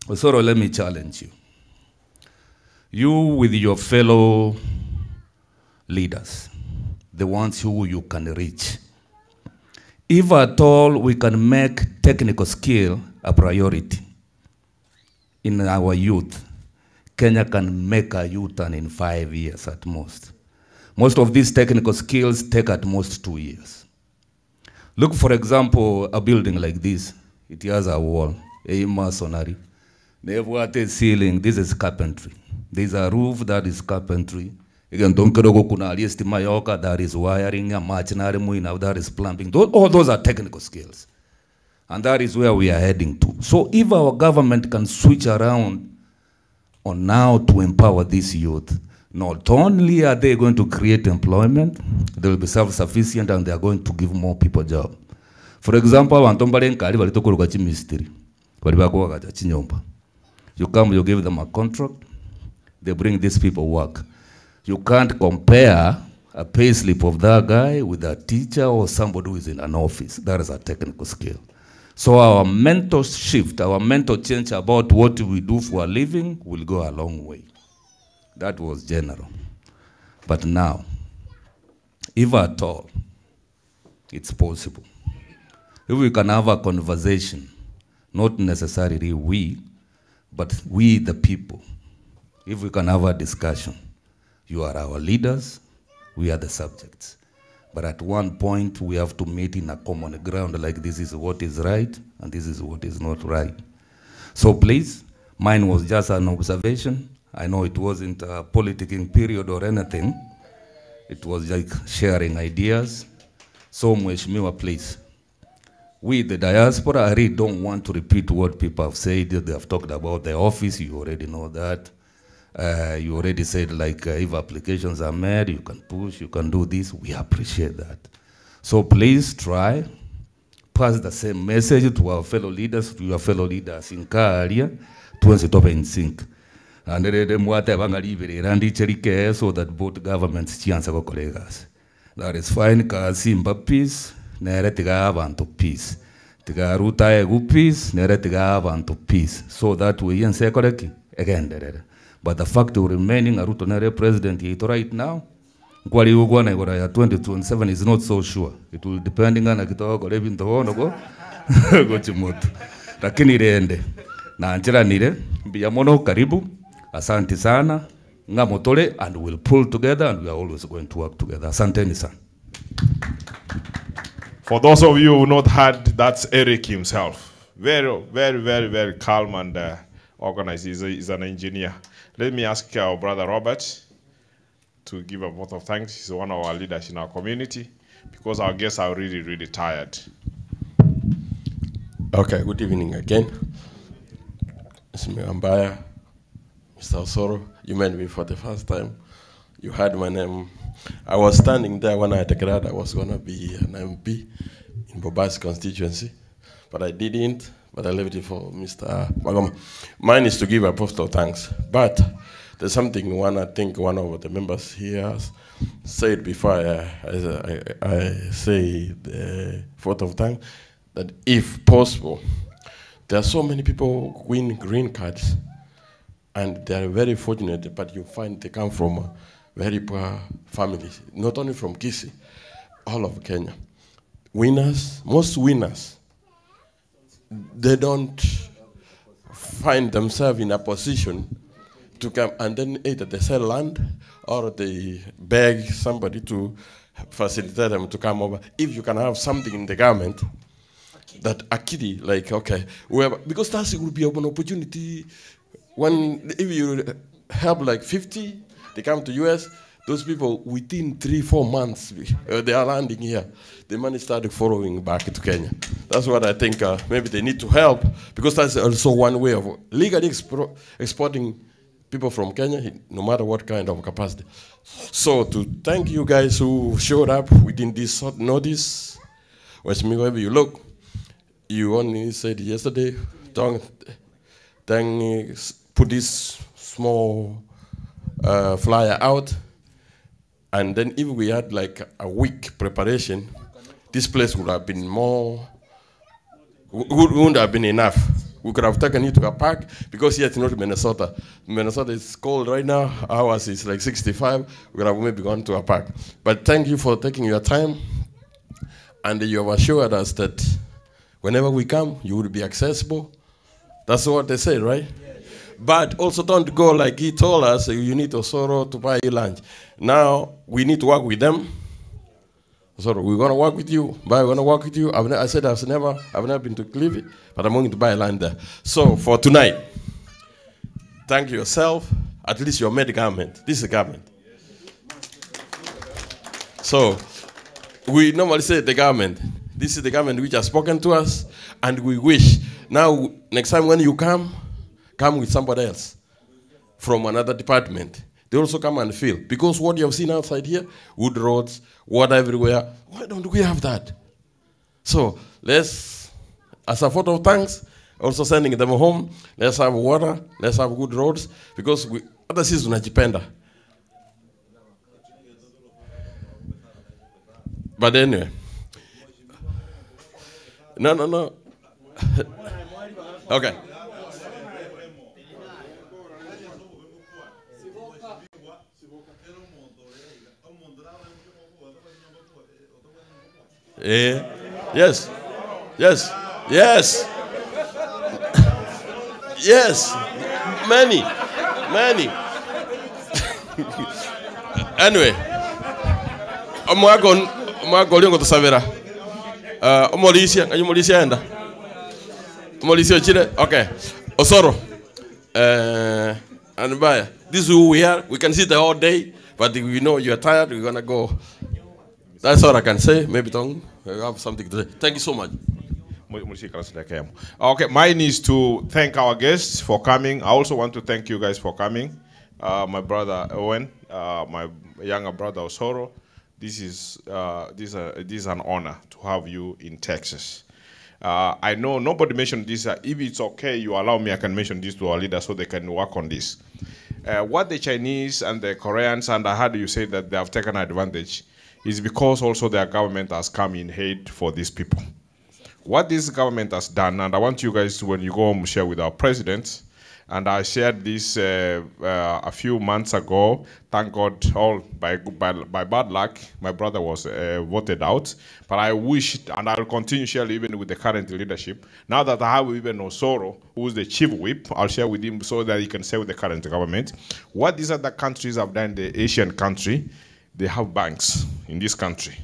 Osoro, let me challenge you. You with your fellow leaders, the ones who you can reach. If at all we can make technical skill a priority in our youth, Kenya can make a U-turn in 5 years at most. Most of these technical skills take at most 2 years. Look, for example, a building like this. It has a wall, a masonry. They've ceiling. This is carpentry. There's a roof that is carpentry. Again, don't that is wiring, that is plumbing. All those are technical skills. And that is where we are heading to. So if our government can switch around on now to empower this youth, not only are they going to create employment, they will be self-sufficient and they are going to give more people jobs. For example, you come, you give them a contract, they bring these people work. You can't compare a pay slip of that guy with a teacher or somebody who is in an office. That is a technical skill. So our mental shift, our mental change about what we do for a living will go a long way. That was general. But now, if at all, it's possible. If we can have a conversation, not necessarily we, but we the people, if we can have a discussion, you are our leaders, we are the subjects. But at one point, we have to meet in a common ground, like this is what is right, and this is what is not right. So please, mine was just an observation. I know it wasn't a politicking period or anything. It was like sharing ideas. So Mheshimiwa, please. We, the diaspora, I really don't want to repeat what people have said. They have talked about the office, you already know that. You already said, like, if applications are made, you can push, you can do this. We appreciate that. So please try, pass the same message to our fellow leaders, to your fellow leaders in Karia, to stop in sync. Naende rende mwateba ng'a riberera ndiche rikee so that both governments chianse gokora egasi. That is fine, kaa Simba peace, nere tiga ae abanto peace. Tiga Ruto aegwe peace, nere tiga ae abanto peace, so that way ense ekore ki? Egenderere. But the fact will remain ng'a Ruto nere president yaito right now, nkware gokwana igoro ya 2027 is not so sure, it will depend ng'a naki togokora ebinto bono go gochia motwe. Lakini rende, nancheranire, mbuya mono, karibu, asanti sana, ng'a motore and we will pull together and we are always going to work together. Asanteni sana. For those of you who have not heard, that's Eric himself. Very, very, very, very calm and organized. He's, a, he's an engineer. Let me ask our brother Robert to give a vote of thanks. He's one of our leaders in our community because our guests are really, really tired. Okay, good evening again. Mheshimiwa Mbaya, Mr. Osoro, you met me for the first time. You heard my name. I was standing there when I declared I was going to be an MP in Bobasi constituency, but I didn't, but I left it for Mr. Magoma. Mine is to give a vote of thanks, but there's something one, I think one of the members here has said before I say the vote of thanks, that if possible, there are so many people who win green cards, and they are very fortunate, but you find they come from very poor families, not only from Kisii, all of Kenya. Winners, most winners, they don't find themselves in a position to come, and then either they sell land or they beg somebody to facilitate them to come over. If you can have something in the government that akili, like, okay, whoever, because that will be an opportunity when, if you help like 50, they come to US, those people within 3-4 months, they are landing here. The money started following back to Kenya. That's what I think maybe they need to help, because that's also one way of legally exporting people from Kenya, no matter what kind of capacity. So to thank you guys who showed up within this short notice, wherever you look, you only said yesterday, don't then put this small flyer out, and then if we had like a week preparation, this place would have been more, wouldn't have been enough. We could have taken you to a park, because here it's not Minnesota. Minnesota is cold right now. Ours is like 65. We could have maybe gone to a park. But thank you for taking your time. And you have assured us that whenever we come, you will be accessible. That's what they say, right? Yes. But also don't go like he told us, you need Osoro to buy you lunch. Now, we need to work with them. So we're going to work with you. But we're going to work with you. I said I've never been to Kilifi, but I'm going to buy land there. So for tonight, thank yourself. At least you made the government. This is the government. So we normally say the government. This is the government which has spoken to us, and we wish. Now, next time when you come, come with somebody else from another department. They also come and fill. Because what you have seen outside here, wood roads, water everywhere, why don't we have that? So let's, as a vote of thanks, also sending them home, let's have water, let's have good roads, because we, other season tunajipenda. But anyway. No, no, no. Okay. Yes, yes, yes, yes, many, many. Anyway, omwaka oli ngotusabira. Omolisia, ng'anyi omolisia enda. Omolisia ochire, okay. Osoro, and bye. This is who we are. We can sit the whole day, but if we know you are tired, we're going to go. That's all I can say. Maybe Tom, you have something to say. Thank you so much. Okay, mine is to thank our guests for coming. I also want to thank you guys for coming. My brother Owen, my younger brother Osoro. This is an honor to have you in Texas. I know nobody mentioned this. If it's okay, you allow me, I can mention this to our leaders so they can work on this. What the Chinese and the Koreans, and I heard you say that they have taken advantage, is because also their government has come in aid for these people. What this government has done, and I want you guys to, when you go home, share with our president, and I shared this a few months ago. Thank God, all by bad luck, my brother was voted out. But I wish, and I'll continue sharing even with the current leadership. Now that I have even Osoro, who is the chief whip, I'll share with him so that he can share with the current government. What these other countries have done, the Asian country, they have banks in this country.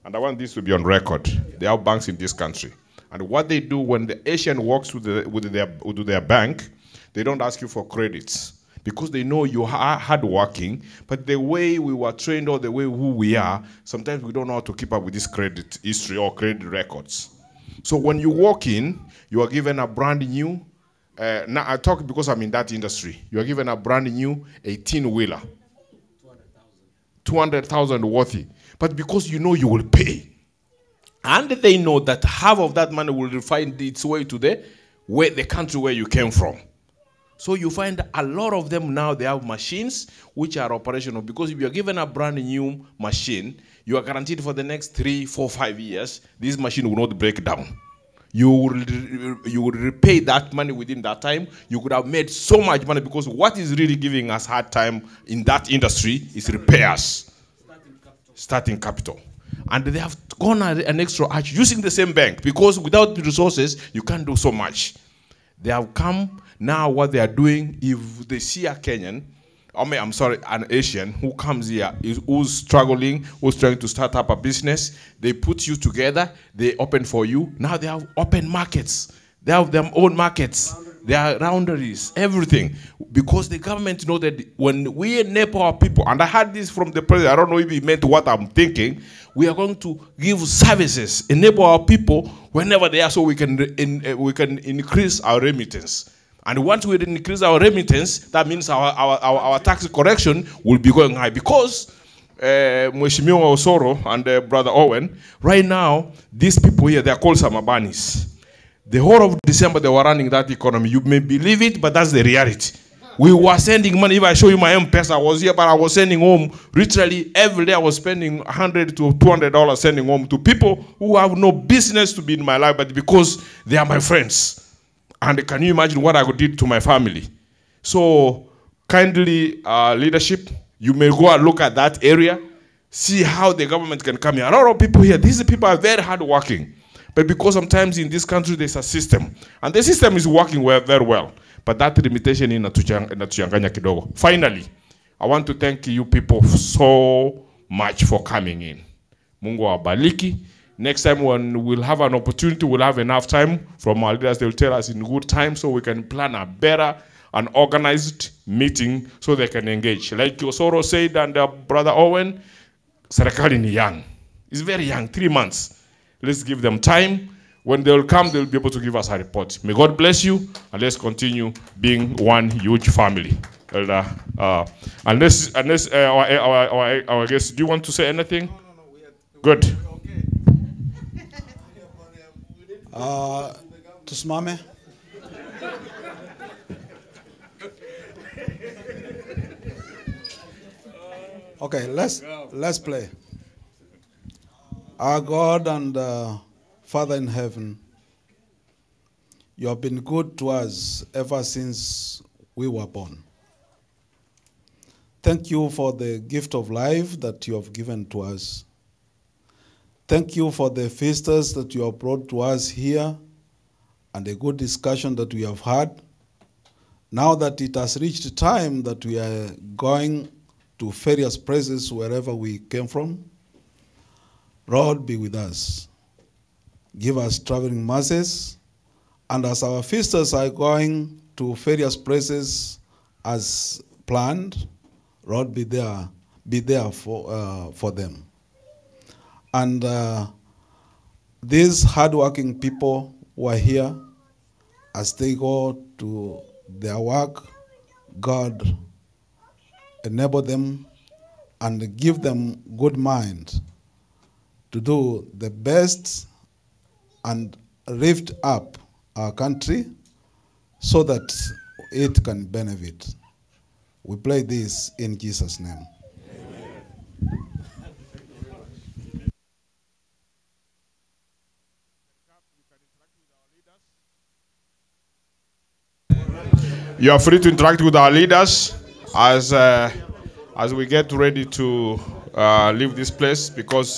And I want this to be on record. They have banks in this country. And what they do when the Asian works with their bank, they don't ask you for credits because they know you are hardworking, but the way we were trained or the way who we are, sometimes we don't know how to keep up with this credit history or credit records. So when you walk in, you are given a brand new, now I talk because I'm in that industry, you are given a brand new 18-wheeler, 200,000 worthy, but because you know you will pay. And they know that half of that money will find its way to the country where you came from. So you find a lot of them now, they have machines which are operational, because if you're given a brand new machine, you are guaranteed for the next 3, 4, 5 years, this machine will not break down. You will repay that money within that time. You could have made so much money, because what is really giving us hard time in that industry is repairs. Starting capital. And they have gone an extra arch using the same bank, because without the resources, you can't do so much. They have come. Now what they are doing, if they see a Kenyan, I mean, I'm sorry, an Asian who comes here, who's struggling, who's trying to start up a business, they put you together, they open for you. Now they have open markets. They have their own markets. They are roundaries, everything. Because the government know that when we enable our people, and I heard this from the president, I don't know if he meant what I'm thinking, we are going to give services, enable our people whenever they are, so we can increase our remittance. And once we increase our remittance, that means our tax correction will be going high. Because Mheshimiwa Osoro and Brother Owen, right now, these people here, they are called Samabanis. The whole of December, they were running that economy. You may believe it, but that's the reality. We were sending money. If I show you my M-Pesa, I was here, but I was sending home. Literally, every day I was spending $100 to $200 sending home to people who have no business to be in my life, but because they are my friends. And can you imagine what I did to my family? So, kindly, leadership, you may go and look at that area, see how the government can come here. A lot of people here, these people are very hardworking. But because sometimes in this country there's a system, and the system is working well, very well. But that limitation inatuchanganya kidogo. Finally, I want to thank you people so much for coming in. Mungu awabariki. Next time when we'll have an opportunity, we'll have enough time from our leaders. They'll tell us in good time so we can plan a better and organized meeting so they can engage. Like Osoro said and Brother Owen, Serikali ni young. It's very young, 3 months. Let's give them time. When they'll come, they'll be able to give us a report. May God bless you, and let's continue being one huge family. Elder, unless our guests, do you want to say anything? No, no, no, we are, good. Okay. Tusimame. Okay, let's play. Our God and Father in heaven, you have been good to us ever since we were born. Thank you for the gift of life that you have given to us. Thank you for the feasters that you have brought to us here and the good discussion that we have had. Now that it has reached time that we are going to various places wherever we came from, Lord, be with us. Give us traveling mercies, and as our feasters are going to various places as planned, Lord, be there for them. And these hardworking people who are here, as they go to their work, God enable them and give them good mind to do the best and lift up our country so that it can benefit. We pray this in Jesus' name. You are free to interact with our leaders as we get ready to leave this place, because